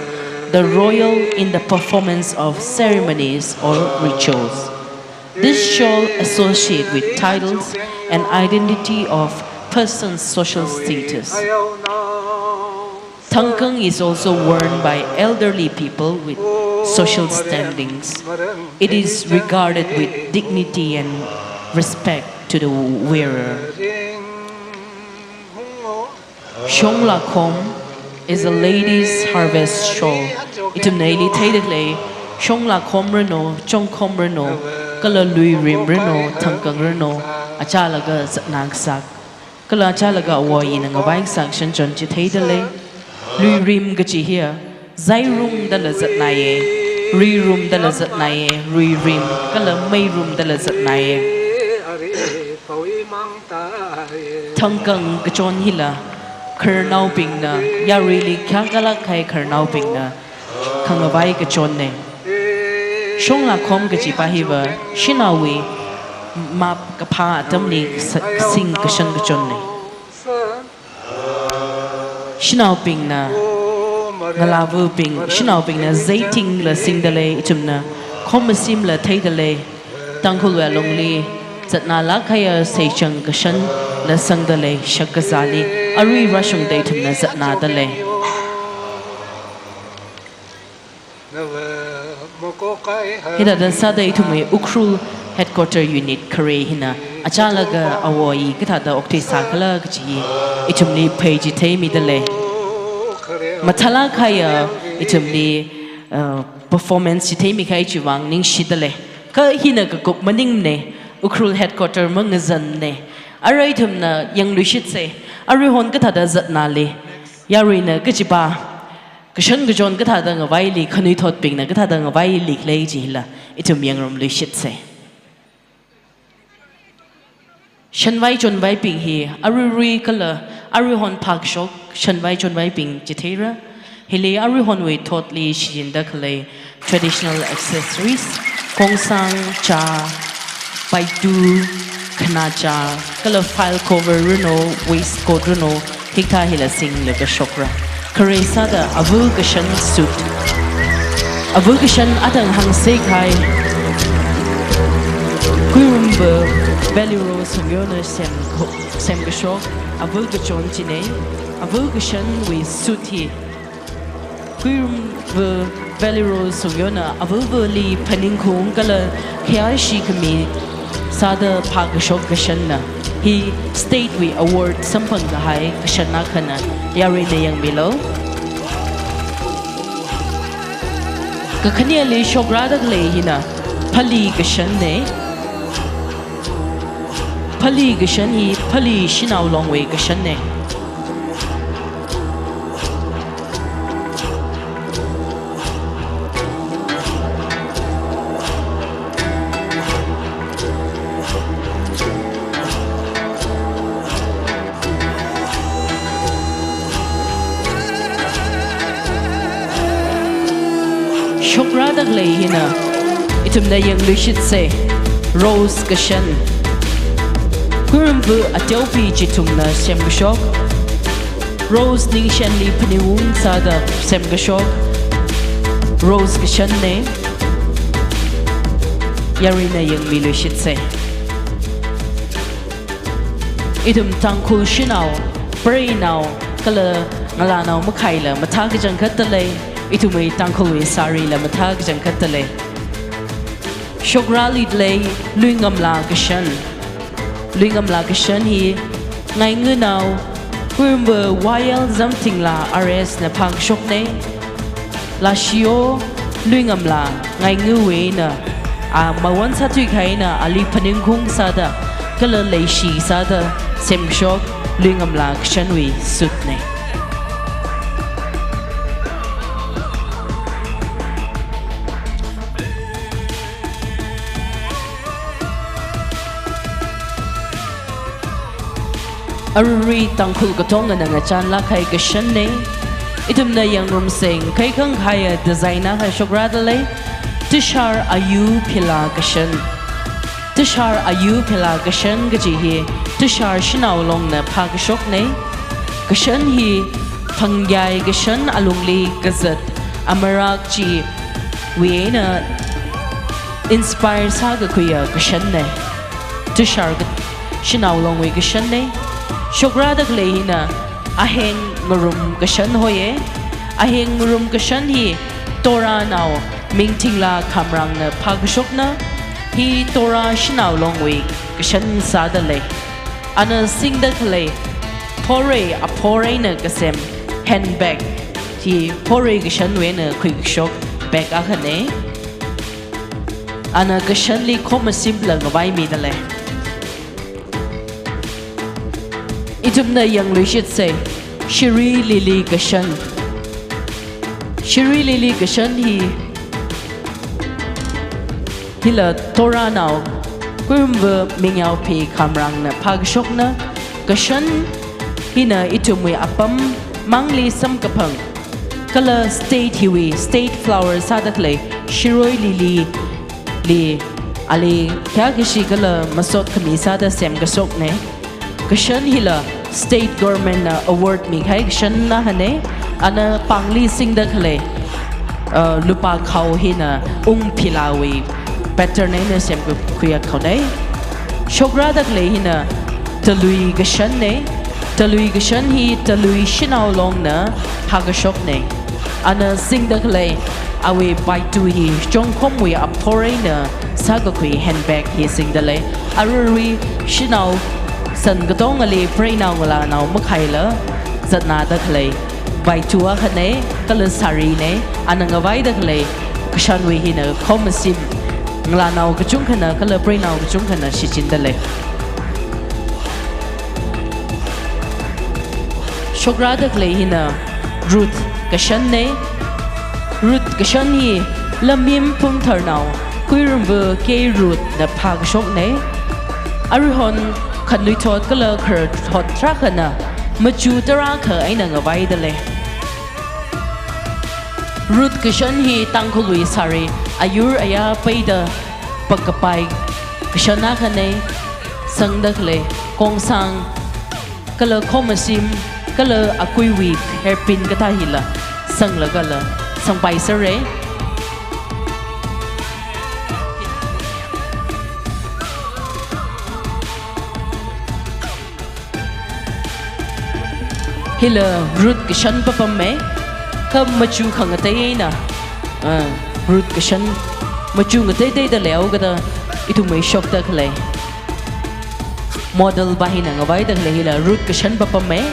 the royal in the performance of ceremonies or rituals. This shawl associate with titles and identity of person's social status. Thangkang is also worn by elderly people with social standings. It is regarded with dignity and respect to the wearer. Shonglakhom is a lady's harvest shawl. Ithumna ili theida khalei, shonglakhom rano, chongkhom rano, kala luirim rano, thangkang rano, achālaga zatnā kasak. Kala achālaga awo ayina ngavai kasak shanchon chitheidalei. Luirim kachi hiya, zairumdala zatnāye, ruirumdala zatnāye, ruirim, kala meirumdala zatnāye. Thangkang kachon hila, khararnaobingna yaruili khayākalāk kahai khararnaobingna khangavai kachonne. Shonglakhom kachipa hiva, shanaowui map kaphā atamli kasa-, sing kashan kachonne. Shanaobingna, ngalāvabing, shanaobingna zeitingla singdalei, ithumna khom masimla theidalei, Tangkhulwui alungli zatnālāk kahaiya seichang kashanla sangdalei, shak kazāli, arui rāshungda ithumna zatnādalei. Hithāda sāda ithumwui Ukhrul Headquarter Unit khare hina achālaga awo ayi kathāda okthuisākhala kachi ithumli pheichitheimidalei. Mathālāk kahaiya ithumli, uh, performance chitheimi kahai chiwuivang ningshidalei. Kha hina kakup maningmane, Ukhrul Headquarter mangazanmane. Arui ithumna yangluishitse, aruihon kathāda zatnāli, yaruina kachipa kashan kachon kathāda ngavaili, khanuithotbingna kathāda ngavaili khalei chila, ithum yangrumluishitse. Shanvai chonvaibing hi, aruirui kala aruihon phākashok shanvai chonvaibing chitheira. Hili aruihonwui thotli shichinda khalei traditional accessories, kongsang chā, paitu, khanachā, kala file cover rano, waistcoat rano, hikathā hila singlaga shokra. Khare sāda ava kashan suit. Ava kashan atang hāngsa kahai Kuirumva Valley Rose Sungyona sem, semkashok ava kachon chine. Ava kashanwui suit hi Kuirumva Valley Rose Sungyona avavali phaningkhaung kala khayāshi khami sāda phākashok kashanna. Hi state wui award samphang kahai kashan akhana, yaruina yangmilu. Kakhaneli shokrada khalei hina phali kashanne. Phali kashan hi phali shanao longwui kashanne. Shokrada khalei hina, ithumna yangluishitse, rose kashan. Kuirumva ateopi chithumna semkashok. Rose ningshenli phaningkhaung sāda semkashok rose kashanne. Yaruina yangmiluishitse. Ithum Tangkhul shanao, preinao, kala ngalānao makhaila mathā kachangkhat dalei. Ithumwui Tangkhulwui sarila mathā kachangkhat dalei. Shokrali lei luingamla kashan. Luingamla kashan hi Ngainganao, Kuirumva Y L Zamthingla R S na phākashokne. Lashio luingamla Ngaingawui eina A, mawon sāthui kahaina ali phaningkhaung sāda, kala leishi sāda semkashok Luingamla kashanwui suitna. Aruirui Tangkhul katongana ngachānlāk kahai kashanna. Ithumna yangngarumsang kaikhang kahaiya design akha shokrada lei. Tushar Ayu Phila kashan. Tushar Ayu Phila kashan kaji hi Tushar Shanao Longna phākashokna. Kashan hi phangayai kashan alungli kazat amarak chiwui eina inspire sākakhuiya kashanna. Tushar ka-, Shanao Longwui kashanna. Shokrada khalei hina Aheng Ngarum kashan hoya. Aheng Ngarum kashan hi Toranao Mingthingla Khamrangna phākashokna. Hi Tora Shanao Longwui kashan sāda lei. Ana singda khalei phorei aphor eina kasem handbag. Hi phorei kashanwui eina khuikashok bag akhana. Ana kashanli khomasimla ngavaimida lei. Ithumna yangluishitsa, Shirui Lily kashan. Shirui Lily kashan hi, hila Toranao Kuirumva Mingyaophi Khamrangna phākashokna. Kashan hina ithumwui apam mangli samkaphang kala state hiwui state flower sāda khalei Shirui Lily li ali khayākashi kala masot khami sāda semkashokna. Kashan hila state government na award mikahai kashan akhana. Ana pāngli singda khalei, uh, lupā khao hina Ung Philawui pattern eina semkakhuiya khaona. Shokrada khalei hina Talui kashanna. Talui kashan hi Talui Shanao Longna phākashokna. Ana singda khalei awui baitu hi chongkhomwui aphor eina sākakhui handbag hi singda lei. Aruirui shanao san katongali preinao ngalānao makhaila zatnada khalei baitu akhana kala sarina. Ana ngavaida khalei kashanwui hina khomasim ngalānao kachungkhana kala preinao kachungkhana shichinda lei. Shokrada khalei hina Ruth kashanna. Ruth kashan hi Lamim Phungtharnao Kuirumva K Ruth na phākashokna. Aruihon khanuithot kala kharathot tarākhana machu tarākha eina ngavaida lei. Ruth kashan hi Tangkhulwui sari ayur ayā peida pakapai kashan akhana. Sangda khalei kongsang kala khomasim kala akuiwui hairpin kathā hila sanglagala sangpaisera. Hila Ruth kashan papama, kha machu khangatei eina, ah, Ruth kashan machu ngateiteida leihaokada ithumwui shokda khalei model pa hina ngavaida khalei hila Ruth kashan papama.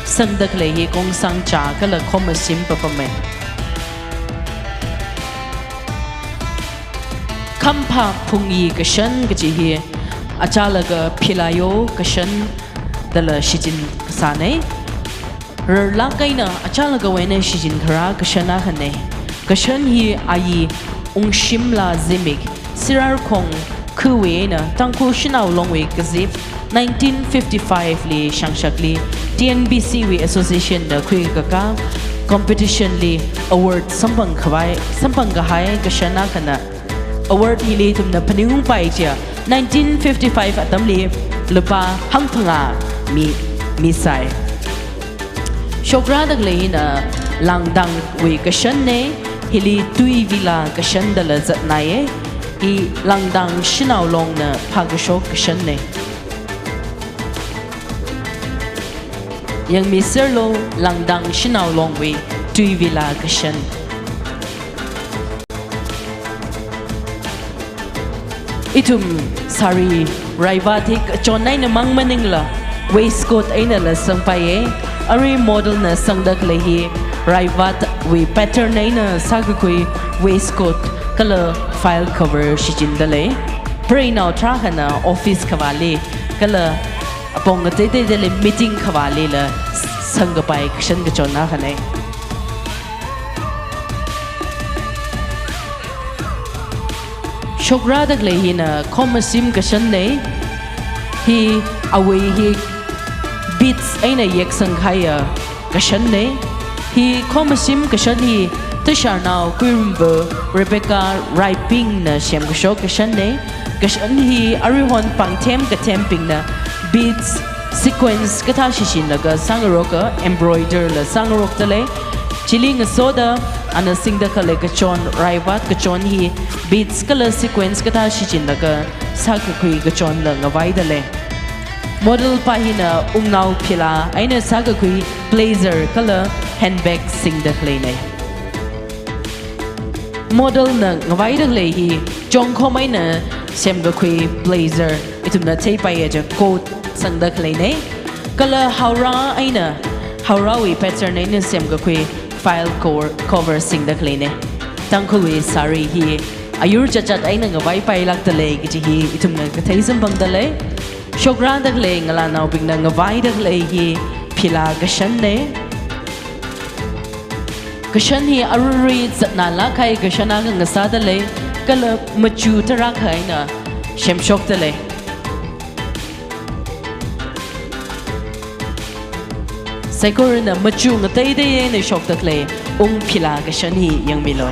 Sangda khalei hi kongsang chā kala khomasim papama. Khamphā Phungi kashan kaji hi achālakha Philayo kashan dala shichin kasāna. Rarlāk eina achālakhawui eina shichin kharā kashan akhana. Kashan hi ayi Ungshimla Zimik, Sirarkhong khawui eina Tangkhul Shanao Longwui kazip nineteen fifty-five li shangshakli T N B C wui association na khuikakā competition li award samphang khavai, samphang kahai kashan akhana. Award hili ithumna phaningungpai chiakha nineteen fifty-five atamli lupā hangphangā mi, misai. Shokrada khalei hina Langdangwui kashanna. Hili Tuivila kashan dala zatnaiya. Hi Langdang Shanao Longna phākashok kashanna. Yangmiserlu Langdang Shanao Longwui Tuivila kashan. Ithum sari raivat hi kachon eina mang maningla waistcoat einala sangpaiya. Arui model na sangda khalei hi raivatwui pattern eina sākakhui waistcoat kala file cover shichinda lei. Preinao tarākhana office khavāli, kala apong ngateiteidali meeting khavālila sangkapai kashan kachon akhana. Shokrada khalei hina khomashim kashanna. Hi awui hi beads eina yeksangkahaiya kashanna. Hi khomashim kashan hi Tasharnao Kuirumva Rebecca Raipingna semkashok kashanna. Kashan hi aruihon pāngthem kathembingna beads sequence kathā shichinlaga sāngaroka, embroider la sāngarokda lei. Chili ngasoda ana singda khalei kachon, raivat kachon hi beads kala sequence kathā shichinlaga sākakhui kachonla ngavaida lei. Model pa hina wungnao phila eina sākakhui blazer kala handbag singda khaleina. Model na ngavaida khalei hi chongkhom eina semkakhui blazer, ithumna theipaiya chi coat sangda khaleina. Kala haora eina, haorawui pattern eina semkakhui file cover, cover singda khaleina. Tangkhulwui sari hi ayur chatchat eina ngavaipailākda lei kaji hi ithumna kathei samphangda lei. Shokrada khalei ngalānaobingna ngavaida khalei hi phila kashanna. Kashan hi arui zatnālāk kahai kashan akha ngasāda lei, kala machu tarākha eina semshokda lei. Saikorana machu ngateitei eina shokda khalei wung phila kashan hi yangmilu.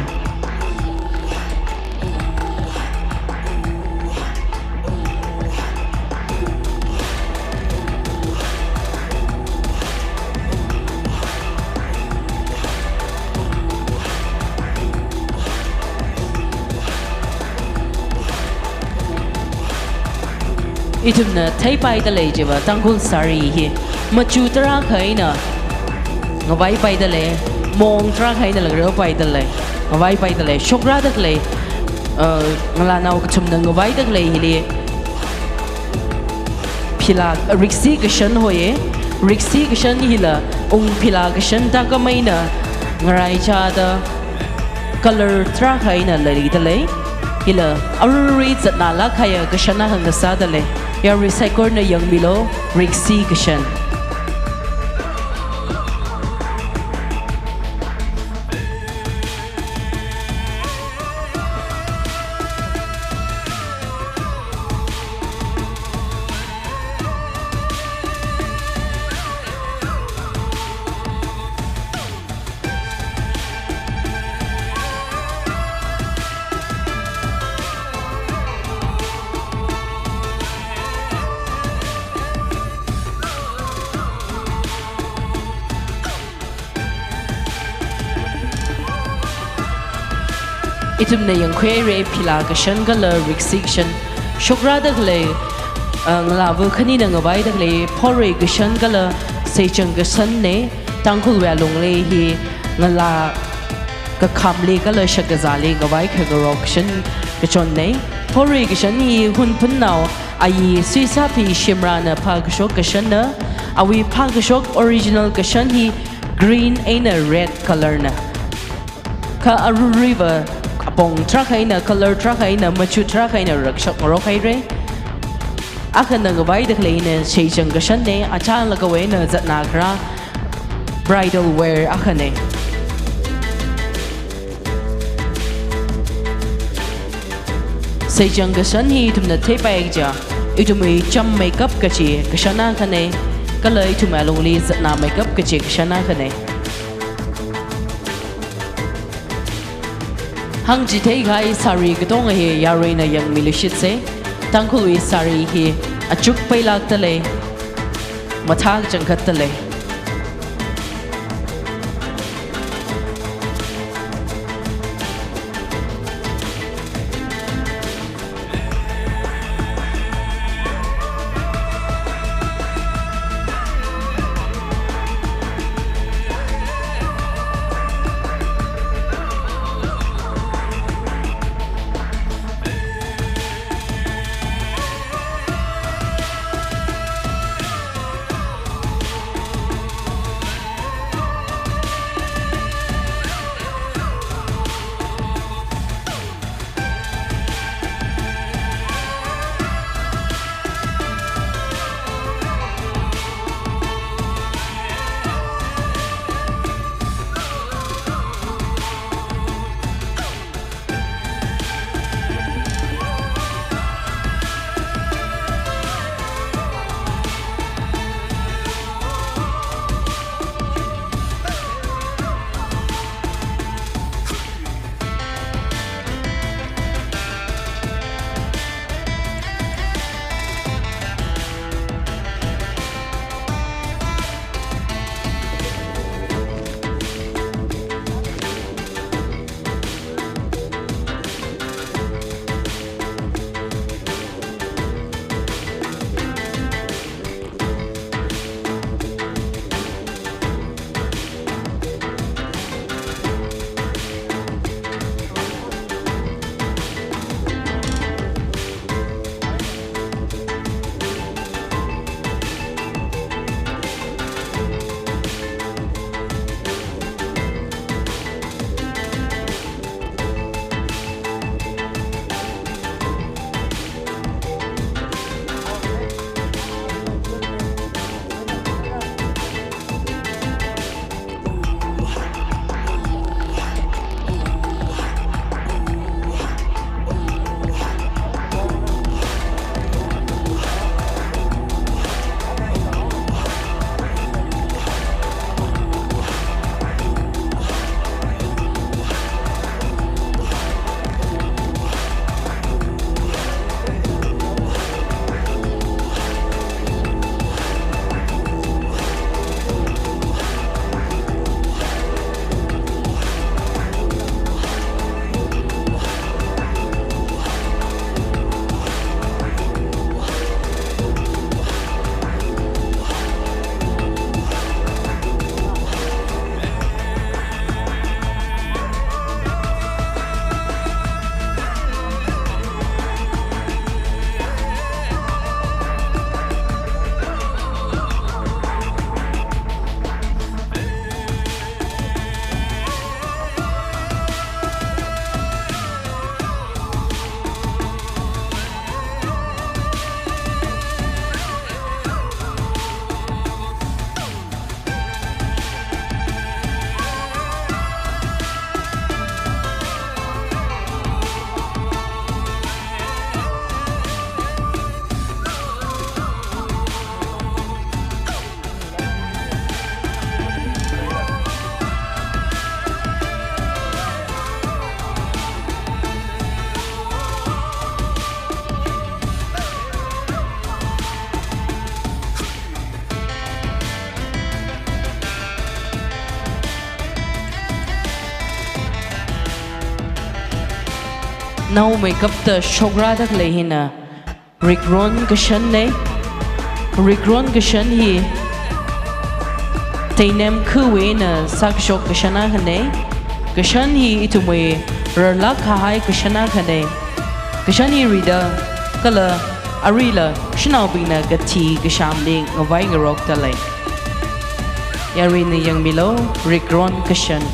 Ithumna theipaida lei chiva Tangkhul sari hi machu tarākha eina ngavaipaida lei, mong tarākha eina langreopaida lei, ngavaipaida lei. Shokrada khalei, uh, ngalānao kathumna ngavaida khalei hili phila, riksi kashan hoiya. Riksi kashan hila wung phila kashan thākhamei eina ngaraichāda color tarākha eina leida lei. Hila arui zatnālāk kahaiya kashan akha ngasāda lei. Yarui saikorana yangmilu, riksi kashan. Ithumna yangkhuihaira phila kashan kala riksi kashan. Shokrada khalei, uh, ngalāva khanina ngavaida khalei phorui kashan kala seichang kashanna. Tangkhulwui alungli hi ngalā kakhamli kala shakazāli ngavai khangarok kashan kachonna. Phorui kashan hi Hunphunnao ayi Suisāphi Shimrana phākashok kashanna. Awui phākashok original kashan hi green eina red color na. Kha aruiruiva apong tarākha eina, color tarākha eina, machu tarākha eina rakshok ngarok haira. Akhana ngavaida khalei hina seichang kashanna, achālakha eina zatnā kharā bridal wear akhana. Seichang kashan hi ithumna theipai kaja, ithumwui cham makeup kachi kashan akhana, kala ithum alungli zatnā makeup kachi kashan akhana. Hāngchitheikahai sari katonga hi yaruina yangmiluishitsa. Tangkhulwui sari hi achuk pailākda lei, mathā kachangkhatda lei. Naomeikapta shokrada khalei hina Rikron kashanna. Rikron kashan hi Teinem khawui eina sākashok kashan akhana. Kashan hi ithumwui rarlāk kahai kashan akhana. Kashan hi rida kala aruila shanaobingna kathi kashamli ngavai ngarokda lei. Yarui ina yangmilu, Rikron kashan.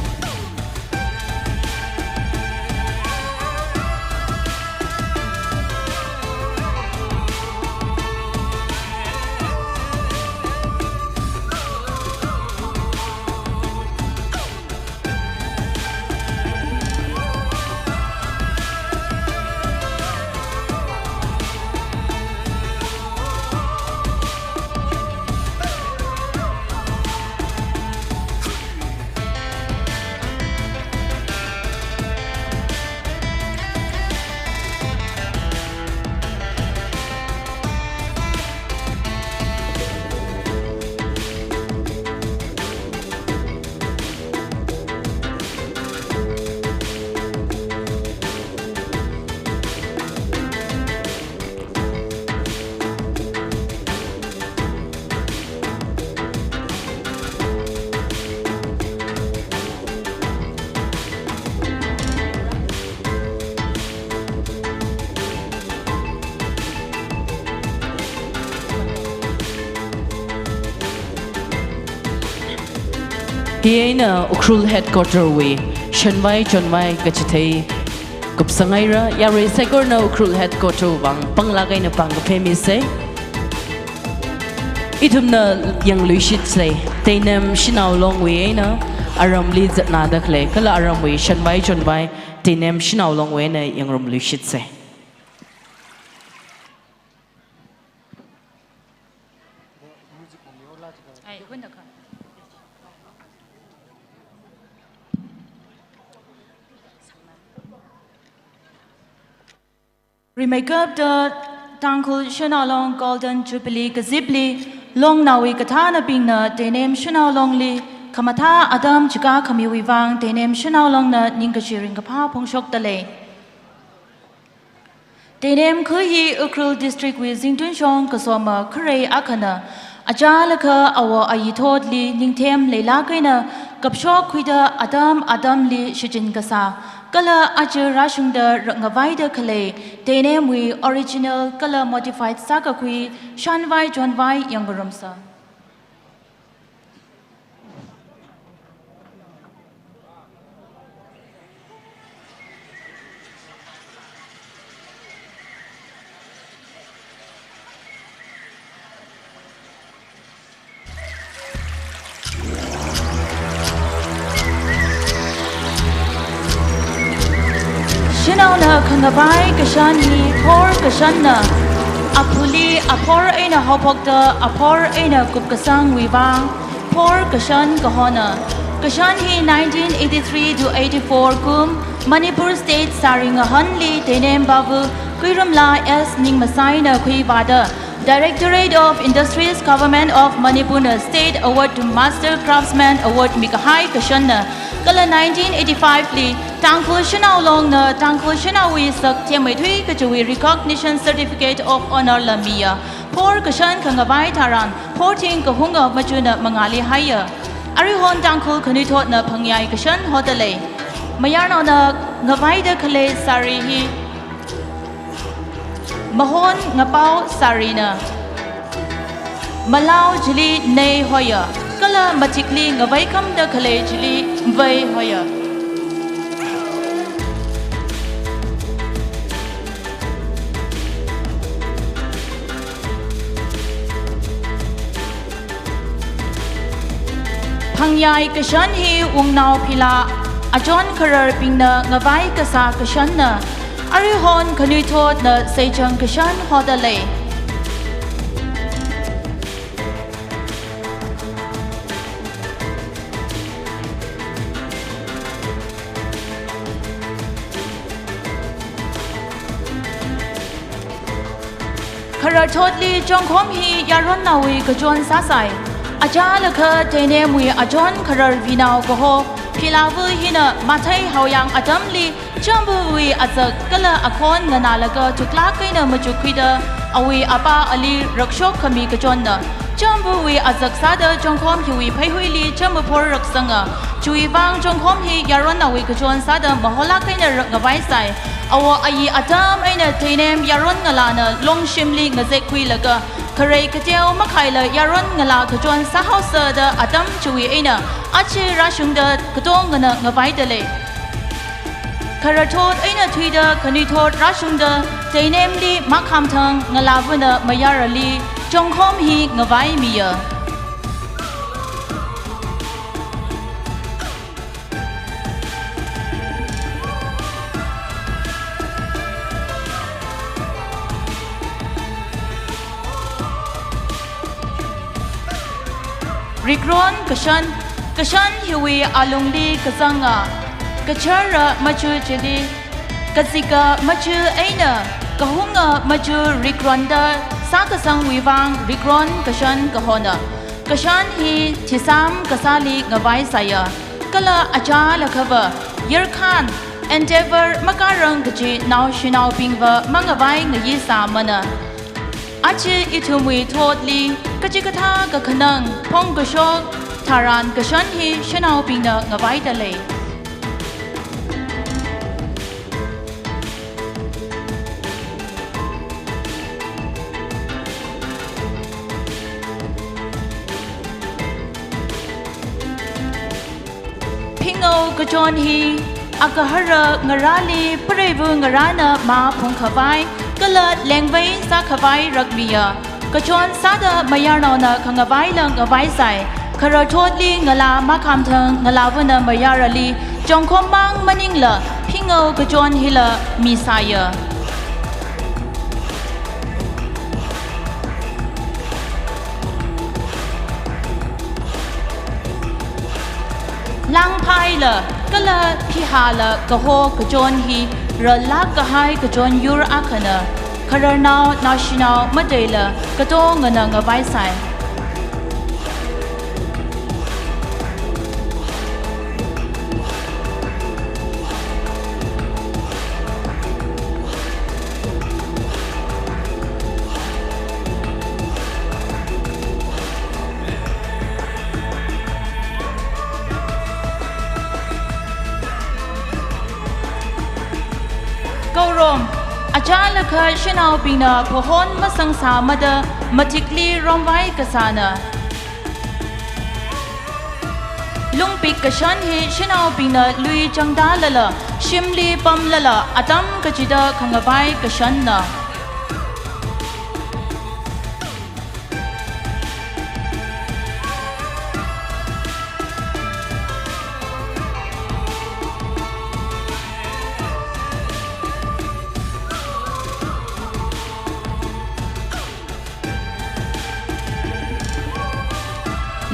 Hi eina Ukhrul headquarter wui shanvai chonvai kachithei kupsang haira. Yarui saikorana Ukhrul headquarter vang panglāk eina pāng kaphemisa. Ithumna yangluishitsa, Teinem Shanao Longwui eina aramli zatnada khalei kala aramwui shanvai chonvai Teinem Shanao Longwui eina yangrumluishitsa. Rimeikapta Tangkhul Shanao Long Golden Jubilee kazipli, longnaowui kathānabingna Teinem Shanao Longli khamathā atam chika khamiwui vang Teinem Shanao Longna ningkashi ringkaphā phongshokda lei. Teinem kha hi Ukhrul District wui zingtunshong kasoma kharei akhana. Achālakha awo ayi thotli ningthem leilāk eina kapshok khuida atam atamli shichin kasā kala aja rāshungda rak ngavaida khalei Teinemwui original kala modified sākakhui shanvai chonvai yangngarumsa. Shanaona khangavai kashan hi phor kashanna. Aphuli aphor eina haophokta aphor eina kupkasangwui vang phor kashan kahona. Kashan hi nineteen eighty-three to eighty-four kum Manipur State sari ngahanli Teinem Babu Kuirumla S Ningmasaina khuivāda Directorate of Industries, Government of Manipurna State Award to Master Craftsman Award mikahai kashanna. Kala nineteen eighty-five li Tangkhul Shanao Longna Tangkhul Shanaowui sak themmeithui kachiwui Recognition Certificate of Honour la miya. Phor kashan khangavai tharan phor thing kahunga machuna mangāli haiya. Aruihon Tangkhul khanuithotna phangyai kashan hoda lei. Mayarnaona ngavaida khalei sari hi mahon ngapao sarina. Malao chili nei hoya, kala mathikli ngavai khamda khalei chili vei hoya. Phangyai kashan hi wungnao phila achon khararbingna ngavai kasā kashanna. Aruihon khanuithotna seichang kashan hoda lei. Khararthotli chongkhom hi yaronnaowui kachon sāsai. Achālakha Teinemwui achon kharar vinao kaho Philavu hina mathei haoyang atamli Chambuwui azak kala akhon nganālaga thuklāk eina machukkhuida awui apā ali rakshok khami kachonna. Chambuwui azak sāda chongkhom hiwui pheihuili chambuphor raksanga. Chiwui vang chongkhom hi yaron awui kachon sāda maholāk eina rak ngavaisai. Awo ayi atam eina Teinem yaron ngalāna longshimli ngazekkhuilaga kharei kateo makhaila yaron ngalā kachon sāhaosa da atam chiwui eina achi rāshungda katongana ngavaida lei. Kharathot eina thuida khanuithot rāshungda Teinemli makhamthang Ngalāvuna mayarali chongkhom hi ngavaimiya. Rikron kashan, kashan hiwui alungli kazanga, kachara machu chili, kazika machu eina, kahunga machu rikronda sākasangwui vang rikron kashan kahona. Kashan hi thisam kasāli ngavaisaiya. Kala achālakhava, yarkhan, endeavor makarang kaji naoshinaobingva mangavai ngayi sāmana. Achi ithumwui thotli, kachikathā kakhanang, phongkashok, tharan kashan hi shanaobingna ngavaida lei. Phingao kachon hi, agahara ngarāli pareivu ngarāna maphungkhavai, kala lengvei sākhavai rakmiya. Kachon sāda mayarnaona khangavaila ngavaisai. Kharathotli ngalā makhamthang Ngalāvuna mayarali chongkhommang maningla phingao kachon hila misāya. Langphaila kala phihāla kaho kachon hi rālāk kahai kachon yur akhana. Khararnao naoshinao mateila katongana ngavaisai. Kaorom, achālakha shanaobingna phahon masangsāmada matikli romvai kasāna. Lungpik kashan hi shanaobingna lui changdalala, shimli pamlala, atam kachida khangavai kashanna.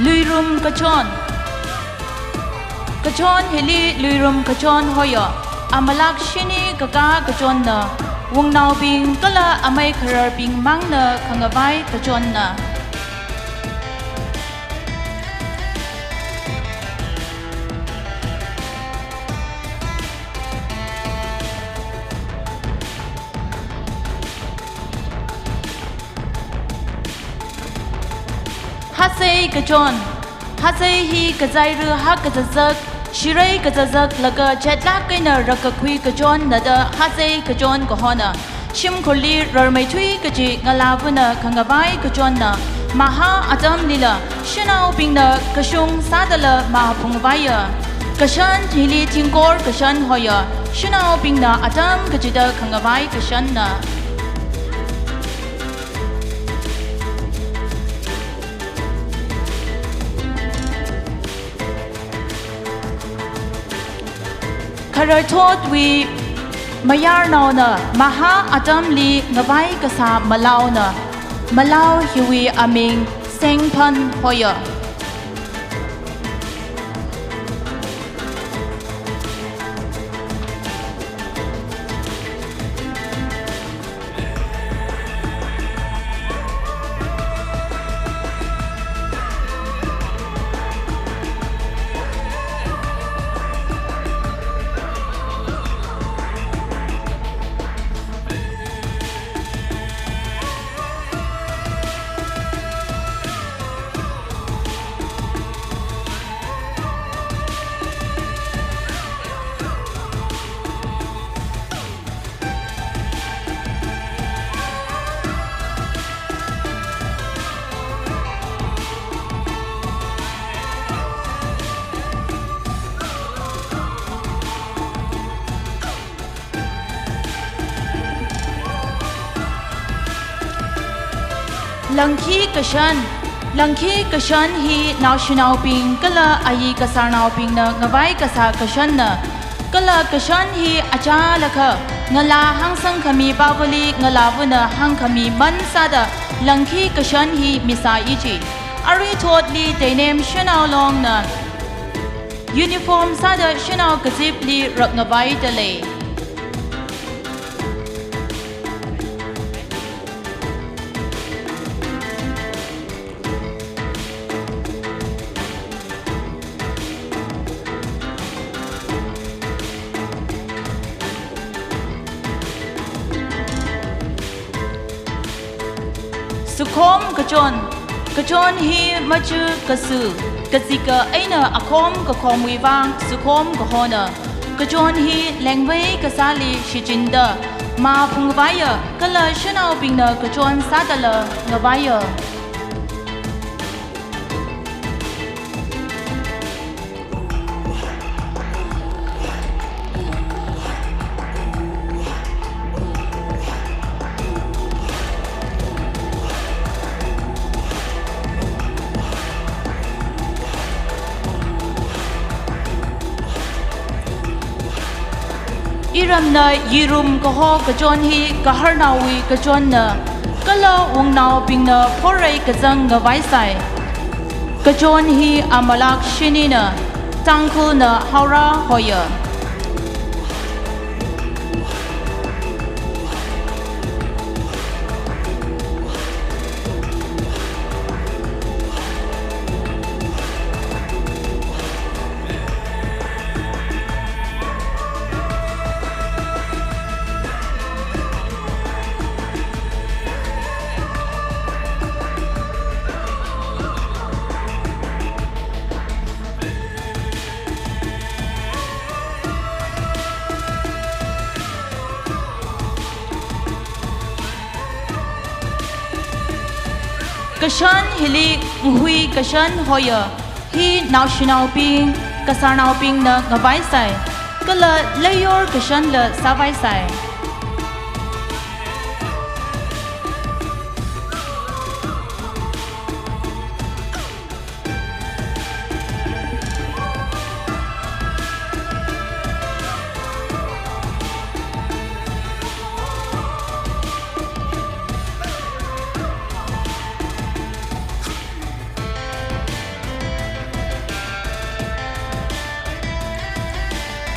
Luirum kachon. Kachon hili luirum kachon hoya. Amalak shini kaka kachonna. Wungnaobing kala amei khararbing mangna khangavai kachonna. Hazei kachon. Hazei hi kazairu hak kazazak, shirei kazazak laga chetlak eina rakakhui kachonna da hazei kachon kahona. Shimkhurli rarmeithui kaji Ngalāvuna khangavai kachonna. Maha atamlila shanaobingna kashung sādala maphungvaiya. Kashan hili thingkor kashan hoya. Shanaobingna atam kachida khangavai kashanna. Kharathotwui mayarnaona maha atamli ngavai kasā malaona. Malau hiwui aming Sengphan hoya. Langkhi kashan. Langkhi kashan hi naoshinaobing kala ayi kasarnaobingna ngavai kasā kashanna. Kala kashan hi achālakha ngalā hāngsangkhami pāvali ngalāvana hāngkhami man sāda langkhi kashan hi misā iji. Aruithotli Teinem Shanao Longna uniform sāda shanao kazipli rakngavaida lei. Sukhom kachon. Kachon hi machu kasu, kazika eina akhom kakhomwui vang sukhom kahona. Kachon hi lengvei kasāli shichinda mā phungvaiya, kala shanaobingna kachon sādala ngavaiya. Iramna yirum kaho kachon hi gaharnaowui kachonna, kala wungnaobingna phorei kazang ngavaisai. Kachon hi amalak shinina, Tangkhulna haora hoya. Kashan hili nghui kashan hoya. Hi naoshinaobing, kasarnaobingna ngavaisai. Kala leiyor kashanla sāvaisai.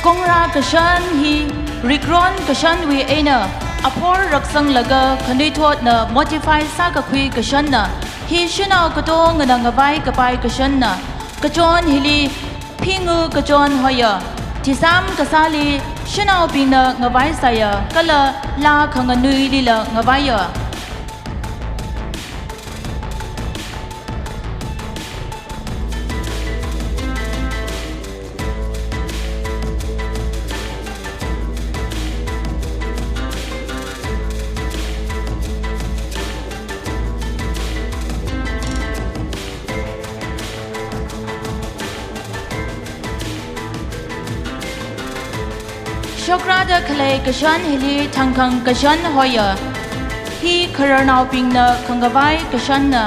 Kongra kashan hi rikron kashanwui eina aphor raksanglaga khanuithotna modify sākakhui kashanna. Hi shanao katongana ngavai kapai kashanna. Kachon hili phingu kachon hoya. Thisam kasāli shanaobingna ngavaisaiya, kala laa khanganuilila ngavaiya. Shokrada khalei kashan hili thangkhang kashan hoya. Hi khararnaobingna khangavai kashanna.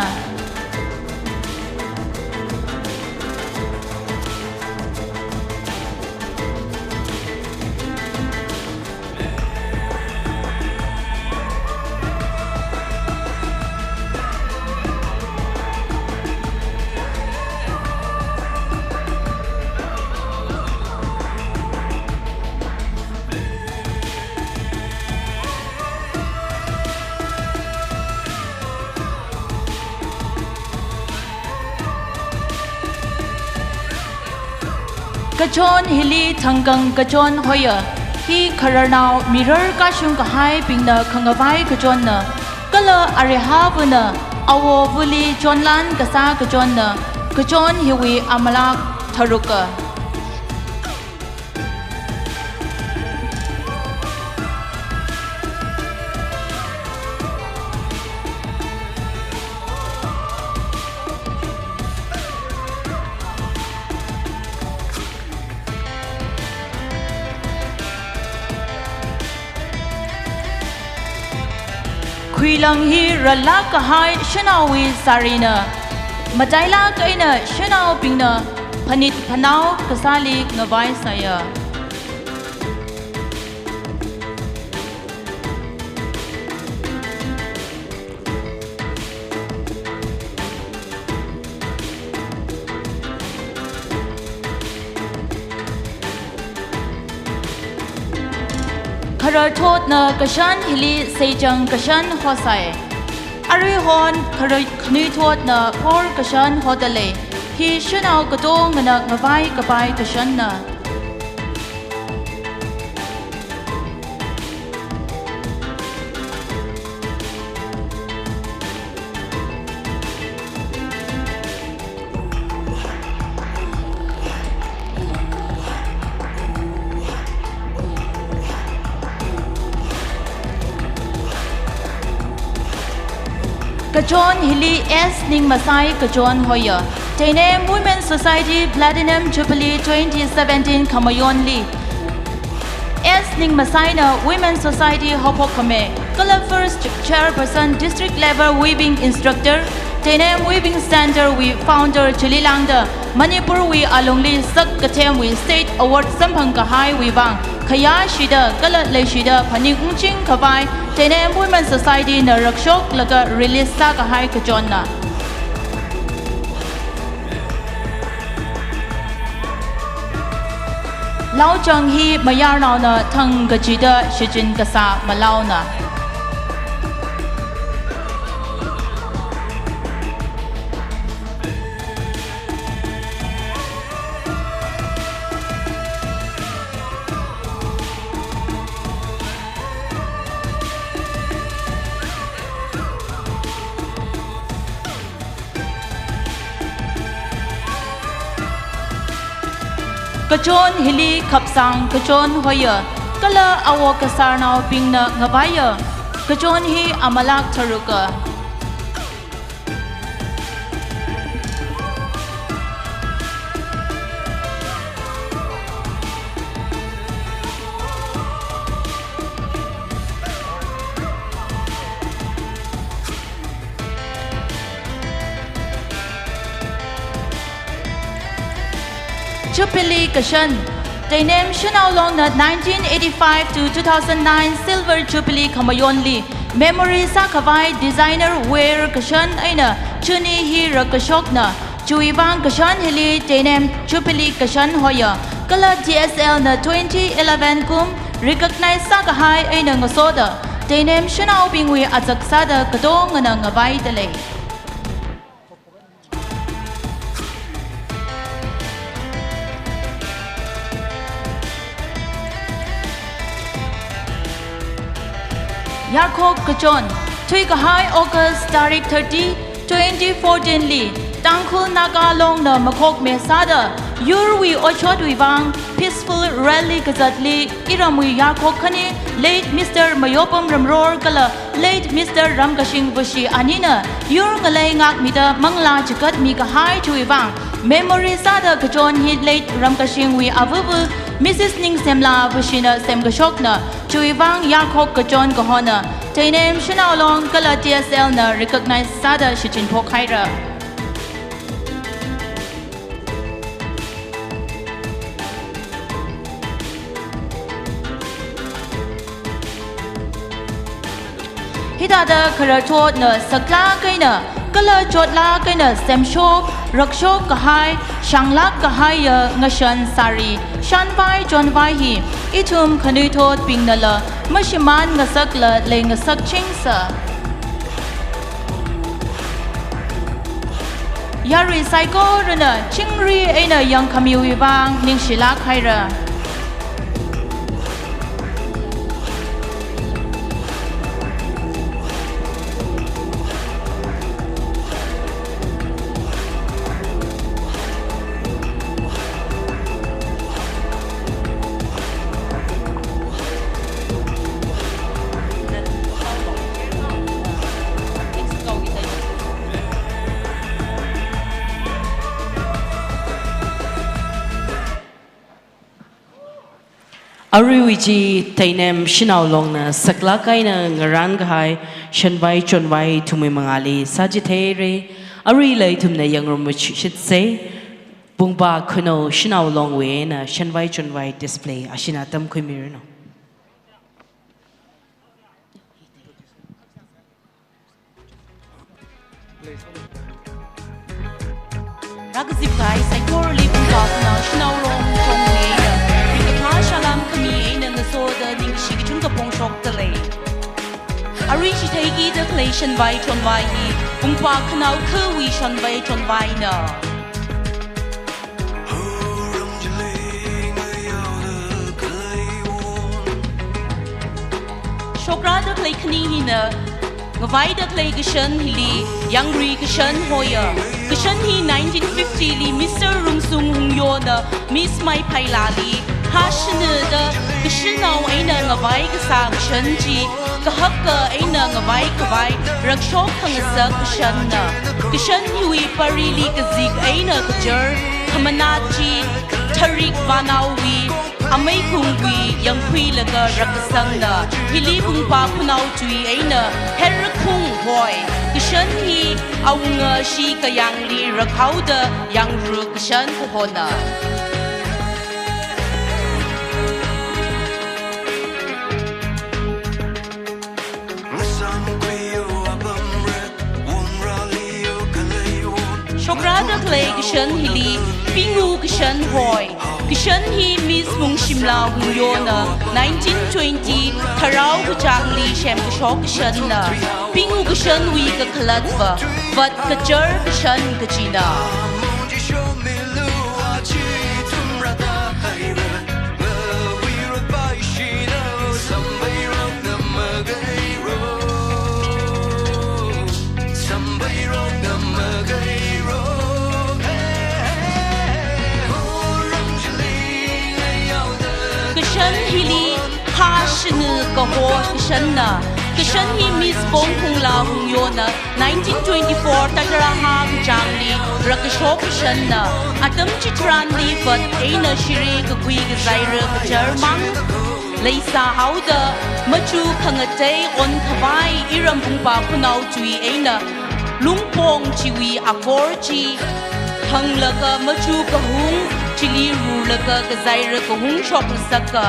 Kachon hili thangkhang kachon hoya. Hi khararnao mirar kashung kahaibingna khangavai kachonna. Kala arihāvana awovali chonlan kasā kachonna. Kachon hiwui amalak tharuka. Tuilang hi rālāk kahai shanaowui sarina. Matailāk eina shanaobingna phanit phanao kasāli ngavai sāya. Khararthotna kashan hili seichang kashan hosai. Aruihon kharar-, khanuithotna phor kashan hodalei. Hi shanao katongana ngavai kapai kashanna. Kachon hili S Ningmasai kachon hoya. Teinem Women Society Platinum Jubilee twenty seventeen khamayonli S Ningmasaina Women Society haophok khami, kala first chairperson district level weaving instructor, Teinem Weaving Center wui founder chili lāngda Manipur wui alungli sak kathemwui state award samphang kahaiwui vang khayāshida kala leishida phaning ungching khavai Teinem Women Society na rakshoklaga release sākahai kachonna. Laochang hi mayarnaona thang kachida shichin kasā malaona. Kachon hili khapsang kachon hoya, kala awo kasarnaobingna ngavaiya, kachon hi amalak tharuka. Jubilee kashan. Teinem Shanao Longna nineteen eighty-five to two thousand nine Silver Jubilee khamayonli memory sākhavai designer wear kashan eina chuni hi rakashokna. Chiwui vang kashan hili Teinem Jubilee kashan hoya, kala T S L na twenty eleven kum recognize sākahai eina ngasoda Teinem shanaobingwui azak sāda katongana ngavaidalei. Yarkhok kachon, thuikahai August tarik thirty, twenty fourteen li, Tangkhul Naga Longna makhokme sāda, yurwui otshotwui vang, peaceful rally kazatli, iramwui yarkhok khani, late Mister Mayopam Ramror kala, late Mister Ramkashing Vashi anina yur ngalei ngākmida manglā chigatmi kahai chiwui vang, memory sāda kachon hi late Ramkashingwui avavu Missus Ningsemla Vashina semkashokna, chiwui vang yarkhok kachon kahona, Teinem Shanao Long kala T S L na recognize sāda shichinphok haira. Hithāda khararthotna saklāk eina, kala chotlāk eina semshok, rakshok kahai, shanglāk kahaiya ngashan sari, shanvai chonvai hi, ithum khanuithotbingnala, mashimān ngasakla leingasakchingsa. Yarui saikorana chingri eina yangkhamiwui vang ningshilāk haira. Aruiwui chi Tainem Shanao Longna saklāk eina ngarān kahai Shanvai Chonvai thumwui mangāli sāchitheira. Aruila ithumna yangrummi shitsa. Pungpa Khanao Shanao Longwui eina Shanvai Chonvai display ashina tamkhuimiranu. Rākazip kahai saikorali Pungpa Khanao Shanao Long Longwui eina ringkaphā salām khami eina ngasoda ningkashi kachungkha phongshokdalei. Arui chitheikida khalei Shanvai Chonvai hi Pungpa Khanao Khawui Shanvai Chonvaina. Shokrāda khalei khani hina ngavaida khalei kashan hili yangrui kashan hoya. Kashan hi nineteen fifty li Mister Rungsung Hungyona Miss Maiphailali hāshanada kashanao eina ngavai kasā kashan chi kahaka eina ngavai khavai rakshok khangasak kashanna. Kashan hiwui parili kazik eina kachar khamanat chi tharik vānaowui amei kungwui yangkhuilaga rakkasangna. Hili Pungpa Khanao tui eina Herrakhung hoi. Kashan hi awunga shi kayāngli rakhaoda yangru kashan kahona. Shokrāda khalei kashan hili Pingu kashan hoi. Kashan hi Miss Mungshimla Hungyona nineteen twenty Tharao kachāngli semkashok kashanna. Pingu kashanwui kakhalatva vat kachar kashan kachina. Kashan hili hāshana kaho kashanna. Kashan hi Miss Pongphungla Hungyona nineteen twenty-four Tatarahā kachāngli rakkashok kashanna. Atam chitharanli vat eina shiri kakhui kazaira kacharmang leisāhaoda machu khangatei onkhavai iram Pungpa Khanao tui eina lungpong chiwui akor chi hānglaga machu kahung chili rurlaga kazaira kahung shokngasaka.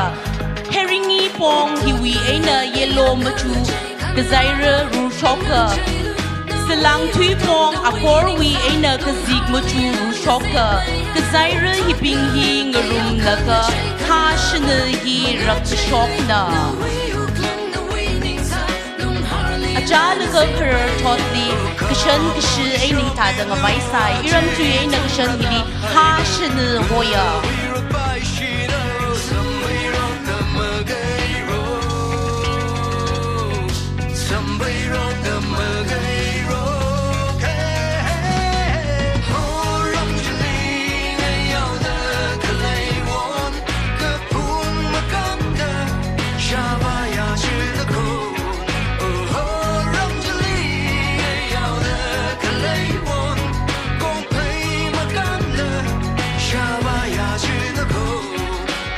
Heringi pong hiwui eina yellow machu kazaira rushoka. Salangthui pong akorwui eina kazik machu rushoka. Kazaira hibing hi ngarumlaga hāshana hi rakkashokna. Achālaga kharar thotli kashan kashi eina hithāda ngavaisai. Iram tui eina kashan hili hāshana hoya.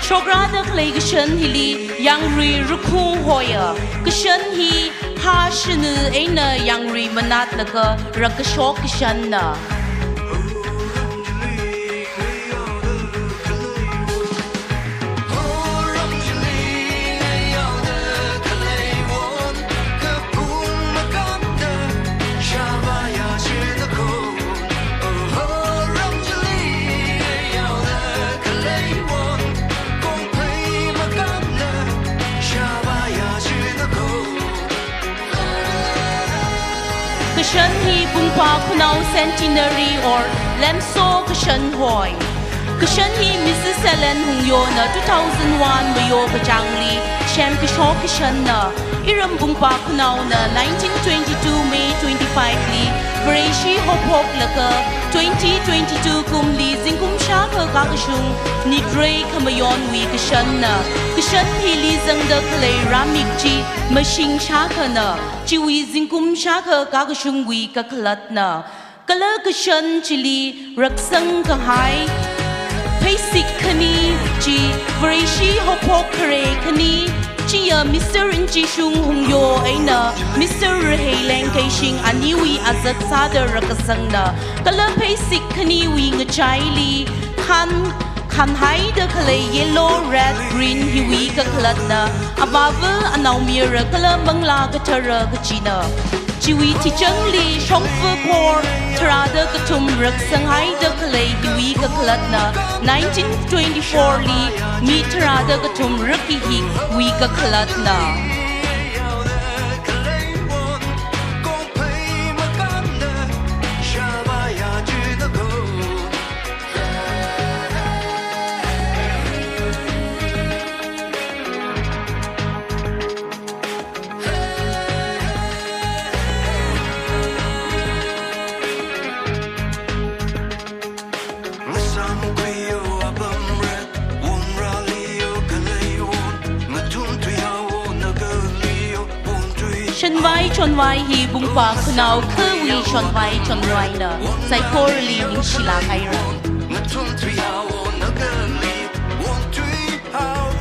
Shokrāda khalei kashan hili yangrui rakhung hoya. Kashan hi hāshana eina yangrui manatlaga rakkashok kashanna. Kashan hi Pungpa Khanao Centenary or Lemso kashan hoi. Kashan hi Missus Ellen Hungyona two thousand one Mayo kachāngli semkashok kashanna. Iram Pungpa Khanaona nineteen twenty-two May twenty-five li Vareshi hophoklaga twenty twenty-two kumli zingkum shākha kakashung nitrei khamayonwui kashanna. Kashan hili zangda khalei rāmik chi mashing shākhana. Chiwui zingkum shākha kakashungwui kakhalatna. Kala kashan chili raksang kahai Six khani chi Vareshi haophok khare khani, chiya Mister Inchishung Hungyo eina Mister Reheileng Keishing aniwui azat sāda rākasangna. Kala phei six khaniwui ngachaili khan, khanhaida khalei yellow, red, green hiwui kakhalatna. Avāva, Anaomayara kala Manglā Kathara kachina. Chiwui thichangli shongfa phor tharāda kathum rākasanghaida khalei hiwui kakhalatna. Nineteen twenty-four li mi tharāda kathum rākahik hiwui kakhalatna. Shanvai Chonvai hi Bungpa Khanao khawui Shanvai Chonvaina. Saikorali ningshilāk haira.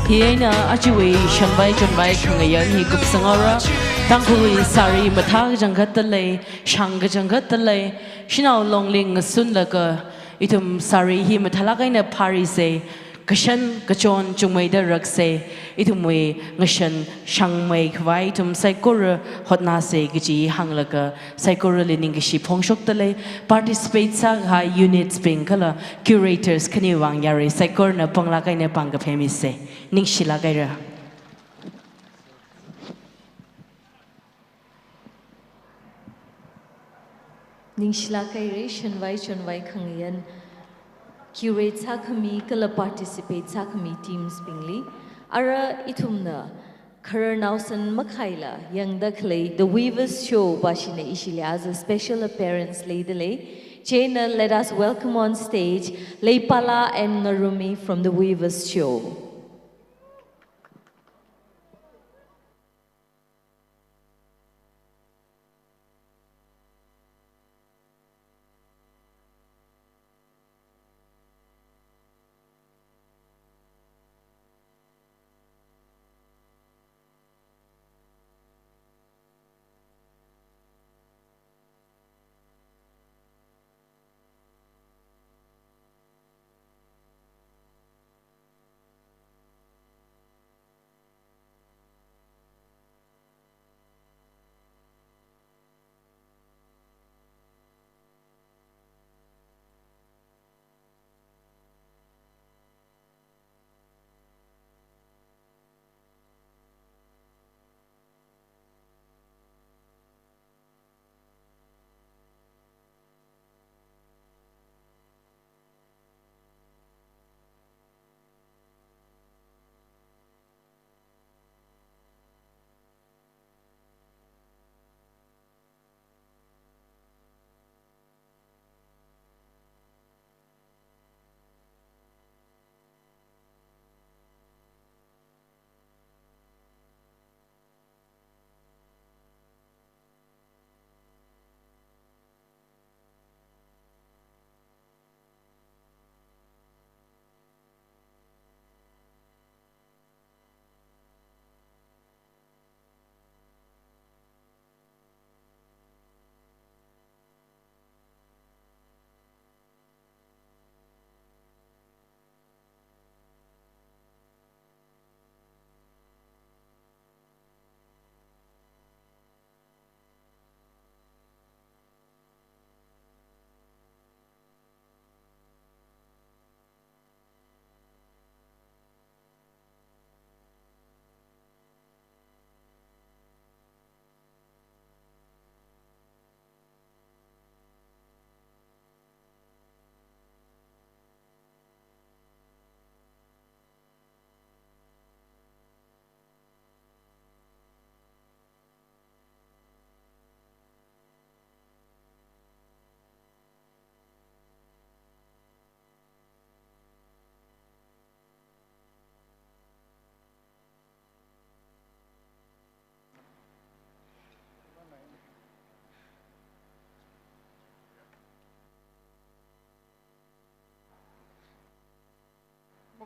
Hi eina ajawui Shanvai Chonvai khangayan hi kupsanghaora. Tangkhulwui sari mathā kachangkhat dalei, shang kachangkhat dalei, shanao longli ngasunlaga ithum sari hi mathālāk eina phārise, kashan kachon chungmeida rakse, ithumwui ngashan shangmei khavai ithum saikora hotnase kaji hānglaga saikorali ningkashi phongshokdalei. Participate sākahai units bing kala curators khaniwui vang yarui saikorana panglāk eina pāng kaphemise. Ningshilāk haira. Ningshilāk haira, Shanvai Chonvai khangayan curate sākhami kala participate sākhami teams bingli. Ara ithumna khararnao san makhaila yangda khalei The Weavers Show pāshina ishili as a special appearance leidalei. Chieina let us welcome on stage Leipala and Ngarumi from The Weavers Show.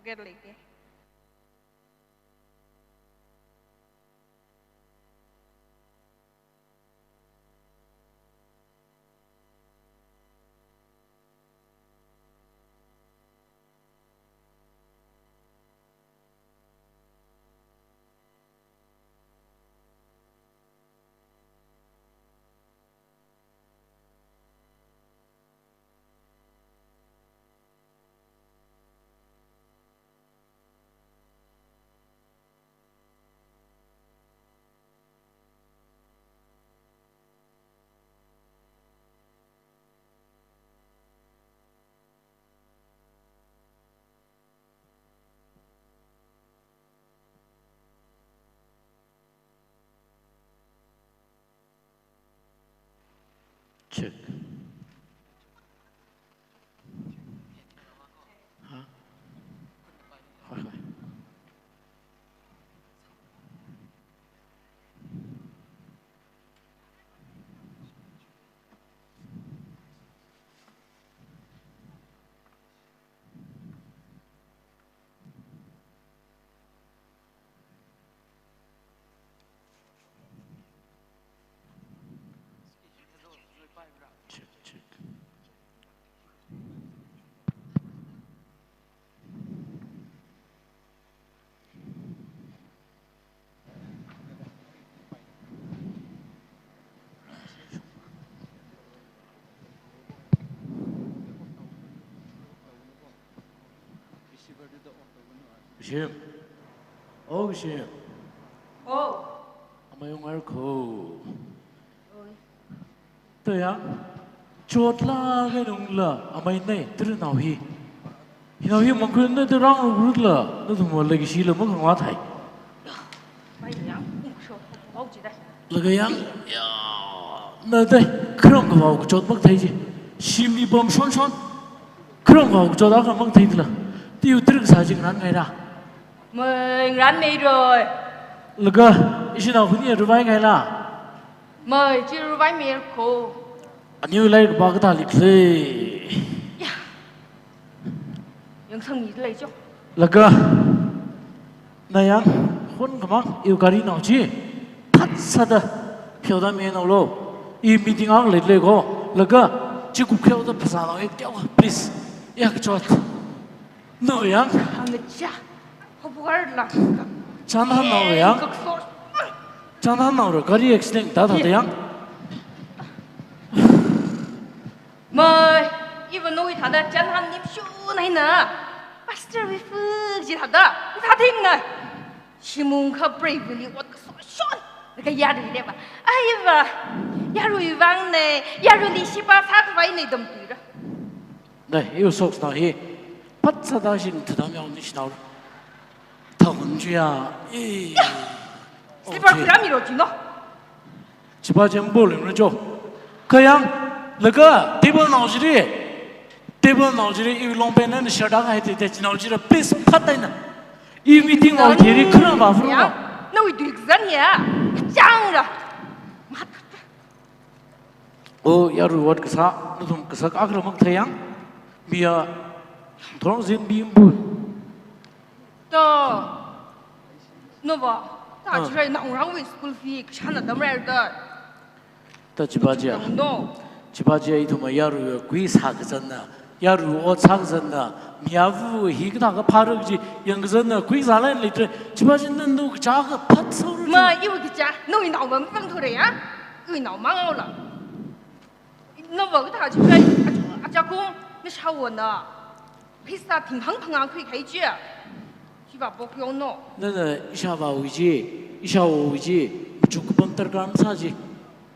Get like it. Check. Ha? Hoi, hoi. Check, check. Kashim. Oh, Kashim. Oh. Amei ung ar ko. Oi. Tayang, chotlāk eina ungla, amei nei, tara nao hi. Hinao hi mangkun na tarang rukla, nathum wa legacy la makangwa thai. Mai yang, ung sho, mau ji dai. Laga yang, ya, na dai, kharam kavao kachot makthei ji. Shimli pam shon shon. Kharam kavao kachot akha makthei tila. Tiu trik sa jing ran ngai ra. Mai ran nei roi. Laga, ishi nao khuni ruvai ngai la. Mai, chi ruvai mer ko. Aniu lai ba kathā likle. Ya. Yang sang mi lai jo. Laga. Na yang, hun kamang, iu gari nao chi. Phat sāda, pheoda mi nao lo. I meeting ang late le ko. Laga, chi kup pheoda phasā nao ik teo, please. Ya kachot. Nao yang. Ang cha. Hopukar lang. Chānhan nao yang. Kak so. Chānhan nao ro, gari accident ta ta yang. Mai, iva noi thāda chānhan nipshu nai na. Pastor Wifuk ji thāda. Thā thing na. Shimung kha pray vili ot ka so shon. Ka yarui le ba. Ai va. Yarui vang ne. Yarui li shipa sa ka vai ne dam tui ra. Nai, iu socks nao hi. Phat sāda shin thadam yao ni shinao. Thaun ju ya. Eh. Slipper khura mi ro ji no. Chipa jem bol rim ro jo. Kayang, laga, table nao jiri. Table nao jiri, iu long pen na shirt ang hai te te nao jira. Please, phat tai na. I meeting nao thiri khura ba fru ya. Na. Nawui dui zan ya. Chang ra. Mat. O, yarui ot kasā, nathum kasā akra makthei yang, miya, thorong zin bimbu. To, nova, ta Ah. Chirai nao rang wui school fee, kashana dam rai da. Ta chipa jiya. No. Chipa jiya ithum yarui kui sā kazan na. Yarui ot sā kazan na, miyavu hi kathā kapharuk ji, yang kazan na, kui zālai leitre, chipa jin nan nu kacha kaphat sauru ji. Ma, iu kacha, nu inao mang pang thore ya? Ui nao mang au la. Nava kathā chi kai, acha, acha kung, na shawo na. Pisa thing hang phanga kui kai ji. Chiva bok yong no. Na na, ishāvā ui ji, ishāwo ui ji, machuk kupam tarkar masā ji.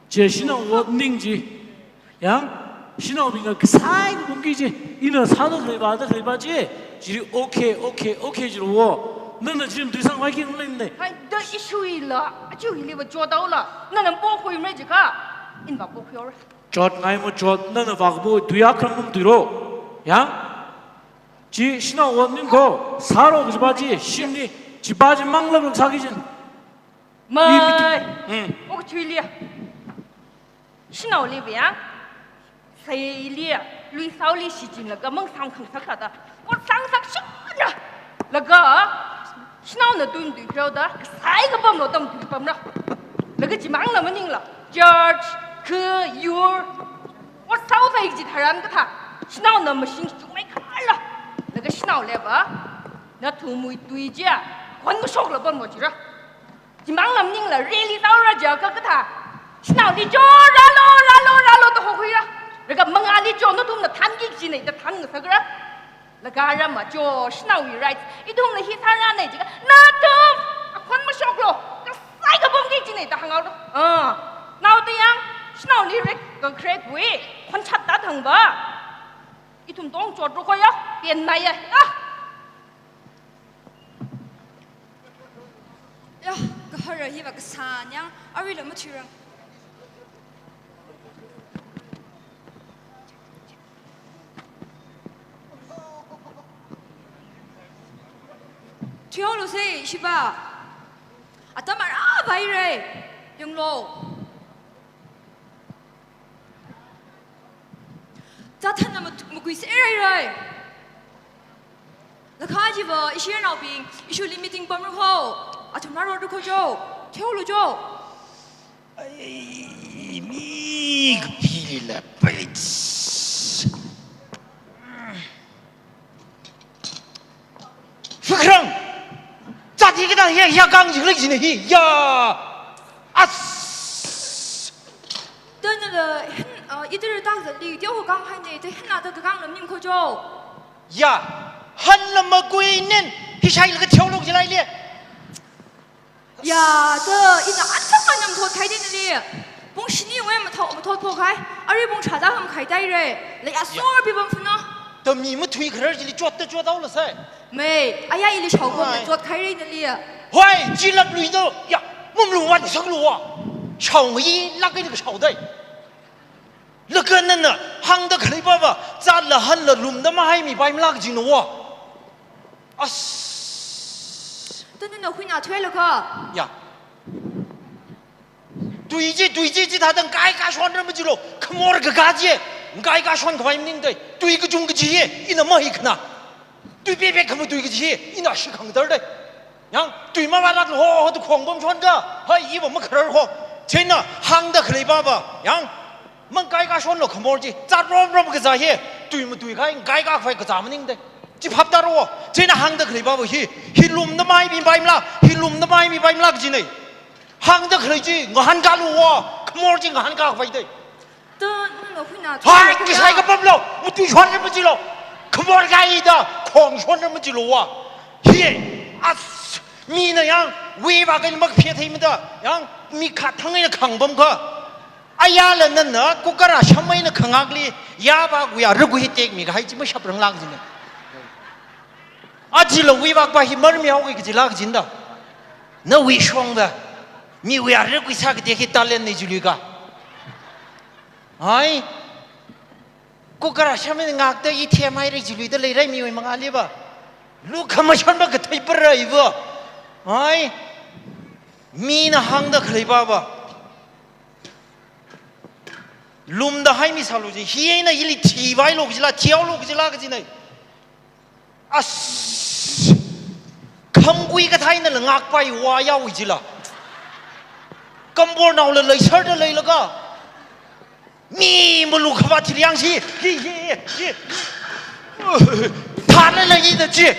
Che shinao ot ning ji. Yang, shinaobing kasai kungki ji. Ina sāda khalei ba, da khalei ba ji. Jiri okay, okay, okay ji ro. Nana jim tui sang vai ki ngai ne. Hai, da issue ila, achu hili ba jodao la. Nana po khui mre ji ka. In ba po khui or. Jot ngai mo jot, nana vak bo, tui akram mum tui ro. Yang. Ji shinao ot ning ko. Sāro ji ba ji, shim ni. Ji ba ji mang la sāki jin. Mai. Hmm. Ok, chui liya. Shinao liya. Sai liya. Lui sao li shi jin la ka mang sang khang sak ta. Ot sang sak shun na. Laga, shanaona tui tui kharao da, kasai kapamlo tam tui pamra. Laga chimangna maningla, church, kha, yur, ot sao sai kaji tharan katha, shanaona mashing chungmei kharla. Laga shanaole va, nathumwui tui chiya, khon kashokla pamlo jira. Chimangna maningla, rally taora jiakha katha, shanaoli cho, rālo, rālo, rālo da hokhuira. Laga mangāli cho, nathumna thanki kajina da than ngasakra. Laga rama cho, shanaowui rights, ithumla hi sārana jiakha, nathum, akhon mashoklo, kasai kapamki kajina da hāngaolo. Ah, nao da yang, shanaoli rek kakrekwi, khon chatda thang va. Ithum tong chotro khoya, pian naya. Ah! Ya, kahara hiva kasā nyang, aruila mathuirang. Thuihaolose, shiva. Atam arāvaire, yanglo. Zathanna mat-, makuiserhairei. Laga chiva, ishi yarnaobing, ishili meeting pamra kho. Athum rārora kho cho. Thuihaolo cho. Ai, mi kapilila pait. Fakrang! Zat hi katang hi, ya kang jinglik jine hi, ya! As! Tanala, hen, ah, idir tak zatli, teo kakang haine, te henna da kakang lam ning kho cho. Ya! Hanla makuinen, hi shailaga theolog jilai le. Ya, ta, ina anchang anam thot khai dina li. Pung shiniwui mathot, mathot pho khai. Ari pung shada ham khai dai re. Lei asor bi bam funa. Ta mi mathui kharar chili chot ta chot aula sai. Mei, aya ili shao bam na chot khai re na li. Hoi, chilak lui do. Ya, mum lu wan sak lu wa. Shao ngi lak ni shao dai. Laga nana hāngda khalei pava, zatla hanla lumda mahaimi paimlak jina wa. As. Tanana huina thuilaga. Ya. Tui chi, tui chi, chithāda ngai kashonra majilo. Khamor kaka chi. Ngai kashon khavai maningdai. Tui kachung kaji ye. Ina mahikhana. Tui pepe khamatui kaji. Ina shikhang dardai. Yang, tui mavarat ho, ho tu khong bom shonda. Hai, iva makharar ho. China, hāngda khalei pava. Yang, mang ngai kashonlo khamor chi. Zat rom rom kaza ye. Tui matui khai, ngai kakhavai kaza maningdai. Chi phap taro. China hāngda khalei pava hi. Hi lumda maimi paimla. Hi lumda maimi paimla kajinei. Hāngda khalei chi ngahānkalu wa, khamor chi ngahānka khavai dai. Ta, nana huina hai, thuilaga. Kisai kapamlo, matui shonra majilo. Khamor kaida, khong shonra majilo wa. Hi, as, mina yang, wui va kain mak phe thei mada, yang, mi kha thang ina khang bam kha. Ayala nana, kukara shamai na khangakli, ya va guya, rugu hi tek mi kahai chi mashap ranglak jina. Ajila wui vak pa hi marmiao ki kajila kajinda. Nawui shongda. Miwui arre kuisa kate hi talent nei jului ka. Hai. Kukara shamin ngakta i themai re jului da leirai miwui mangāli va. Lu khamashon va kathei parai va. Hai. Mina hāngda khalei pava. Lumda haimi sālu ji. Hi eina ili thivailo kajila, thiaolo kajila kajinei. As, khamkui kathāna la ngakpai wa yawi jila. Kambor naola leisar da leilaga. Mi malu khava thiliang si. Hi, hi, hi. Thāna la yi da ji.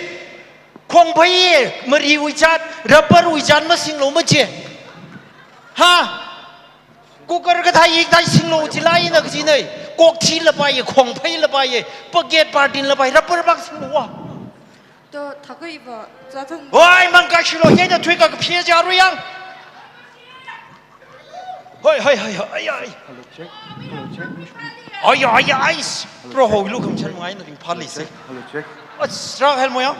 Khongphai ye, mari wui zat, rubber wui zat masinglo maji. Ha? Kukar kathā yik thai singlo jilai na kajinei. Kokthi lapai ye, khongphai lapai ye, packet partin lapai, rubber bag singlo wa. To, thakai va, zathang. Oi, mangkashilo, yena thui ka kaphe jaru yang. Hoi, hoi, hoi, hoi, ai, ai. Hello, check. Hello, check. Ai, ai, ai. Pro ho lu kham chan mai na ring pali se. Hello, check. Ach, ra hel mo ya.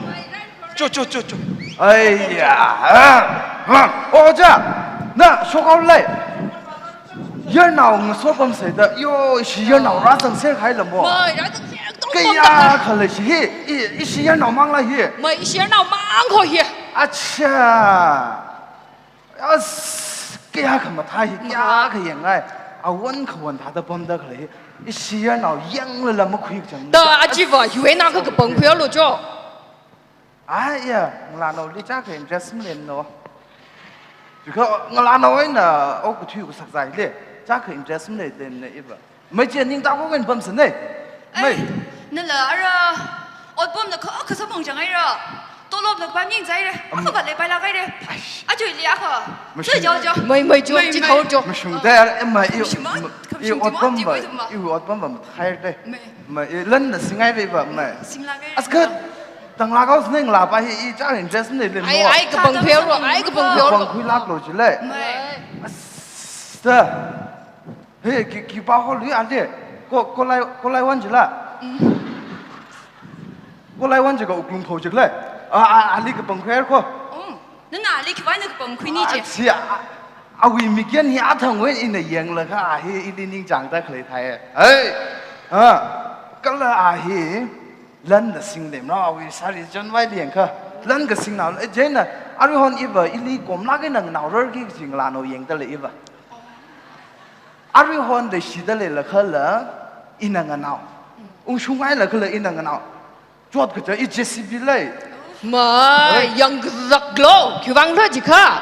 Cho, cho, cho, cho. Aiya. Ha. Oja. Na, shokao lai. Yarnao ngasopam saida. Yo, ishi yarnao rāzang ser khai lamo. Mai, rāzang ser tong tong. Kayākha lei shi hi. I, ishi yarnao mang la hi. Mai, ishi yarnao mang ho hi. Acha. As, kayākha mathā hi, kayākha yangngai. Awon khawon thāda pamda khalei hi. Ishi yarnao yanglala makhui chang. Da achiva, yuena ka kapang khuialo cho. Ai, ya, ngalānaoli chakha interest maleimana. Chikha ngalānao eina okathui kasā sāli, chakha interest maleimana iva. Mei chi ningtā ko ngan pamsāna. Mei. Ai, nala ara, otpamna kha, kha samphang chang haira. Tolopna kha pamning chang haira. Am- Akha kha leipailāk haira. Aish. Achuili akha. Mashun. Choi jau jau. Mei, mei jo, mei, chi mei. Thao jo. Mashung da ara, eh, mei, i, Mashung ma, i, mashung otpam ma, ba, i, otpam ba, thai da. Mei. Mei, i, lanna sing haira ba, mei. Singlāk haira. Askha, tanglāk haosa ning la ba hi, i chang interest maleimana. Ai, ai, kapangkhuilu, ai, kapangkhuilu. Kapangkhuilāklu chili. Mei. Asta. He, khi, khipā holi ali. Ko, kolai, kolai wan chila. Mm. Kolai wan chikha Ukhrul pho chikle. A, a, ali kapangkhuihaira ko. Oh, nana ali khiwui eina kapangkhuini chi. A, chi, a, awui mikyan hi athangwui eina yanglaga a hi ili ningchāngda khalei thai. Hei. Ha. Kala a hi. Lanna singleimana awui sari chonvai lengkha. Lan kasingnao, eh, chieina, aruihon iva ili komlāk eina nganaorarki kaji ngalānao yangda lei iva. Aruihon leishida leilakhala, ina nganao. Ungshung hailakhala ina nganao. Chot kaja i J C B lei. Mei, oi. Yangkazaklu, khiwuivang khala jiakha.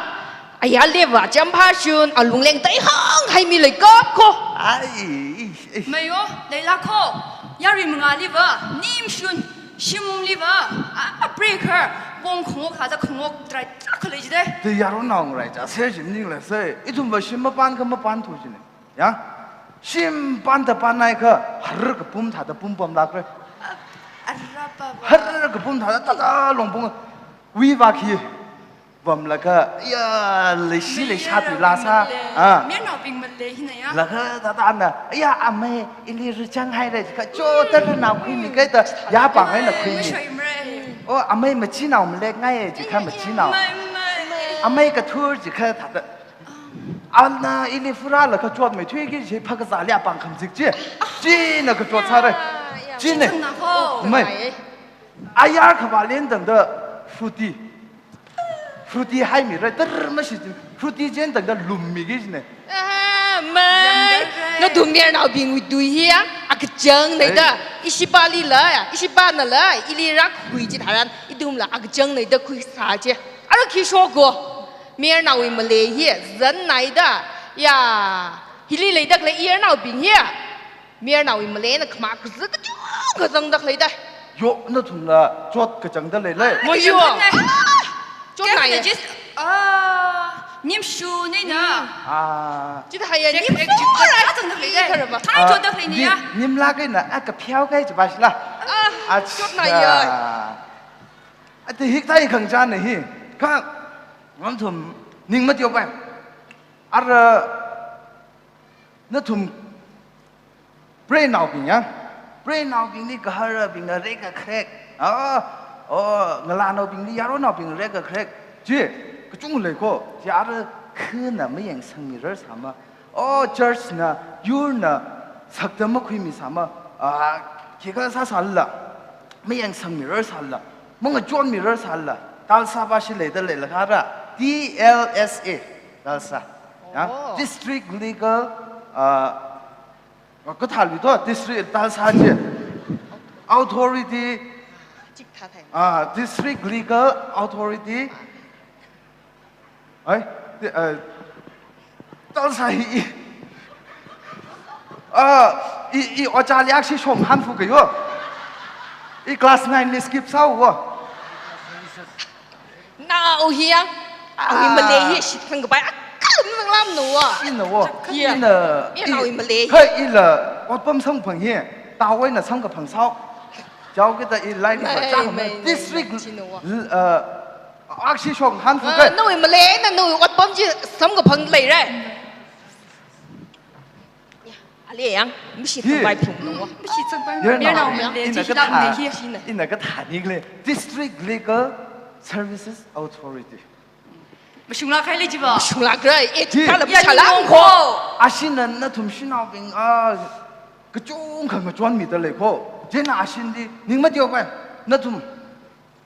Aya leva chāmphāshun, alungleng taihang haimi leikap ko. Ai, ish, ish. Mei yo, leilāk ko. Yarui mangāliva, nimshun, shimliva, a, breaker, pong khangok thāda khangok trai chakha lei jide. Te yaronao ngarai chase jim ning lei se. Ithumva shim mapānkha mapānthu jine. Ya? Shim pānda pānhai kha, har kapum thāda pum pamlākra. A, arapa ba. Har kapum thāda thāda longpung. Wui vak hi. Pamlaga, ya, leishi leishatui lāsa. Ah. Mayarnaobing malei hina ya. Laga thāda na, ya, amei, ili rachang haira, kha chotarana khuimi kaida, ya pāng haina khuimi. Mashoimara. Oh, amei machinao malei ngai, jikha machinao. Mei, mei. Amei kathur jikha thāda. Ana ili furalaga chotmeithuiki chi phakazāli apāng khamzik chi. China kachot sāra. Ya, ya. China. Chithang na ho. Mei. Ayar khavā lentangda Fruity. Fruity haimira, tar mashi chi. Fruity chentangda lummiki jine. Ah, mei. Yangdara. Nathum mayarnaobingwui tui hi ya, akachang naida. Ei. Ishipālila, ishipānala, ili rākhui chitharan, ithumla akachang naida khuisā chi. Ara khi shok ko. Mayarnaowui malei hi, zan naida. Ya, hili leida khalei iyarnaobing hi. Mayarnaowui maleina khama kazā kachungkha zangda khalei da. Yo, nathumla chot kachangda leilei. Mei yo. Kachang kachang lei. Ah, chot nai. Kachang kachang lei. Ah, nimshu nei na. Ah. Chithāya nim chungkha zangda khalei da. Thai chotda khalei ni ya. Nim, nimlāk eina, a kapheokai chi ba shila. Ah, chot nai ya. Ati hikthai khangachāna hi. Kha, nathum, ning mateo pai. Ara, nathum preinaobing ya. Preinaobingli gaharabingna rek kakharek. Ah, oh, ngalānaobingli yaronaobing rek kakharek. Chi, kachungkha lei ko. Chi ara khana mayangsangmirar sāma. Oh, church na, yurna, sakta makhuimi sāma. Ah, khikha sāsālala. Mayangsangmirar sālala. Mangachonmirar sālala. Talsa ba shi leida leilakha ra. T L S A. Talsa. Ya, oh. District Legal, ah, kathāli to, District Talsa chi. Authority, ah, District Legal Authority. Ai, ti, ah, Talsa hi, i, ah, i, i, ojāli akshi shong hanfu kayo. I class nine li skip sāwo. Nao hi ya, awui malei hi shitkhang kapai, akha lam nang lam no wa. Ina wo. Ya. Ina, ina, i, awui malei hi. Kha ila, otpam samkaphang hi, tawai na samkaphang sao. Jau kita i line ba, mei, chang mei, mei, district, mei, chino wa. L-, uh, akshi shong hanfu kai. Ah, nawui malei na nawui otpam chi samkaphang leira. Ya, ali yang, mishi hi. Thangbai phung no wa. Mishi thangbai. Ya, mayarnao, mayarnao, ina kathā, hi. Ina kathā ni le. District Legal Services Authority. Mashunglāk kahai lei chi ba. Mashunglāk kahai, eh, hi. Kala ya, mashala ning ko. Ashina nathum shanaobing, ah, kachungkha ngachonmida lei ko. Chieina ashindi, ning mateo pai. Nathum.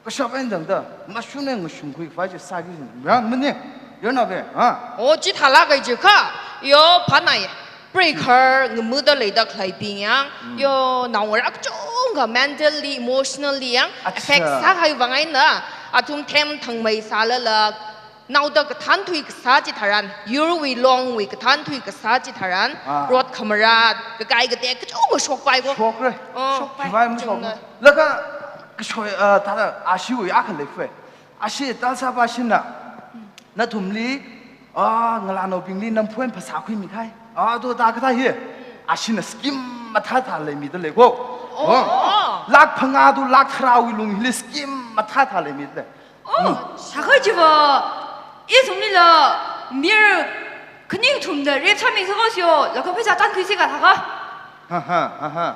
Kashap eina tangda, mashun eina ngashungkhui khavai chi sāki jin. Ya, mani, yaronaobing, ha? Oh, chithālāk kahai jiakha, yo, phānai. Preikhar ngamuda leida khaleibing yang, yo, naongarā kachungkha mentally, emotionally yang, Acha. affect sāhai vang eina, athum them thangmei sālala, naoda kathānthui kasā chitharan, yurwui longwui kathānthui kasā chitharan, Ah. rot khamarā, kakai katek kachungkha shokpai ko. Shokra. Oh, Shokpai. Khavai mashokna. chungna. Laga, kashoi, ah, thāda, ashiwui akha leifai. Ashi Talsapa shina, nathumli, ah, ngalānaobingli namphu eina phasā khuimi kahai. Ah, to ta kathā hi. Ashina scheme mathāthā leimida lei ko. Oh. Oh. Lakh phangā to lakh tharāwui lung hili scheme mathāthā leimida lei. Oh, Mm. shakha chiva, ithumlila, mir khaning thumda rep sāmi sāko sio, laga pheisā tankhuisi kathā ka. Ha, ha, ha, ha.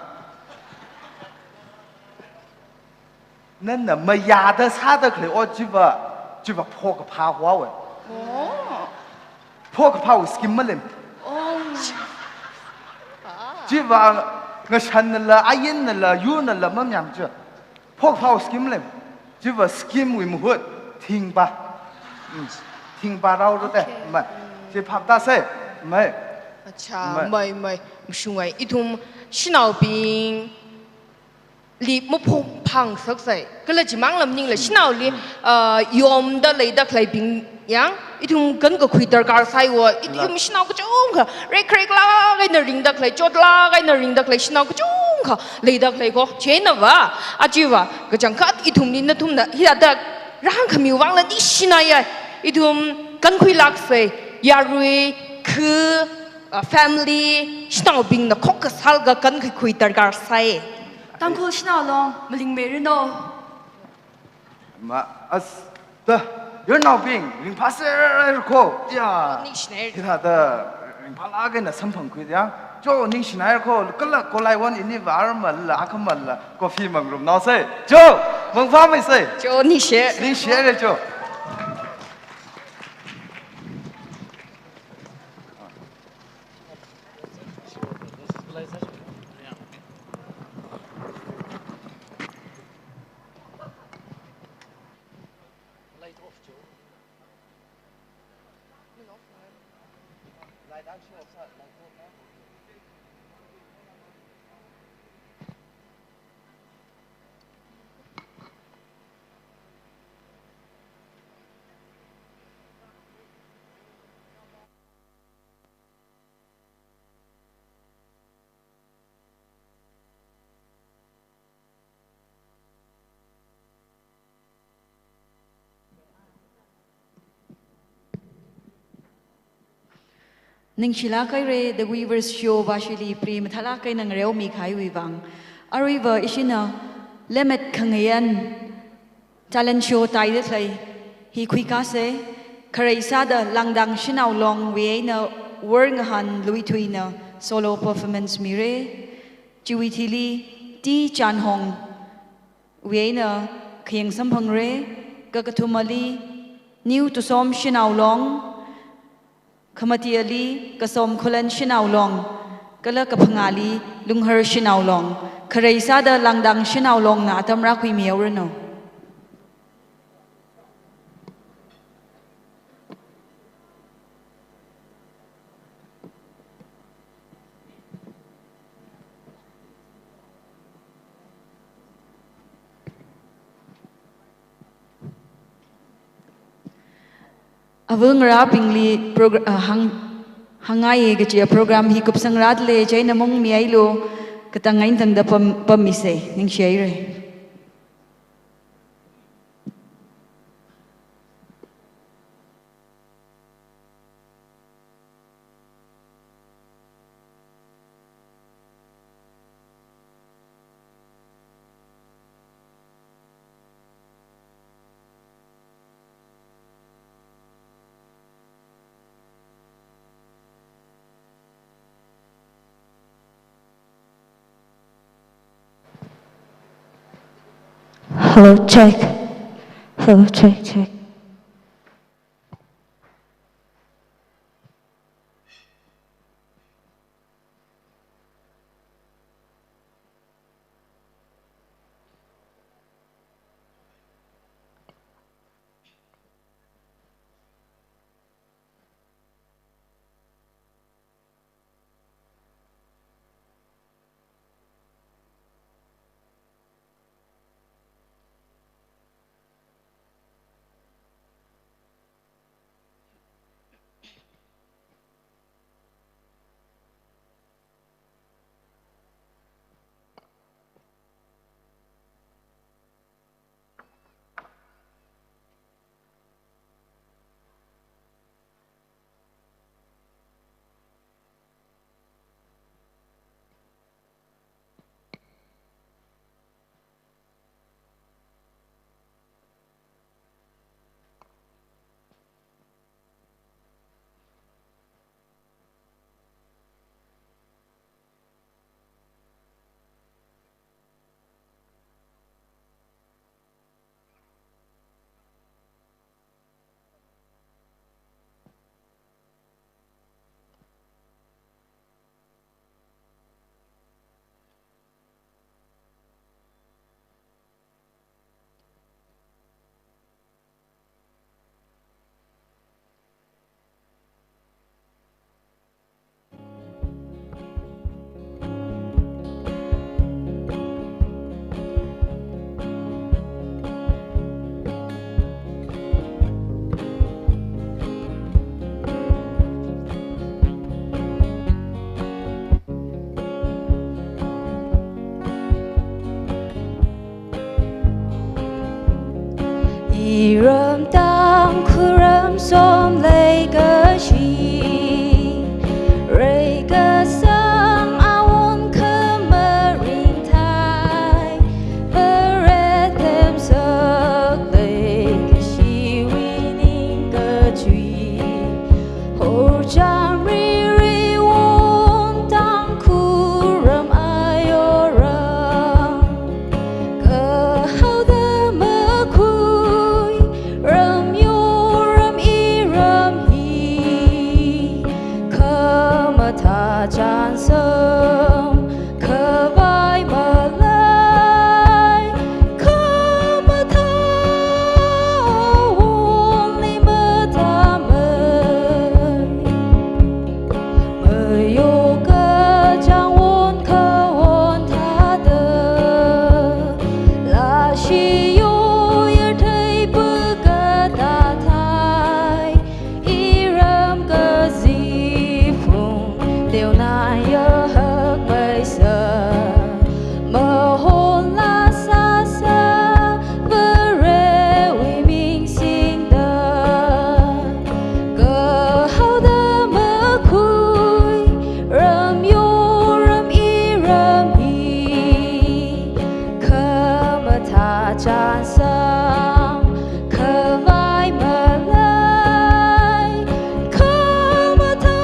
Nana mayāda sāda khalei ot chiva, chiva phokaphā huawe. Oh. Phokaphāwui scheme malei. Oh. Chiva ngashan nala, ayin nala, yu nala, mamyam chi. Phokaphāwui scheme lei. Chiva scheme wui mahut, thingpa. Mm. Thingpa rao rute. Okay. Mai. Chi phap ta sai. Mai. Acha, Mai. mai, mai. Mashungai. Ithum shanaobing li maphung phang saksai. Kala chimang lam ningla shanaoli, ah, yomda leida khaleibing yang, ithum kankakhui darkar saiwo, ithum La. shanao kachungkha, rek rek lāk eina ringda khalei, chot lāk eina ringda khalei, shanao kachungkha, leida khalei ko, chieina va, achiva, kachangkhat ithumli nathumna, hithāda, rāhāngkhami vangla ningshinaya, ithum kankhui lāksai, yarui, khu, ah, family, shanaobingna khokkha sālaga kankakhui darkar sai. Tangkhul shanao long, malingmei rino. Ma, as, da, yarnaobing, ringphāser ko, ya. Ningshinai. Hithāda, ringphālāk eina samphangkhui ya. Cho, ningshinai ko, kala kolai wan ini var mala, akha mala, coffee mangrumnao sai. Cho, mangphāmei sai. Cho, ningshi. Ningshi re, cho. Ningshilāk haira, The Weavers Show vāshili pri mathālāk eina ngareomi kahaiwui vang. Aruiva ishina Lemmet Khangayan talent show taida khalei hi khuikāsa, kharei sāda Langdang Shanao Longwui eina Worngahān Luithuina solo performance mira, chiwui thili T Chanhong wui eina khayang samphangra, kakathumali New Tusom Shanao Long, khamatiali Kasom Khullen Shanao Long, kala kaphangāli Lunghar Shanao Long. Kharei sāda Langdang Shanao Longna atam rākhuimihaoranu. Ava ngarābingli progr-, ah, hāng, hāngngaiya kajiya program hi kupsangrāda lei, chieina mungmihailu, katang eina tangda pam, pammisei, ningshihaira. Hello, check. Hello, check, check. Iram Tangkhul ram somlei kashi, reikasang awon khamaringthai, Vare themsaklei kashiwui ningkachui. Horcham riri won Tangkhul ram ayoram, kahaoda makhui ramyo ram iram hi, khamathā chānsam khavai malei, khamathā awonli mathāmei. Mayo kachāng won khawon thāda, lāshi yoyar thei pakatāthai, iram kaziphung teonā yahakmeisa, mahonla sāsa Varewui ming singda, kahaoda makhui ramyo ram iram hi, khamathā chānsam khavai malei, khamathā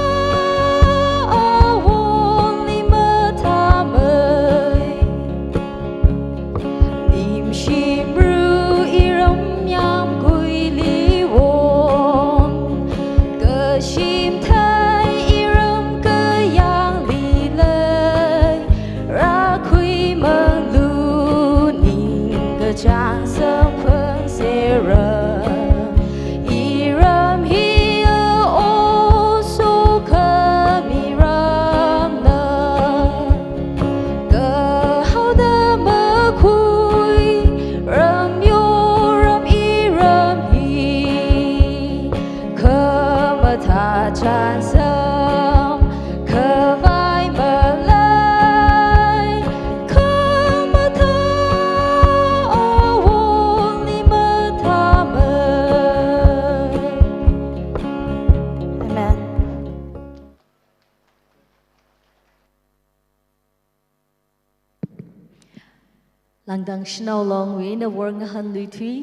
awonli mathāmei. Nimshimru iram yamguili won, kashim thei iram kayāngli lei, rākhuimanglu ningkachāng samphang sera. Iram hi a-o sokhami ramna, kahaoda makhui ramyo ram iram hi, khamathā chānsam khavai malei, khamathā awonli mathāmei. Amen. Langdang Shanao Longwui eina worngahān luithui,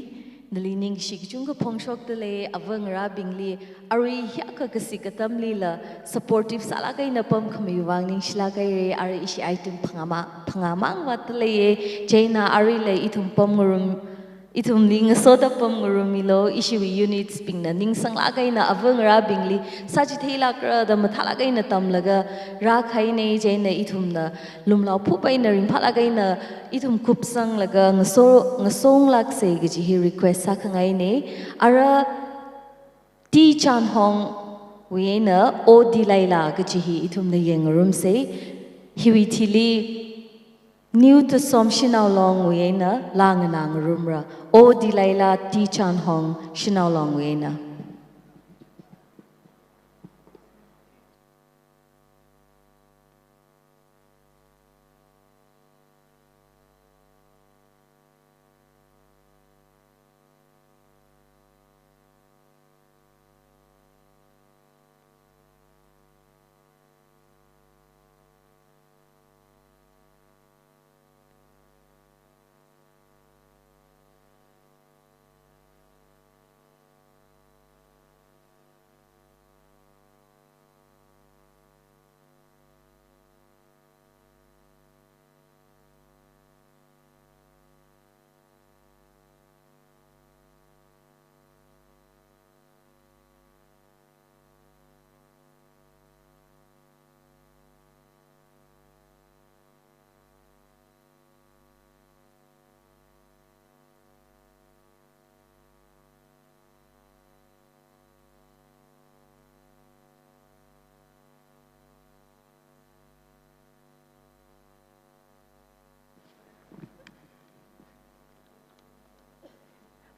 nali ningshi kachungkha phongshokdalei, ava ngarābingli, arui hiyākha kasik atamlila supportive sālāk eina pamkhami vang ningshilāk haira. Arui ishi item phangā ma-, phangāmang vātdaleiya, chieina aruila ithum pamngarum, ithumli ngasoda pamngarummilu, ishiwui units bingna ningsanglāk eina ava ngarābingli sāchitheilākra da mathālāk eina tamlaga rākahaina, chieina ithumna lumlao phup eina ringphālāk eina ithum kupsanglaga ngaso-, ngasonglāksa kaji hi request sākhangaina. Ara T Chanhongwui eina O Delilah kaji hi ithumna yangngarumsa. Hiwui thili New Tusom Shanao Longwui eina laa nganā ngarumra. O Delilah T Chanhong Shanao Longwui eina.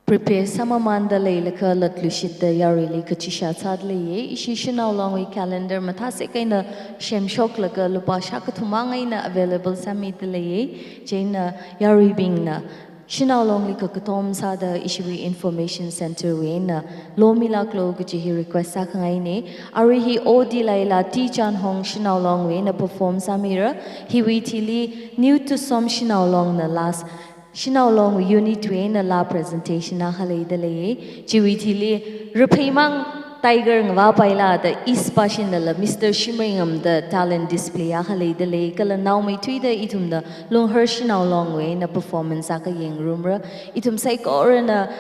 Prepare sāmamānda leilakha latluishitta yaruili kachishā sādalei. Ishi Shanao Longwui calendar mathāsek eina semshoklaga lupā shākathum mang eina available sāmidalei. Chieina yaruibingna Shanao Longli kakatom sāda ishiwui Information Center wui eina lomilāklu kaji hi request sākhangaina. Arui hi O Delilah T Chanhong Shanao Long wui eina perform sāmira. Hiwui thili New Tusom Shanao Longna last, Shanao Long unit wui eina laa presentation akha leidalei. Chiwui thili Rapheimang Tiger ngavāpaila da East Pashinala Mister Shimreingam da talent display akha leidalei, kala naomeithuida ithumna Lunghar Shanao Long wui eina performance akha yangrumra. Ithum saikorana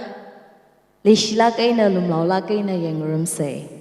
leishilāk eina lumlaolāk eina yangrumsa.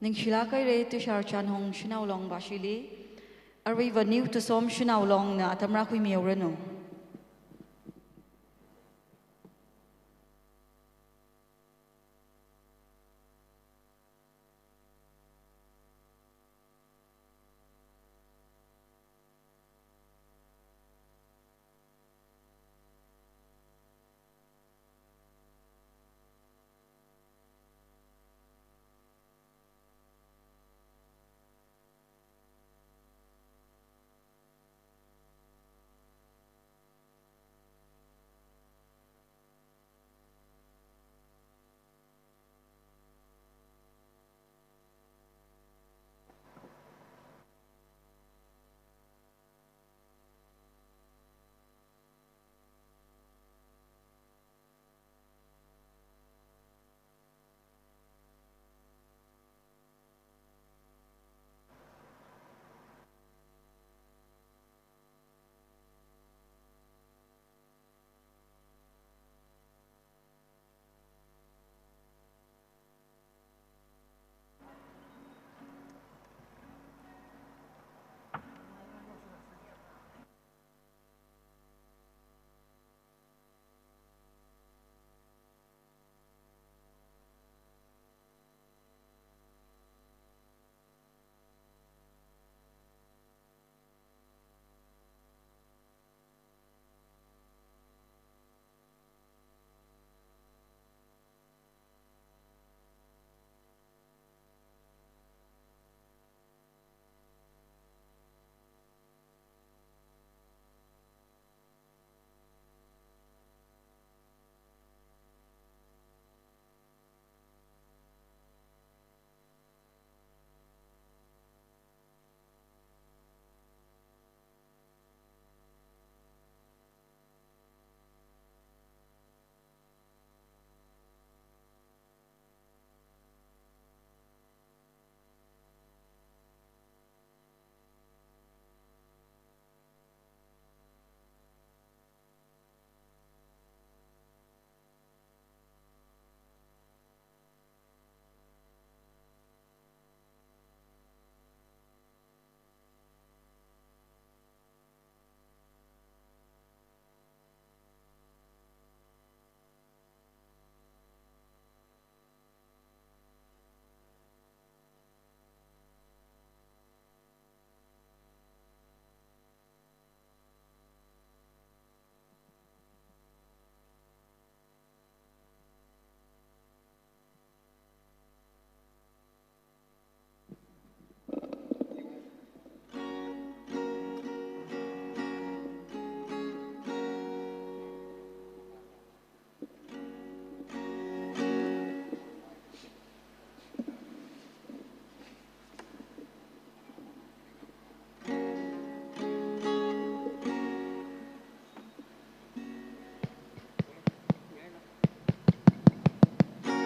Ningshilāk haira Tushar Chanhong Shanao Long bashili. Aruiva New Tusom Shanao Longna atam rākhuimihaoranu.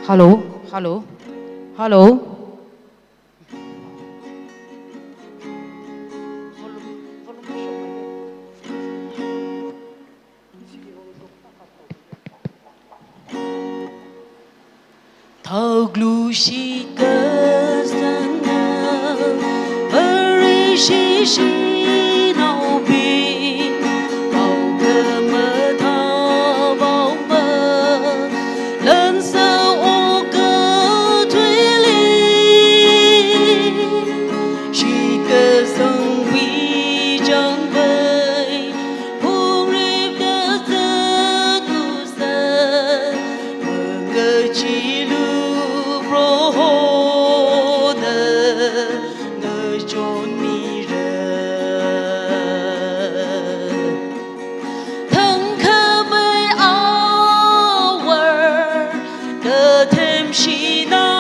Hello, hello, hello. Thaoglu shitkasanga, Vareshi shanaobing, pao khamathā vaoma, lansa okathuili, shitkasangwui changvei, phungripta zatlu sā, mangacheealu Proho nana chonmira. Thangkhamei awor kathemshinao,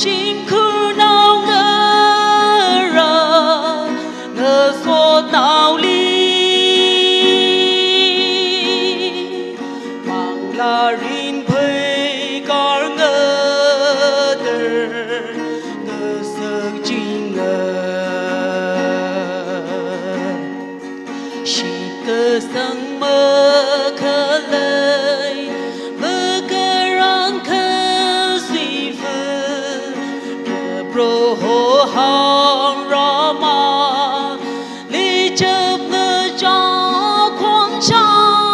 shimkhurnao ngarā ngasotnaoli, manglārin pheikar ngatā ngasakchinga. Shitkasang makhalei, makarang kasuifa, Proho hāngrama, lichap ngachā khongchang,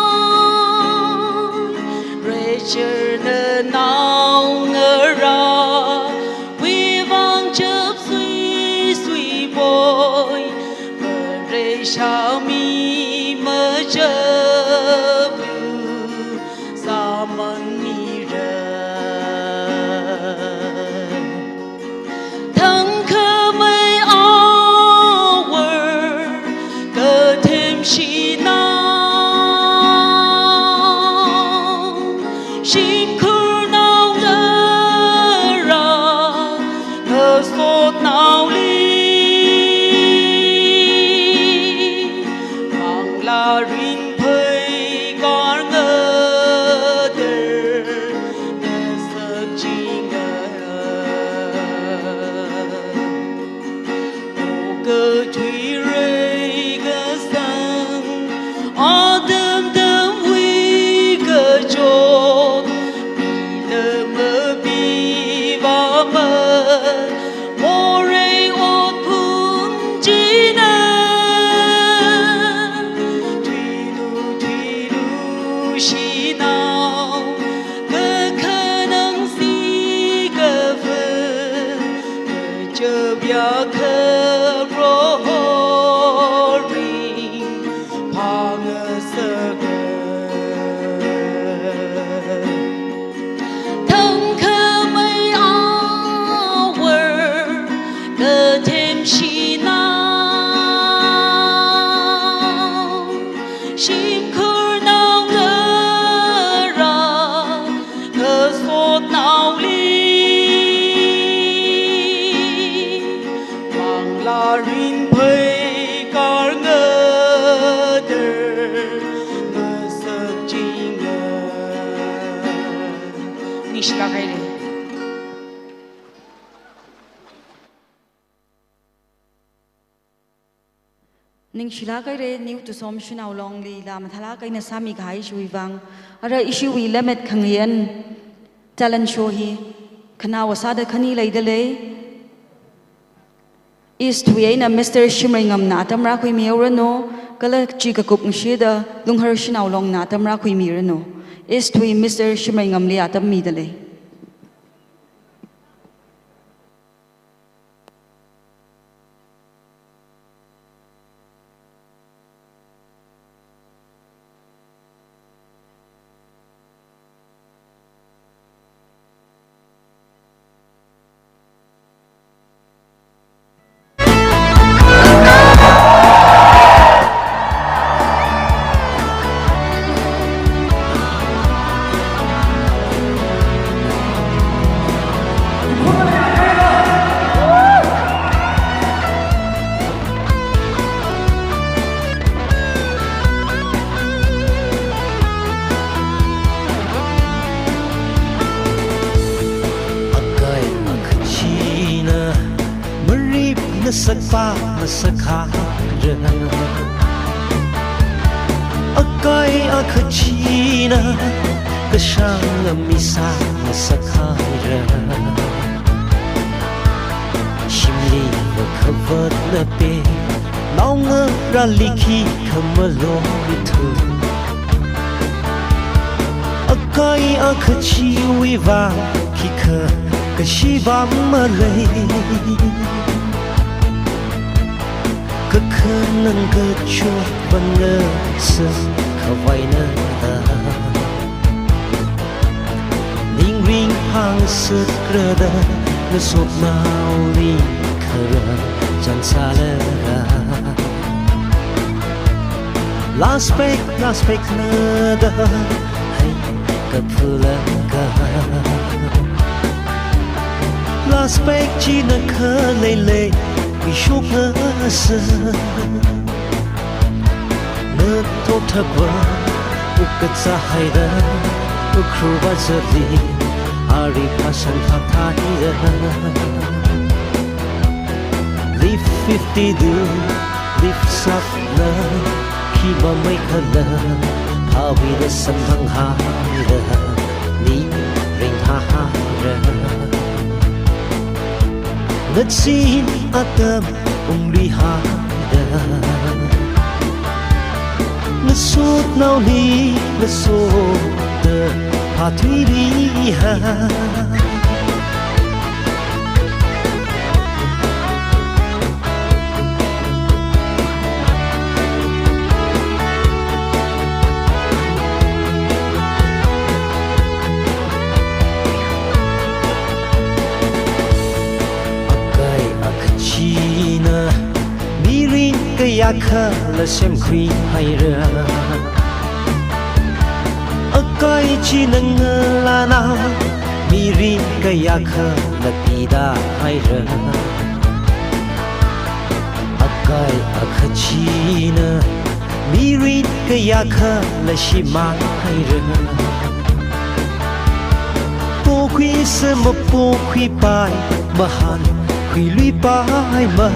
Rachel nanaongarā, wuivang chapsui suipoi, Vareshi mi machaplu sāman mira. Thangkhamei awor kathemshinao, shimkhurnao ngarā ngasotnaoli, manglārin pheikar ngatā ngasakchinga. Okathui reikasang, atam atamwui kachot, pila mapiva ma, morei otphun china, thuilu thuilu shanao, kakhanang sikafa, kachapya kha Proho ringphāngasaka. Thangkhamei awor kathemshinao, shimkhurnao ngarā ngasotnaoli, manglārin pheikar ngatā ngasakchinga. Ningshilāk haira. Ningshilāk haira, New Tusom Shanao Longli laa mathālāk eina sāmikahai chiwui vang. Ara ishiwui lemmet khangayan talent show hi khanao sāda khani leidalei. East wui eina Mister Shimreingamna atam rākhuimihaoranu, kala chi kakup ngashida Lunghar Shanao Longna atam rākhuimiranu. East wui Mister Shimreingamli atam midalei. sakpa masakhaira. Akai akhachina kashāng misa masakhaira. Shimli vakhavatna pe, naongarāli khikha malongthu. Akai akhachiwui vang khikha kashiva malei. Kakhanang kachot vang ngasā khavaina da. Ning ringphāngasakra da, ngasotnaoli kharā chānsālaga. Last pek, last pekna da, hai kaphulaga. Last pek china khaleilei khuishokngasā. Nathot thakva ukazā haida, Ukhrul bazarli ari phāshang phāthaida. Lift fifty du, lift sāpna, khi mameikhala, phāwuila samphanghaira, ning ringphāhaira. Ngazin atam ungluihaida, ngasotnaoli ngasoda phāthuiluiha. Akai akhachina mirin kayākhala semkhuihaira. Akai china ngalāna mirin kayākhala pidahaira. Akai akhachina mirin kayākhala shimānhaira. Pokhuisa mapokhuipai, mahānkhuiluipai ma.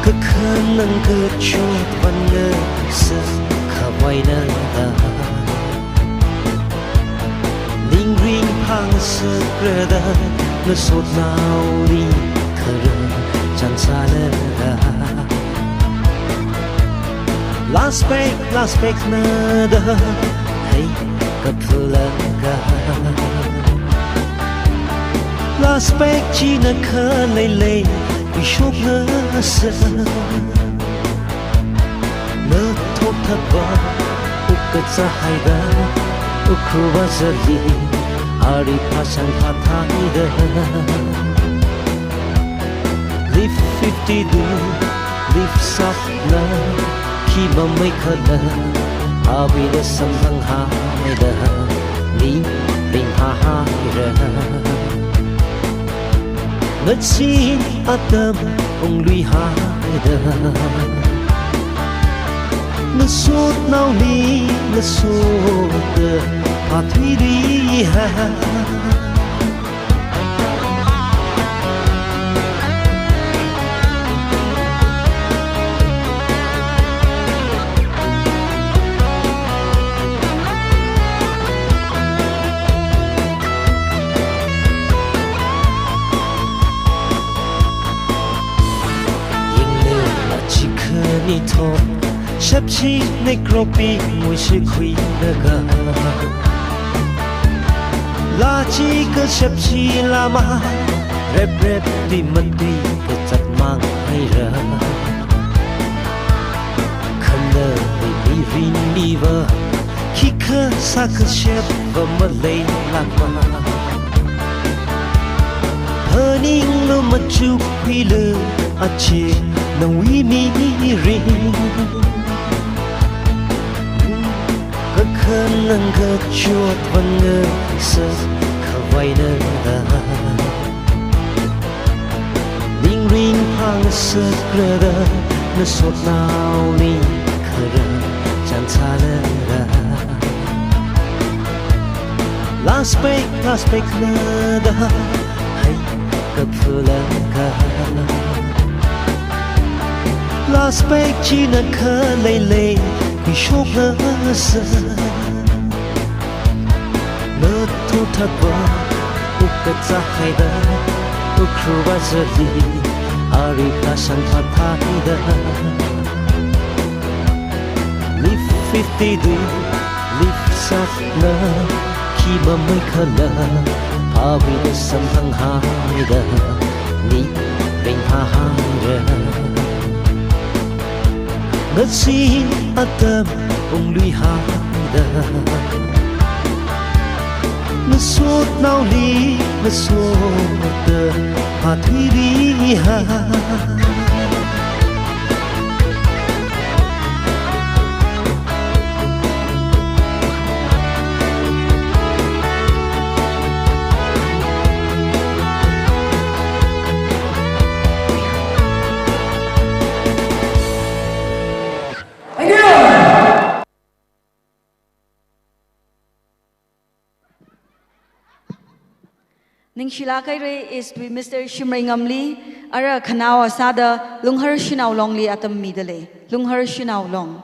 Kakhanang kachot vang ngasā khavaina da. Ning ringphāngasakra da, ngasotnaoli kharā chānsālaga. Last pek, last pekna da, hai kaphulaga. Last pek china khaleilei khuishokngasā. Nathot thakva ukazā haida, Ukhrul bazarli ari phāshang phāthaida. Lift fifty du, lift sāpna, khi mameikhala, phāwuila samphanghaida, ning ringphāhaira. Ngazin atam ungluihaida, ngasotnaoli ngasoda phāthuiluiha. Yanglu achi khani thot, shapshi nekropi mushi khuilaga. Lachi kashapshi lama, rep rep tui matui kazat manghaira. Khanāwui mirinliva, khikha sākashapva maleilākma. Phaninglu machukkhuilu achi nawui mirin. Kakhanang kachot vang ngasā khavaina da. Ning ringphāngasakra da, ngasotnaoli kharā chānsālaga. Last pek, last pekna da, hai Phulaka. Last page china khalei lei, khuishokngasā. Nathum thakva, ukatsa haida, ukruva zali, ari kasang phathaida. Leaf fifty-three, leaf sākna, khi mamei khala, phāwui da samphang haida, ni ring phāhaira. Ngasi atam unglui haida. Ngasotnaoli, ngasotta, phathuili ha. Ningshilāk haira East wui Mister Shimrei Ngamli, ara khanaowa sāda Lunghar Shanao Longli atam midalei. Lunghar Shanao Long.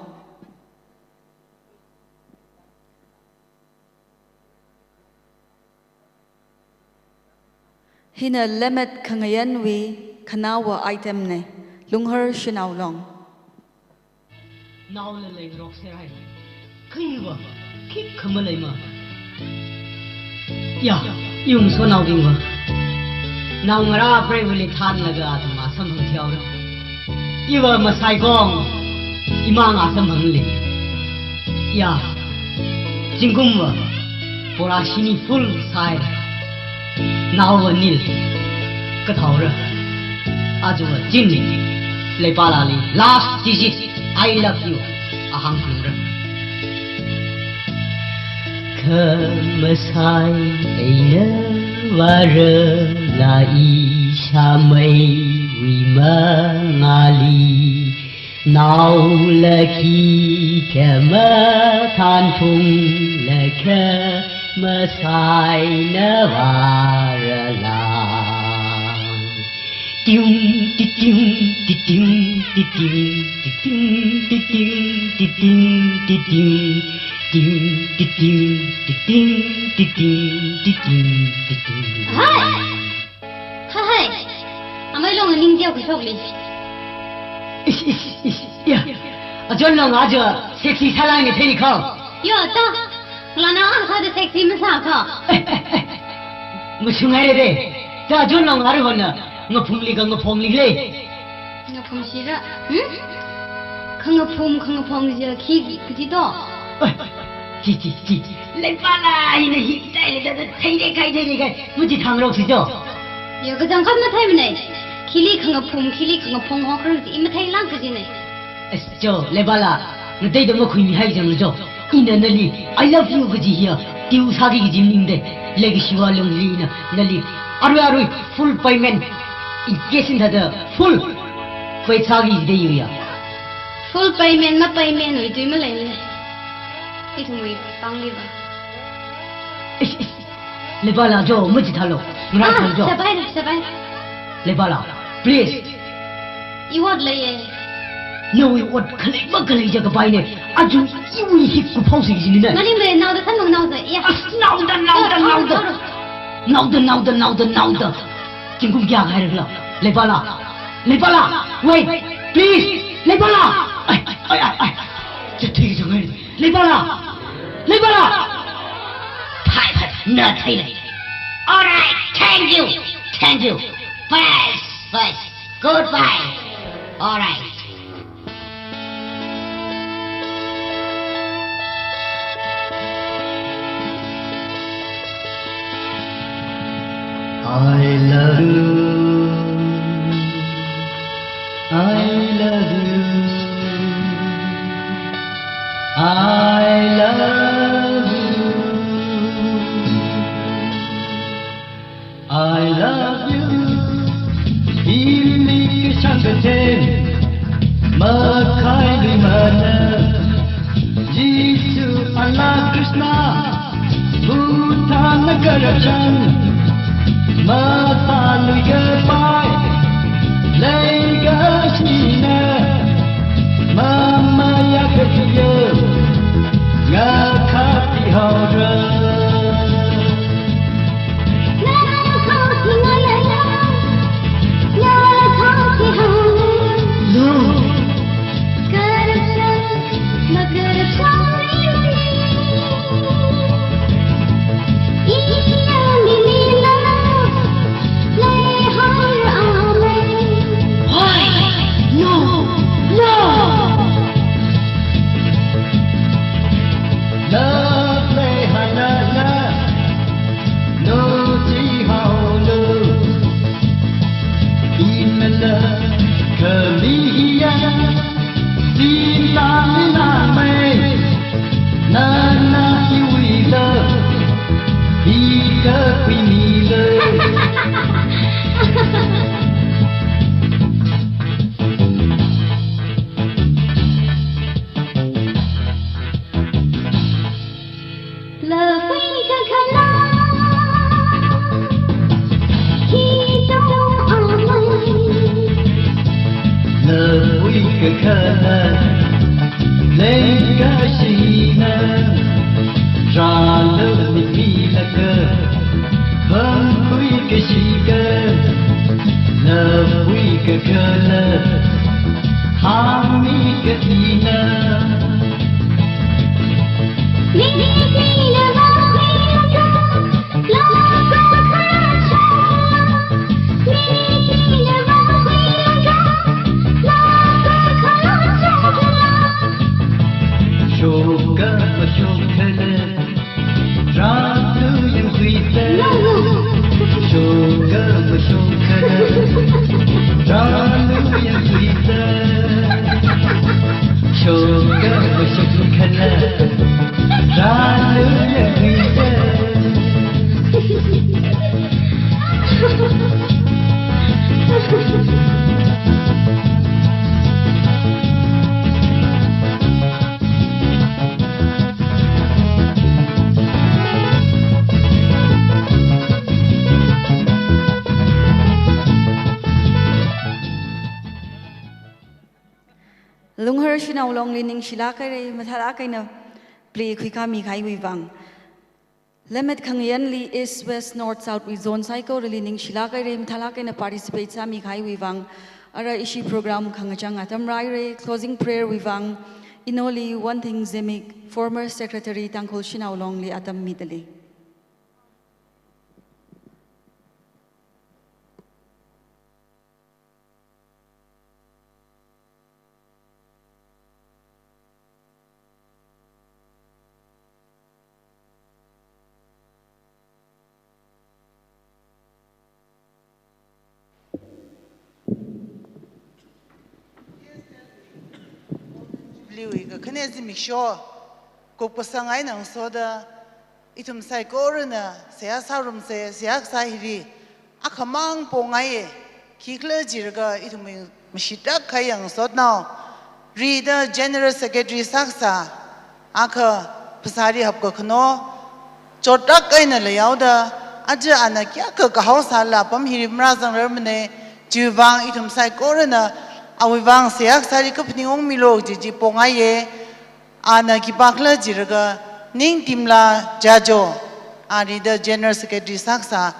Hina Lemmet Khangayanwui khanaowa item na, Lunghar Shanao Long. Naola leingarokser hai. Khayuva, khikha maleima. Ya, iwui ngasotnaobingva, naongarā preiva̱li thanlaga athumva samphang thihaora. Iva masaikong, imang asamphangli. Ya, zingkumva, bora shini full sāi. Naova nil. Kathaora. Aja va chini. Leipalali last digit, "I love you" ahāngphalungra. Khamasai eina vārala ishāmeiwui mangāli, naola khikha mathanphungla, khamasaina vārala. Ting, ti ting, ti ting, ti ting, ti ting, ti ting, ti ting, ti ting, ting, ti ting, ti ting, ti ting, ti ting, ti ting. Hai! Hai, hai. Amei Long ning diao khuishokli. Ish, ish, ish, ya. Ajolong aja sexy sālāngni theili kho. Yo, ta. Lana ang sāda sexy masā kho. Mashungaire de. Ta Ajolong aruihon na ngaphumli kha ngaphongli le. Ngaphum shira. Hmm? Khangaphum, khangaphong jia khi, khi kaji to. Oi, chi, chi, chi. Leipala, ina hi, tai le, da, da, thei le, kai, thei le, kai. Machithāngarok si jo. Yo, kachangkhat matheimanei. Khili khangaphum, khili khangaphong hokra si, i matheilāk kajinei. Es, jo, Leipala, ngateida makhuimihai jang jo. Ina nali, "I love you" kaji hiya, tiu sāki kaji maningdei. Leikashiva Longli ina, nali, arui, arui, full payment. In case in thada, full. Pay sāki dei yuya. Full payment, mapayment wui tui maleimane. Ithumwui pangliva. Ish, ish. Leipala jo, machithālu. Ngarai thālu jo. Ah, sabai, sabai. Leipala, please. I ot leiye. Nawui ot khalei makhalei ja kapaine. Aja iwui hi kuphao si jinine. Maningmei naoda thanmang naoda. Ya. As, naoda, naoda, naoda. Naoda, naoda, naoda, naoda. Zingkum kayākha hairala. Leipala. Leipala. Wait. Please. Leipala. Ai, ai, ai, ai. Chathui kajang hai. Leipala. Leipala. Thai, thai. Na thai le. All right. Thank you. Thank you. Bye. Bye. Goodbye. All right. I love you. I love you. I love you. I love you. Ili kishang katen, makhai limana. Jisu, Allah, Krishna, Buddha, Nagarajang. Masāluikapai leikashina, mamayākakhayo ngakhapihaora. Love leihailala, no jihaolu. Imala khamiya, sinta minamei, nana iwuila, ika kuinila. Love week kakhala, leikashina, rālu mitmilaka, hangkhui kashika, love week kakhala, hāngmi kashina. Shoka mashokkhala, rālu yangkhuisa. Shoka mashokkhala, rālu yangkhuisa. Shoka mashokkhala, rālu yangkhuisa. Lunghar Shanao Longli ningshilāk haira, mathālāk eina play khuikāmi kahaiwui vang. Lemmet khangayanli East, West, North, South wui zone saikorali ningshilāk haira, mathālāk eina participate sāmi kahaiwui vang. Ara ishi program khangachang atam rāhaira, closing prayer wui vang Inoli Wanthing Zimik, former secretary Tangkhul Shanao Longli atam midalei. Liwi kakhane zimiksho, kupkasang eina ngasoda, ithum saikorana seihā sārumsa, seihā kasā hili akhamang pongaiya, khikhala jilaga ithum mashitrak kahai ngasoda nao, rida General Secretary sākasā, akha phasāli hapkakhano, chotrak eina leihaoda, aja ana kayākha kahao sālala apam hili marāzangrarmana, chiwui vang ithum saikorana awui vang seihā kasāli kaphaning ungmilu kaji chi pongaiya, ana khipākhala jilaga Ningtimla Jajo, a rida General Secretary sākasā,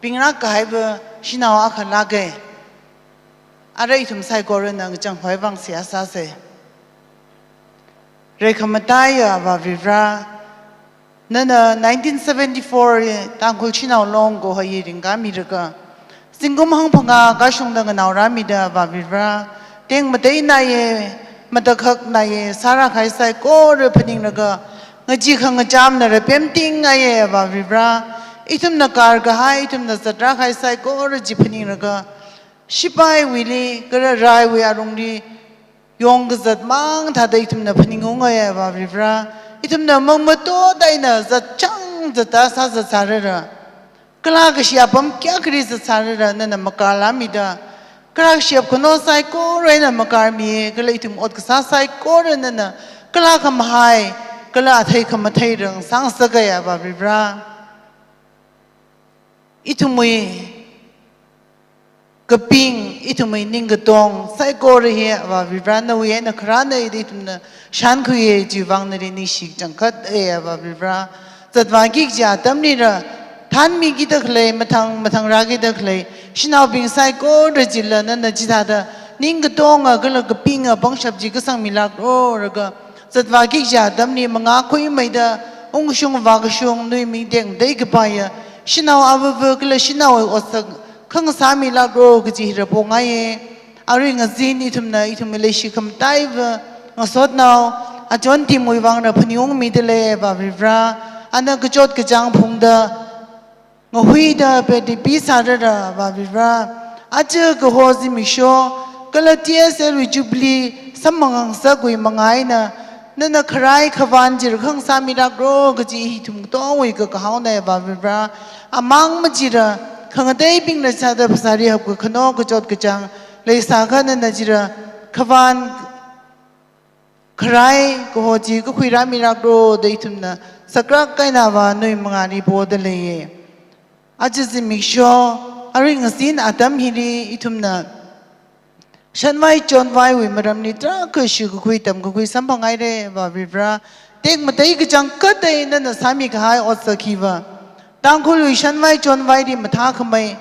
pingrak kahaiva shanao akhalāka. Ara ithum saikorana ngachang hoivang seihā sāsa. Reikhamataiya Avā Varivara, nana nineteen seventy-four Tangkhul Shanao Long kaho hi ringkāmilaga, zingkum hangphangā kashungda nganaorāmida Avā Varivara, tengmateinaye, matakhaknaye, sārākahai saikora phaninglaga, ngachee khangacham nala pemtingaiya Avā Varivara, ithumna karkahai, ithumna zatrākahai saikora chi phaninglaga, shipaiwuili, kala raiwui alungli, yongkazat mang thāda ithumna phaningungaiya Avā Varivara, ithumna mamato eina zatchang zatda sāzat sārara. Kala kashi apam kayākhali zat sārara nana makarlāmida. Kala kashi apkhano saikora eina makarmi, kala ithum ot kasā saikora nana kala khamahai, kala athei khamathei rāngasakngaiya Avā Varivara. Ithumwui kaping, ithumwui ningkatong saikora hi Avā Varivara nawui eina kharāna da ithumna shānkhuiya, chiwui vang nali ningshi kachangkhat e Avā Varivara. Zatvāki kaji atamlila, thānmikida khalei, mathang, mathang rākida khalei shanaobing saikora chila nana chithāda ningkatonga kala kapinga pangshap chi kasangmilākra laga, zatvāki kaji atamli mangā khuimeida, ungkashung vākashung, nawui ming tekmatei kapaiya shanao avava kala shanaowui otsak khangasāmilākra kaji hi rāpongaiya. Arui ngazin ithumna, ithumwui leishi khamataiva ngasotnao Achon Timwui vangna phaningungmida lei Avā Varivara. Ana kachot kachāng phungda, ngahuida peti pisārara Avā Varivara. Aja kaho zimiksho kala T S L wui Jubilee samphangsakwui manga eina, nana kharai khavān chi khangasāmilākra kaji hi ithum katongwui kakahaona Avā Varivara. Amang machila, khangateibingla sāda phasāli hapkakhano kachot kachāng leisākha nana chila khavān kharai kaho chi kakhuirāmilākra da ithumna sakrak eina Avā nawui mangāli poda leiya. Aja zimiksho, arui ngazin atam hili ithumna shanvai chonvaiwui maramli tarākha shikakhui tamkakhui samphanghairai Avā Varivara. Tekmatei kachangkhat eina nana sāmikahai otsak hiva Tangkhulwui shanvai chonvaili mathākhamei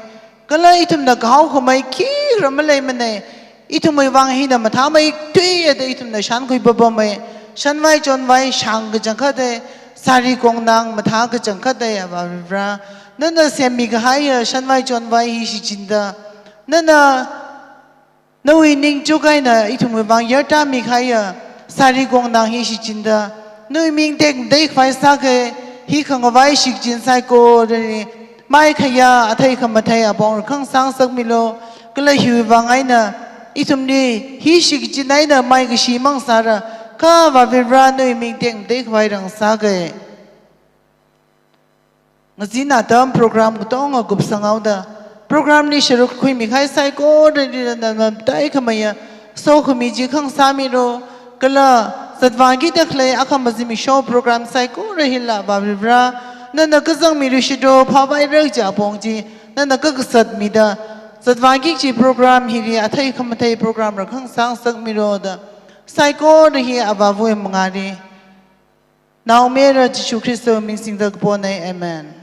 kala ithumna kahaokhamei khikha maleimana. Ithumwui vang hina mathāmeithuiya da ithumna shānkhui papamei. Shanvai chonvai shāng kachangkhat e, sari kongnang mathā kachangkhat e Avā Varivara. Nana semmikahaiya shanvai chonvai hi shichinda, nana nawui ningchuk eina ithumwui vang yartāmikahaiya sari kongnang hi shichinda, nawui ming tekmatei khavai sākha, hi khangavai shichin saikorali maikhayā, athei khamathei apong khangasā ngasakmilu. Kala hiwui vang eina ithumli hi shichin eina maikashi mang sāra, kha Avā Varivara nawui ming tekmatei khavai rāngasāka. Ngazin atam program katonga kupsanghaoda, programli sharuk khuimikahai saikorali nana mataikhameiya sokhami chi khangasāmilu. Kala zatvākida khalei akhama zimiksho program saikora hila Avā Varivara, nana kazangmilu shido, phāvaira kaji apong chi nana kakasatmida, zatvāki kaji program hili athei khamathei programla khangasā ngasakmilu da, saikora hi Avāwui mangāli Naomayara Jishu Khristawui ming singda kapona. Amen.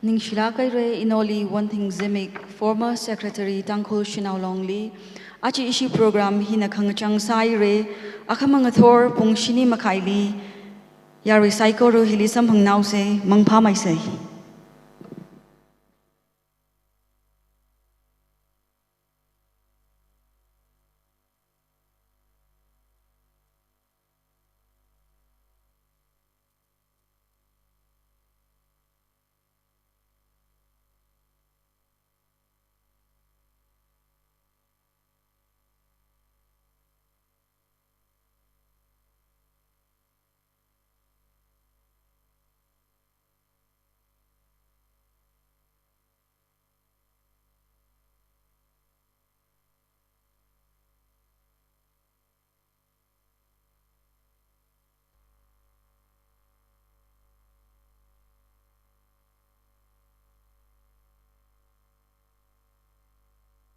Ningshilāk haira inoli Wonthing Zimik, former secretary Tangkhul Shanao Longli. Aja ishi program hina khangachang sāhaira, akhama ngathor pung shini makhaili. Yarui saikora hili samphangnaosa, mangphāmeisa.